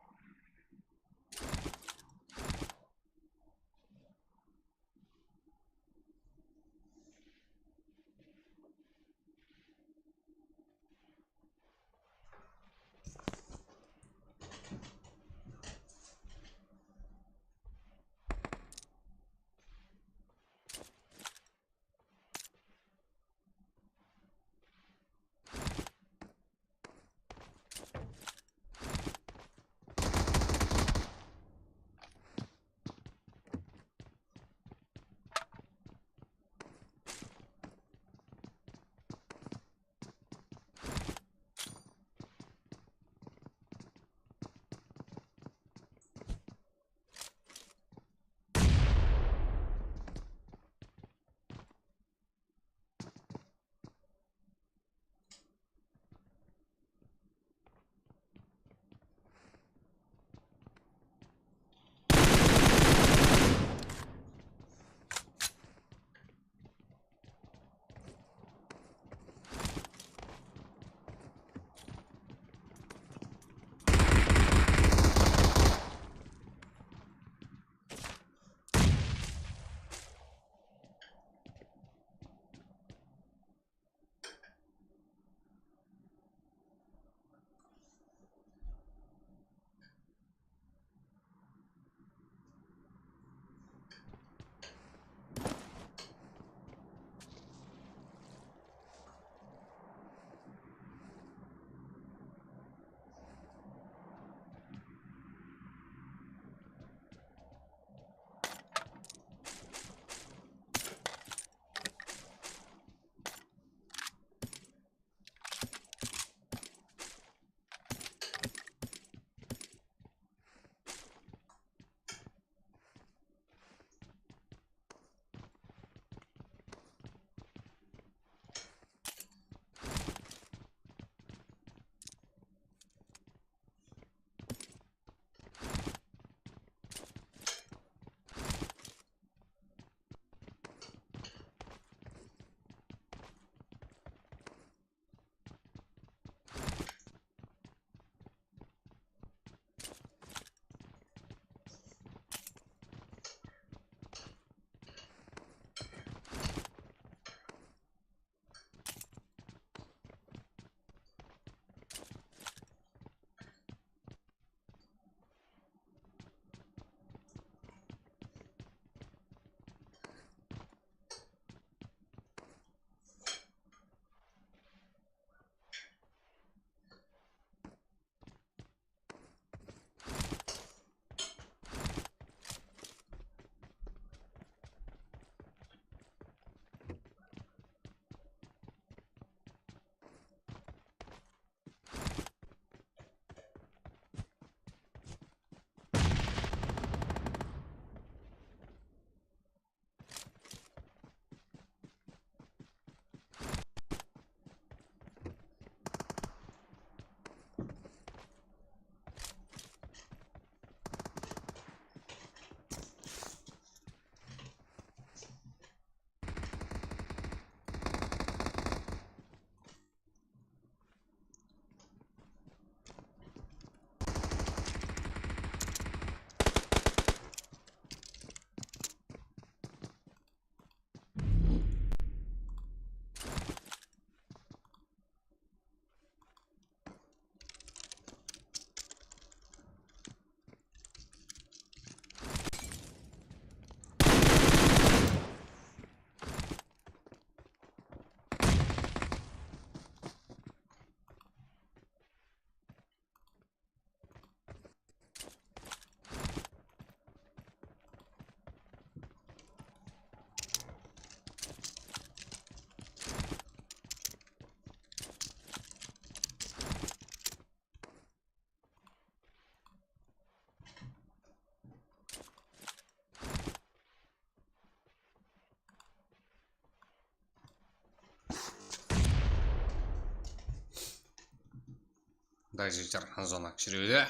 Mında jigitler zona kishirewde.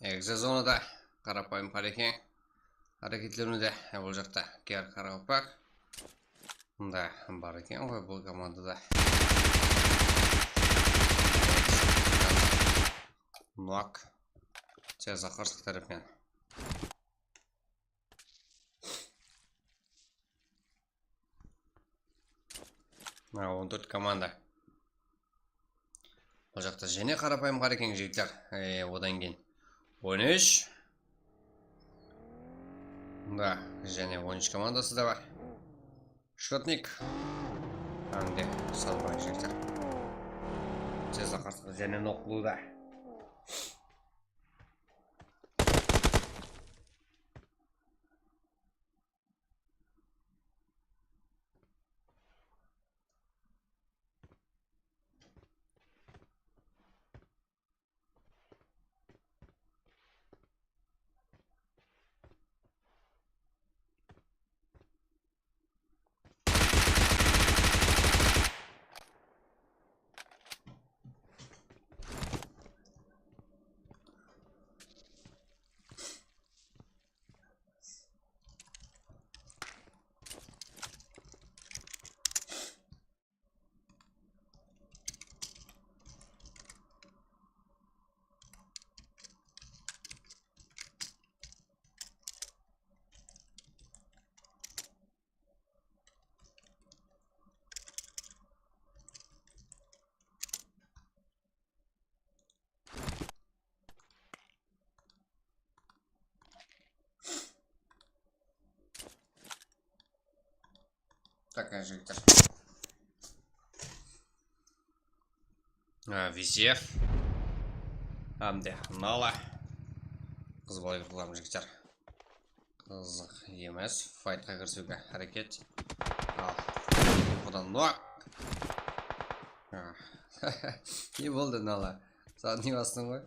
Egze zonada qarapayım Qarekeń háreketlenwde. Bul jaqta K R Qaraqalpaq. Mında bar eken ǵoy bul komandada. Nuak. Tez aqarsıq tárepinen. Mına on tórt komanda. Bul jaqta jáne qarapayım Qarekeń jigitler. E, odan keyin on úsh. Mında jáne on úsh komandası da bar. Shotnik. Áńde sanbay jigitler. Tez aqarsıq jáne noqlıwda. Tak, jigitler. A, V C F. Hám de Nala. Qız bala uyqılarım jigitler. Qızıq emes. Faytqa kirisiwge háreket. Al. Uyqıdan nok. A. Ne boldı, Nala? Zadnıy bastıń ǵoy.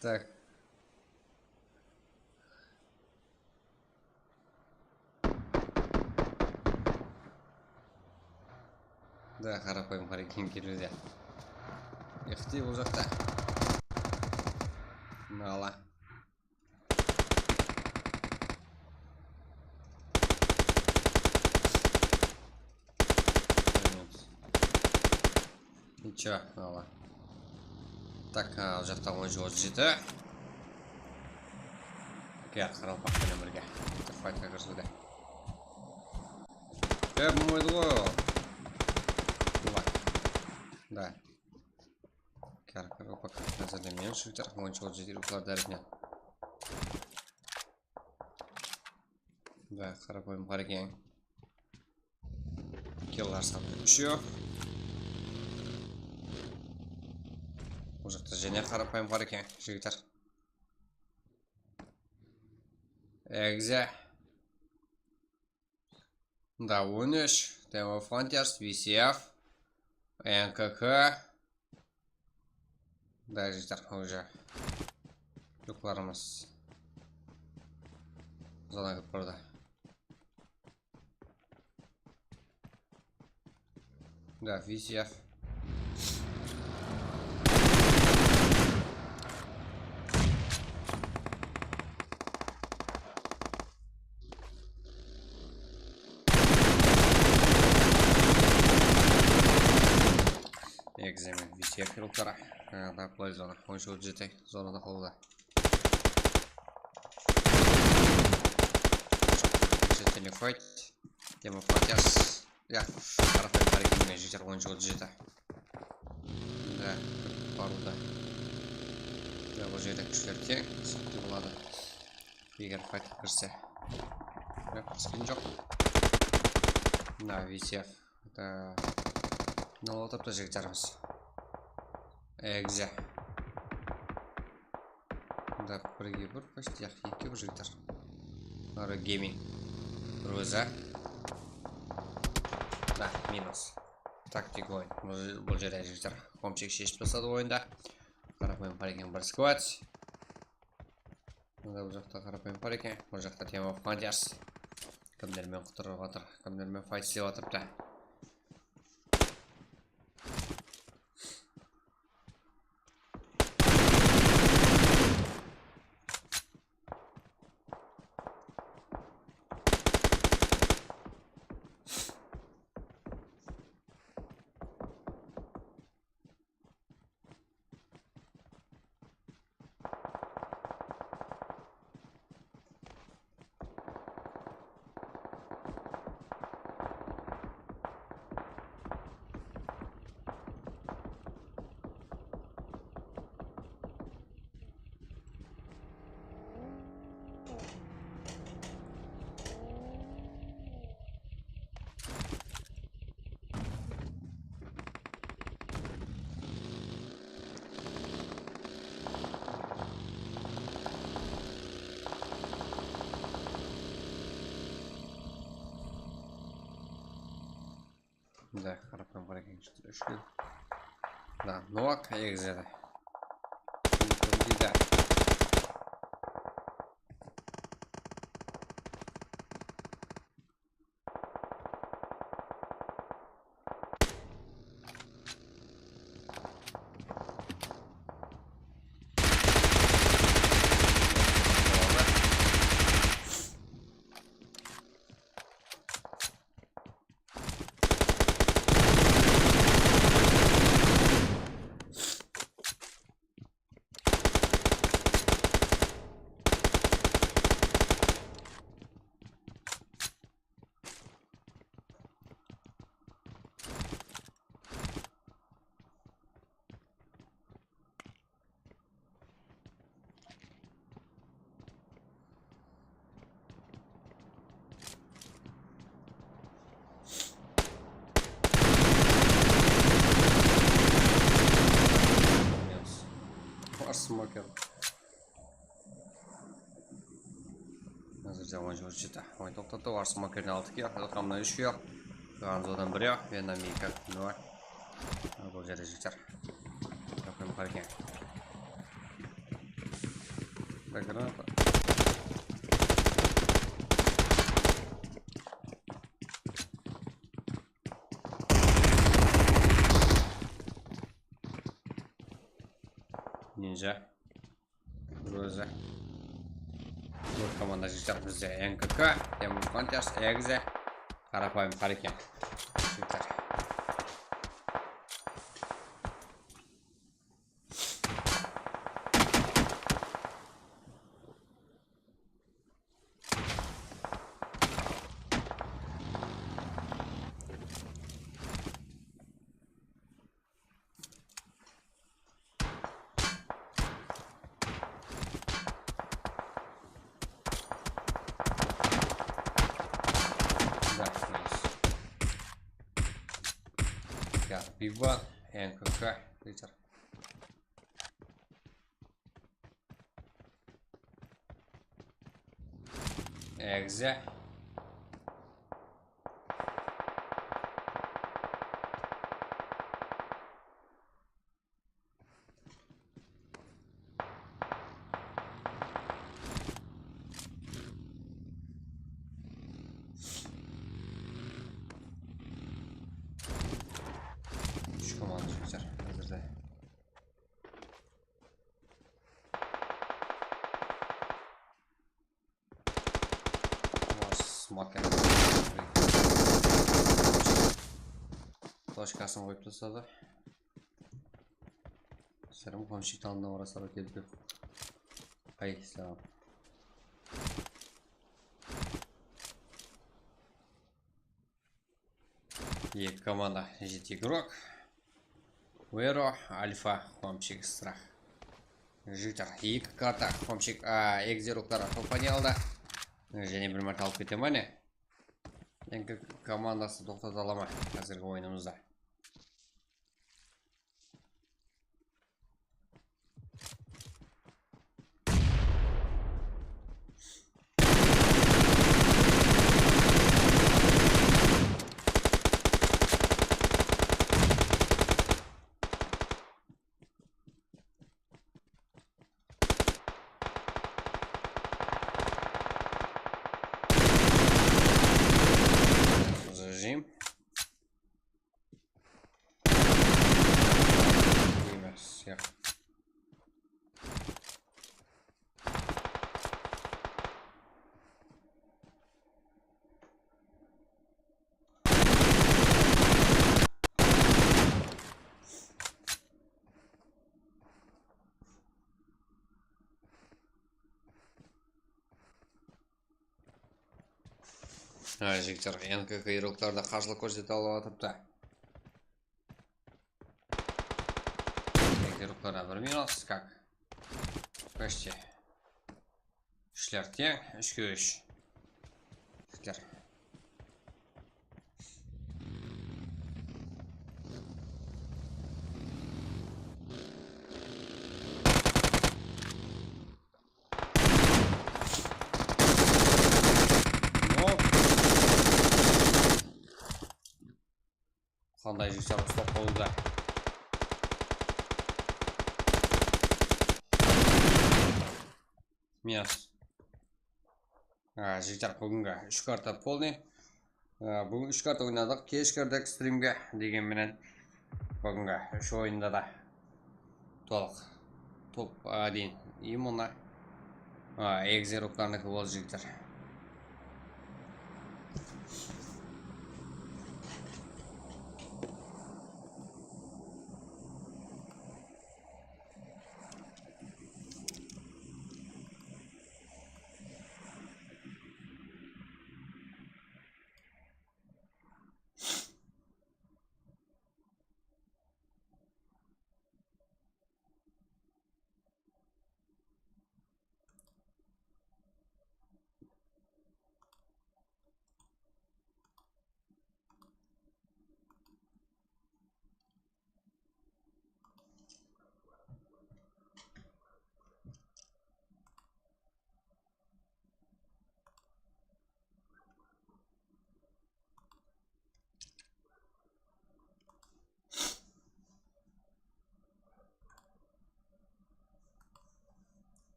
Tak. Da, qarapayım Qarekeń keliwde. Ixti bul jaqta. Nala. Nicho, nala. Tak, a, bul jaqta on úsh otız jeti. Ke, Qaraqalpaq penen birge. Faytqa kirisiwde. Ke, bolmaydı ǵoy ol. Давай. Да. Ke, Qaraqalpaq házirde meniń shúkir on úsh otız jeti ruxlar dárepinen. Da, qarapayım Qarekeń. Killar sanı úshew. Bul jaqta jáne qarapayım Qarekeń, jigitler. Egze. Da, on úsh, Team of Hunters, V C F, N K K. Da, jigitler, уже. Juklarımız zona kirip bardı. Da, V C F. Egze men V C F ruxları. Ha, da, play zona. On úsh otız jeti zonada qaldı. Jeti fight. Team of Hunters. Ya, qarapayım Qarekeń menen jigitler on úsh otız jeti. Da, barıwda. Ya, bul jerde kúshler teń, saqtı boladı. Eger faytqa kirse. Biraq kirisken joq. Mına V C F. Da. Mına otırıptı jigitlerimiz. Egze. Da, birge bir, почти, yaq, ekige bir jigitler. Mına Gaming. Roza. Da, minus. Taktik oyın. Bul, bul jerde jigitler komshik sheship tasladı oyında. Qarapayım Qarekeń bir squad. Mında bul jaqta qarapayım Qarekeń. Bul jaqta Team of Hunters. Kimler menen qutırıp atır, kimler menen fayt islep atırıptı. Úshke. Da, Novak egizedi. Deydi. Yes. Var smoker. Házir jaman júrip jete. Oy, toqtattı, var smokerden altı kill, Ilhamnan úsh kill. Ganzodan bir, Venam eki, nol. Bul jerde jigitler. Yoqım, qara eken. Bir granata. Ninja. Ózi. Tórt komanda jigitler, bizde N K K, Demon Hunters, Exe, qarapayım qara eken. Jigitler. Так, nice. Так, Биг Бен, Н К К, Питер. Exe. Úsh komanda jigitler házirde. Smoker. Flaşkasın qoyıp tasladı. Sırım qomshik aldına oraslar kelip. Ay, salam. Eki komanda, jeti igrok. Vero, Alfa, Homchik, Strah. Jigitler, eki karta, Homchik, a, Exe rukları topani aldı. Jáne bir márte alıp kete ma ne? N K K komandası toqtata ala ma házirgi oyınımızda? Зажим. Deymiz, yaq. Ha, jigitler, N K K igroklardı qarshılıq kórsete alıp atırıptı. N K K igroklarına bir minus, kak. Почти. Úshler teń, úshke úsh. Jigitler. Nok. Qan Mınday jigitler uslap qoyıwda. Minus. A, jigitler, búgingi úsh karta polnıy. A, búgin úsh karta oynadıq, keshkirdik strimge. Degen menen búgingi úsh oyında da tolıq top один именно, a, egzeruklarniki boldı, jigitler.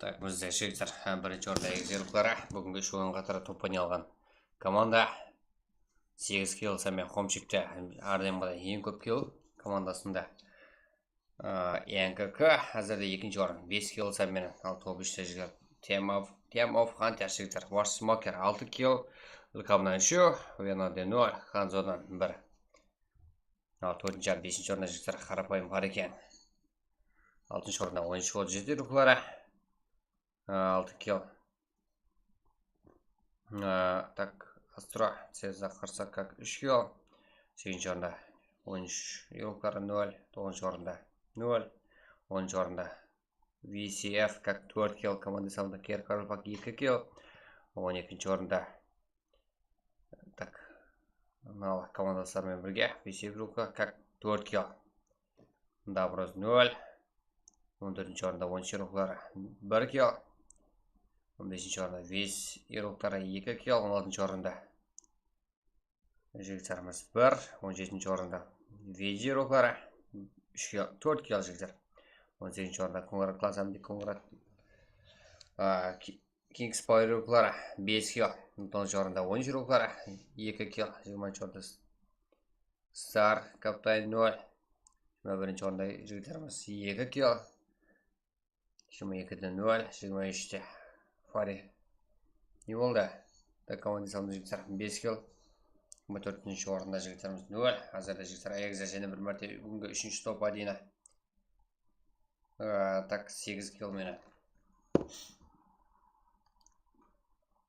Tak, bizde jigitler, há, birinshi orında egzerukları. Búgingi úsh oyın qatarı top oynay alǵan komanda. Segiz kill sanmen Xomchikte, Ardemgada eń kóp kill komandasında. A, N K K házirde ekinshi orın, bes kill sanmen, al top ishte jigitler. Team of, Team of Hunter jigitler, War Smoker altı kill, Ilkamnan úshew, Venade nol, Hanzodan bir. Al tórtinshi hám besinshi orında jigitler, Qarapayım Qareken. Altınshı orında on úsh gol, jeti ruxlara. A, altı kill. A, tak, Astra, Cezar Xarsakak úsh kill. Segizinshi orında on úsh ruxlara, nol. Toǵızınshı orında nol. Onınshı orında V C F kak tórt kill, komanda sanında Kerkarpak eki kill. On ekinshi orında Tak, mınaw komandaslar menen birge, Visebruka, kak, tórt kill. Dabroz, nol. On tórtinshi orında on úsh ruxlar, bir kill. On besinshi orında Ves ruxlar, eki kill. On altınshı orında jigitlerimiz bir. On jetinshi orında Veji ruxlar, úsh kill, tórt kill jigitler. On segizinshi orında Końırat Klasamdi, Końırat, a, ki-, Kings Power ruxları, bes kill. On toǵızınshı orında on úsh ruxları, eki kill. Jigirmanshı orında Star Kaptay, nol. Jigirma birinshi orında jigitlerimiz, eki kill. Jigirma ekide nol, jigirma úshte Fari. Ne boldı? Da, komanda sanında jigitler, bes kill. Jigirma tórtinshi orında jigitlerimiz, nol. Házirde jigitler, ayaq izler jáne bir márte búgingi úshinshi top adına. Ee, tak, segiz kill menen.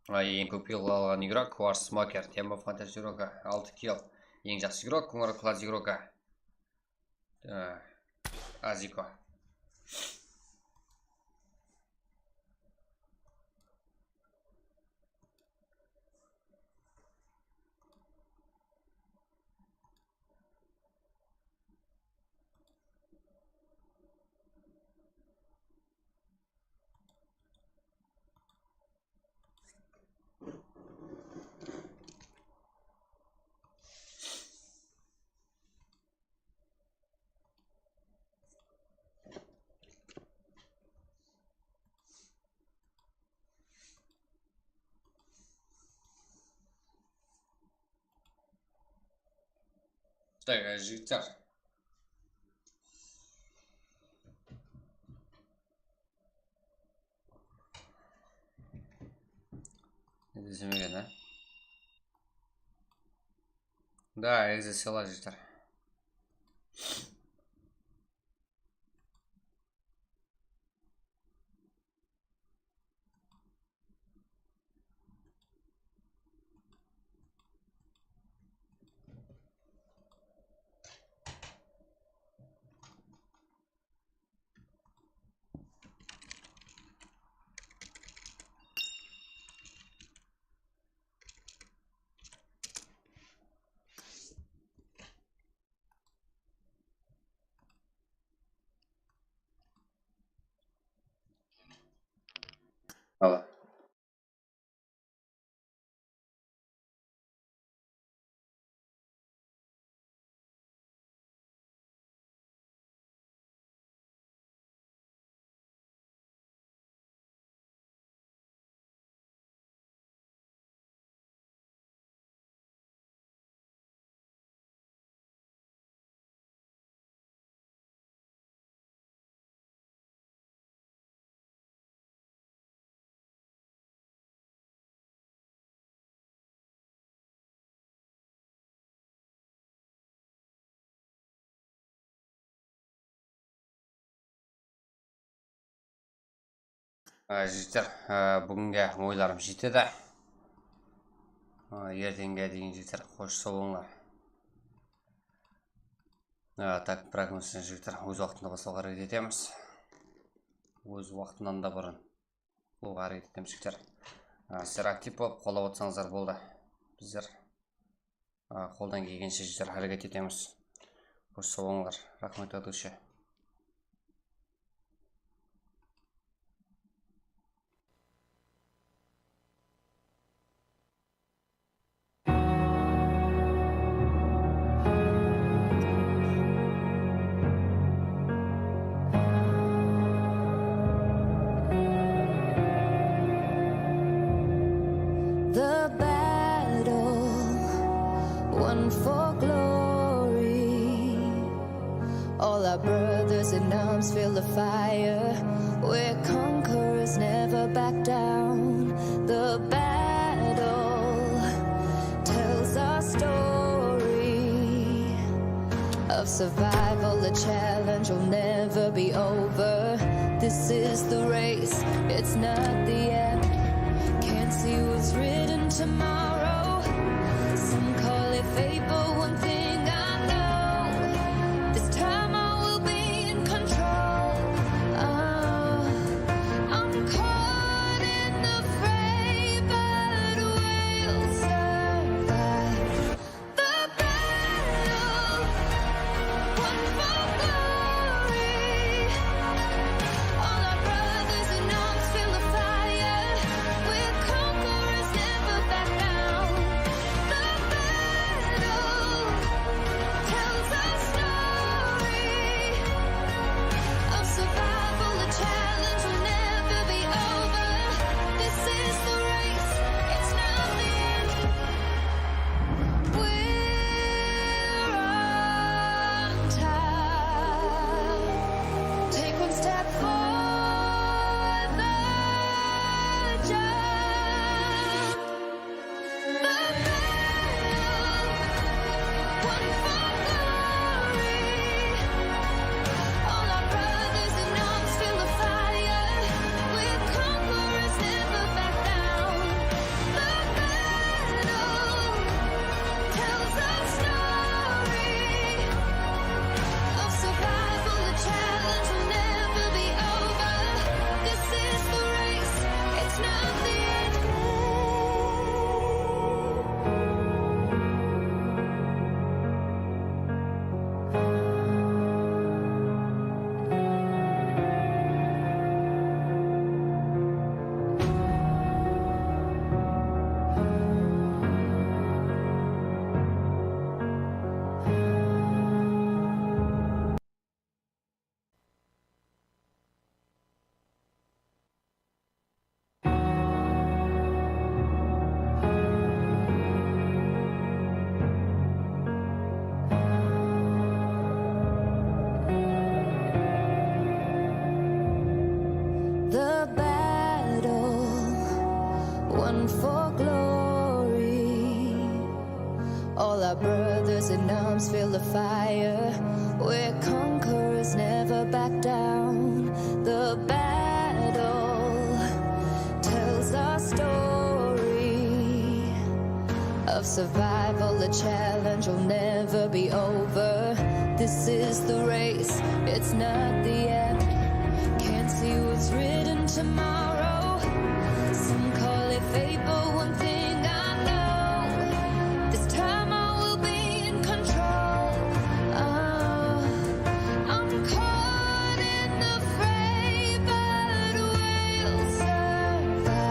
Ay, eń kóp kill alǵan igrok, War Smoker, Tema Fantasy igroka, altı kill. Eń jaqsı igrok, Końırat Klass igroka. Ee, Aziko. Так, jigitler. Ne desem eken, a? Da, egze sela, jigitler. Al. Á, jigitler, á, búginge oylarım jetedi. Á, erteńge deyin, jigitler, xosh, saw bolıńlar. Á, tak, pragnoz, jigitler, óz waqtında baslawǵa háreket etemiz. Óz waqtınan da burın bolıwǵa háreket etemiz, jigitler. Á, sizler aktiv bolıp, qollap otsańızlar boldı. Bizler Á, qoldan kelgenshe, jigitler, háreket etemiz. Xosh, saw bolıńlar. Raxmet, Adushi. The battle won for glory. All our brothers in arms feel the fire. We're conquerors, never back down. The battle tells our story of survival, the challenge will never be over. This is the race, it's not the end. Can't see what's written tomorrow. Some call it fate, but one thing I know, this time I will be in control. Oh, I'm caught in the fray, but we'll survive. The battle won for glory. All our brothers in arms feel the fire. We're conquerors, never back down. The battle tells our story of survival. The challenge will never be over. This is the race, it's not the end. We're on top. Take one step for the jump. The battle won for glory. All our brothers in arms feel the fire. We're conquerors, never back down. The battle tells our story of survival. The challenge will never be over. This is the race, it's not the end. The battle won for glory. All our brothers in arms feel the fire. We're conquerors, never back down. The battle tells our story of survival. The challenge will never be over. This is the race, it's not the end. Can't see what's written tomorrow. Some call it fate, but one thing I know, this time I will be in control. Oh, I'm caught in the fray, but we'll survive.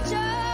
Just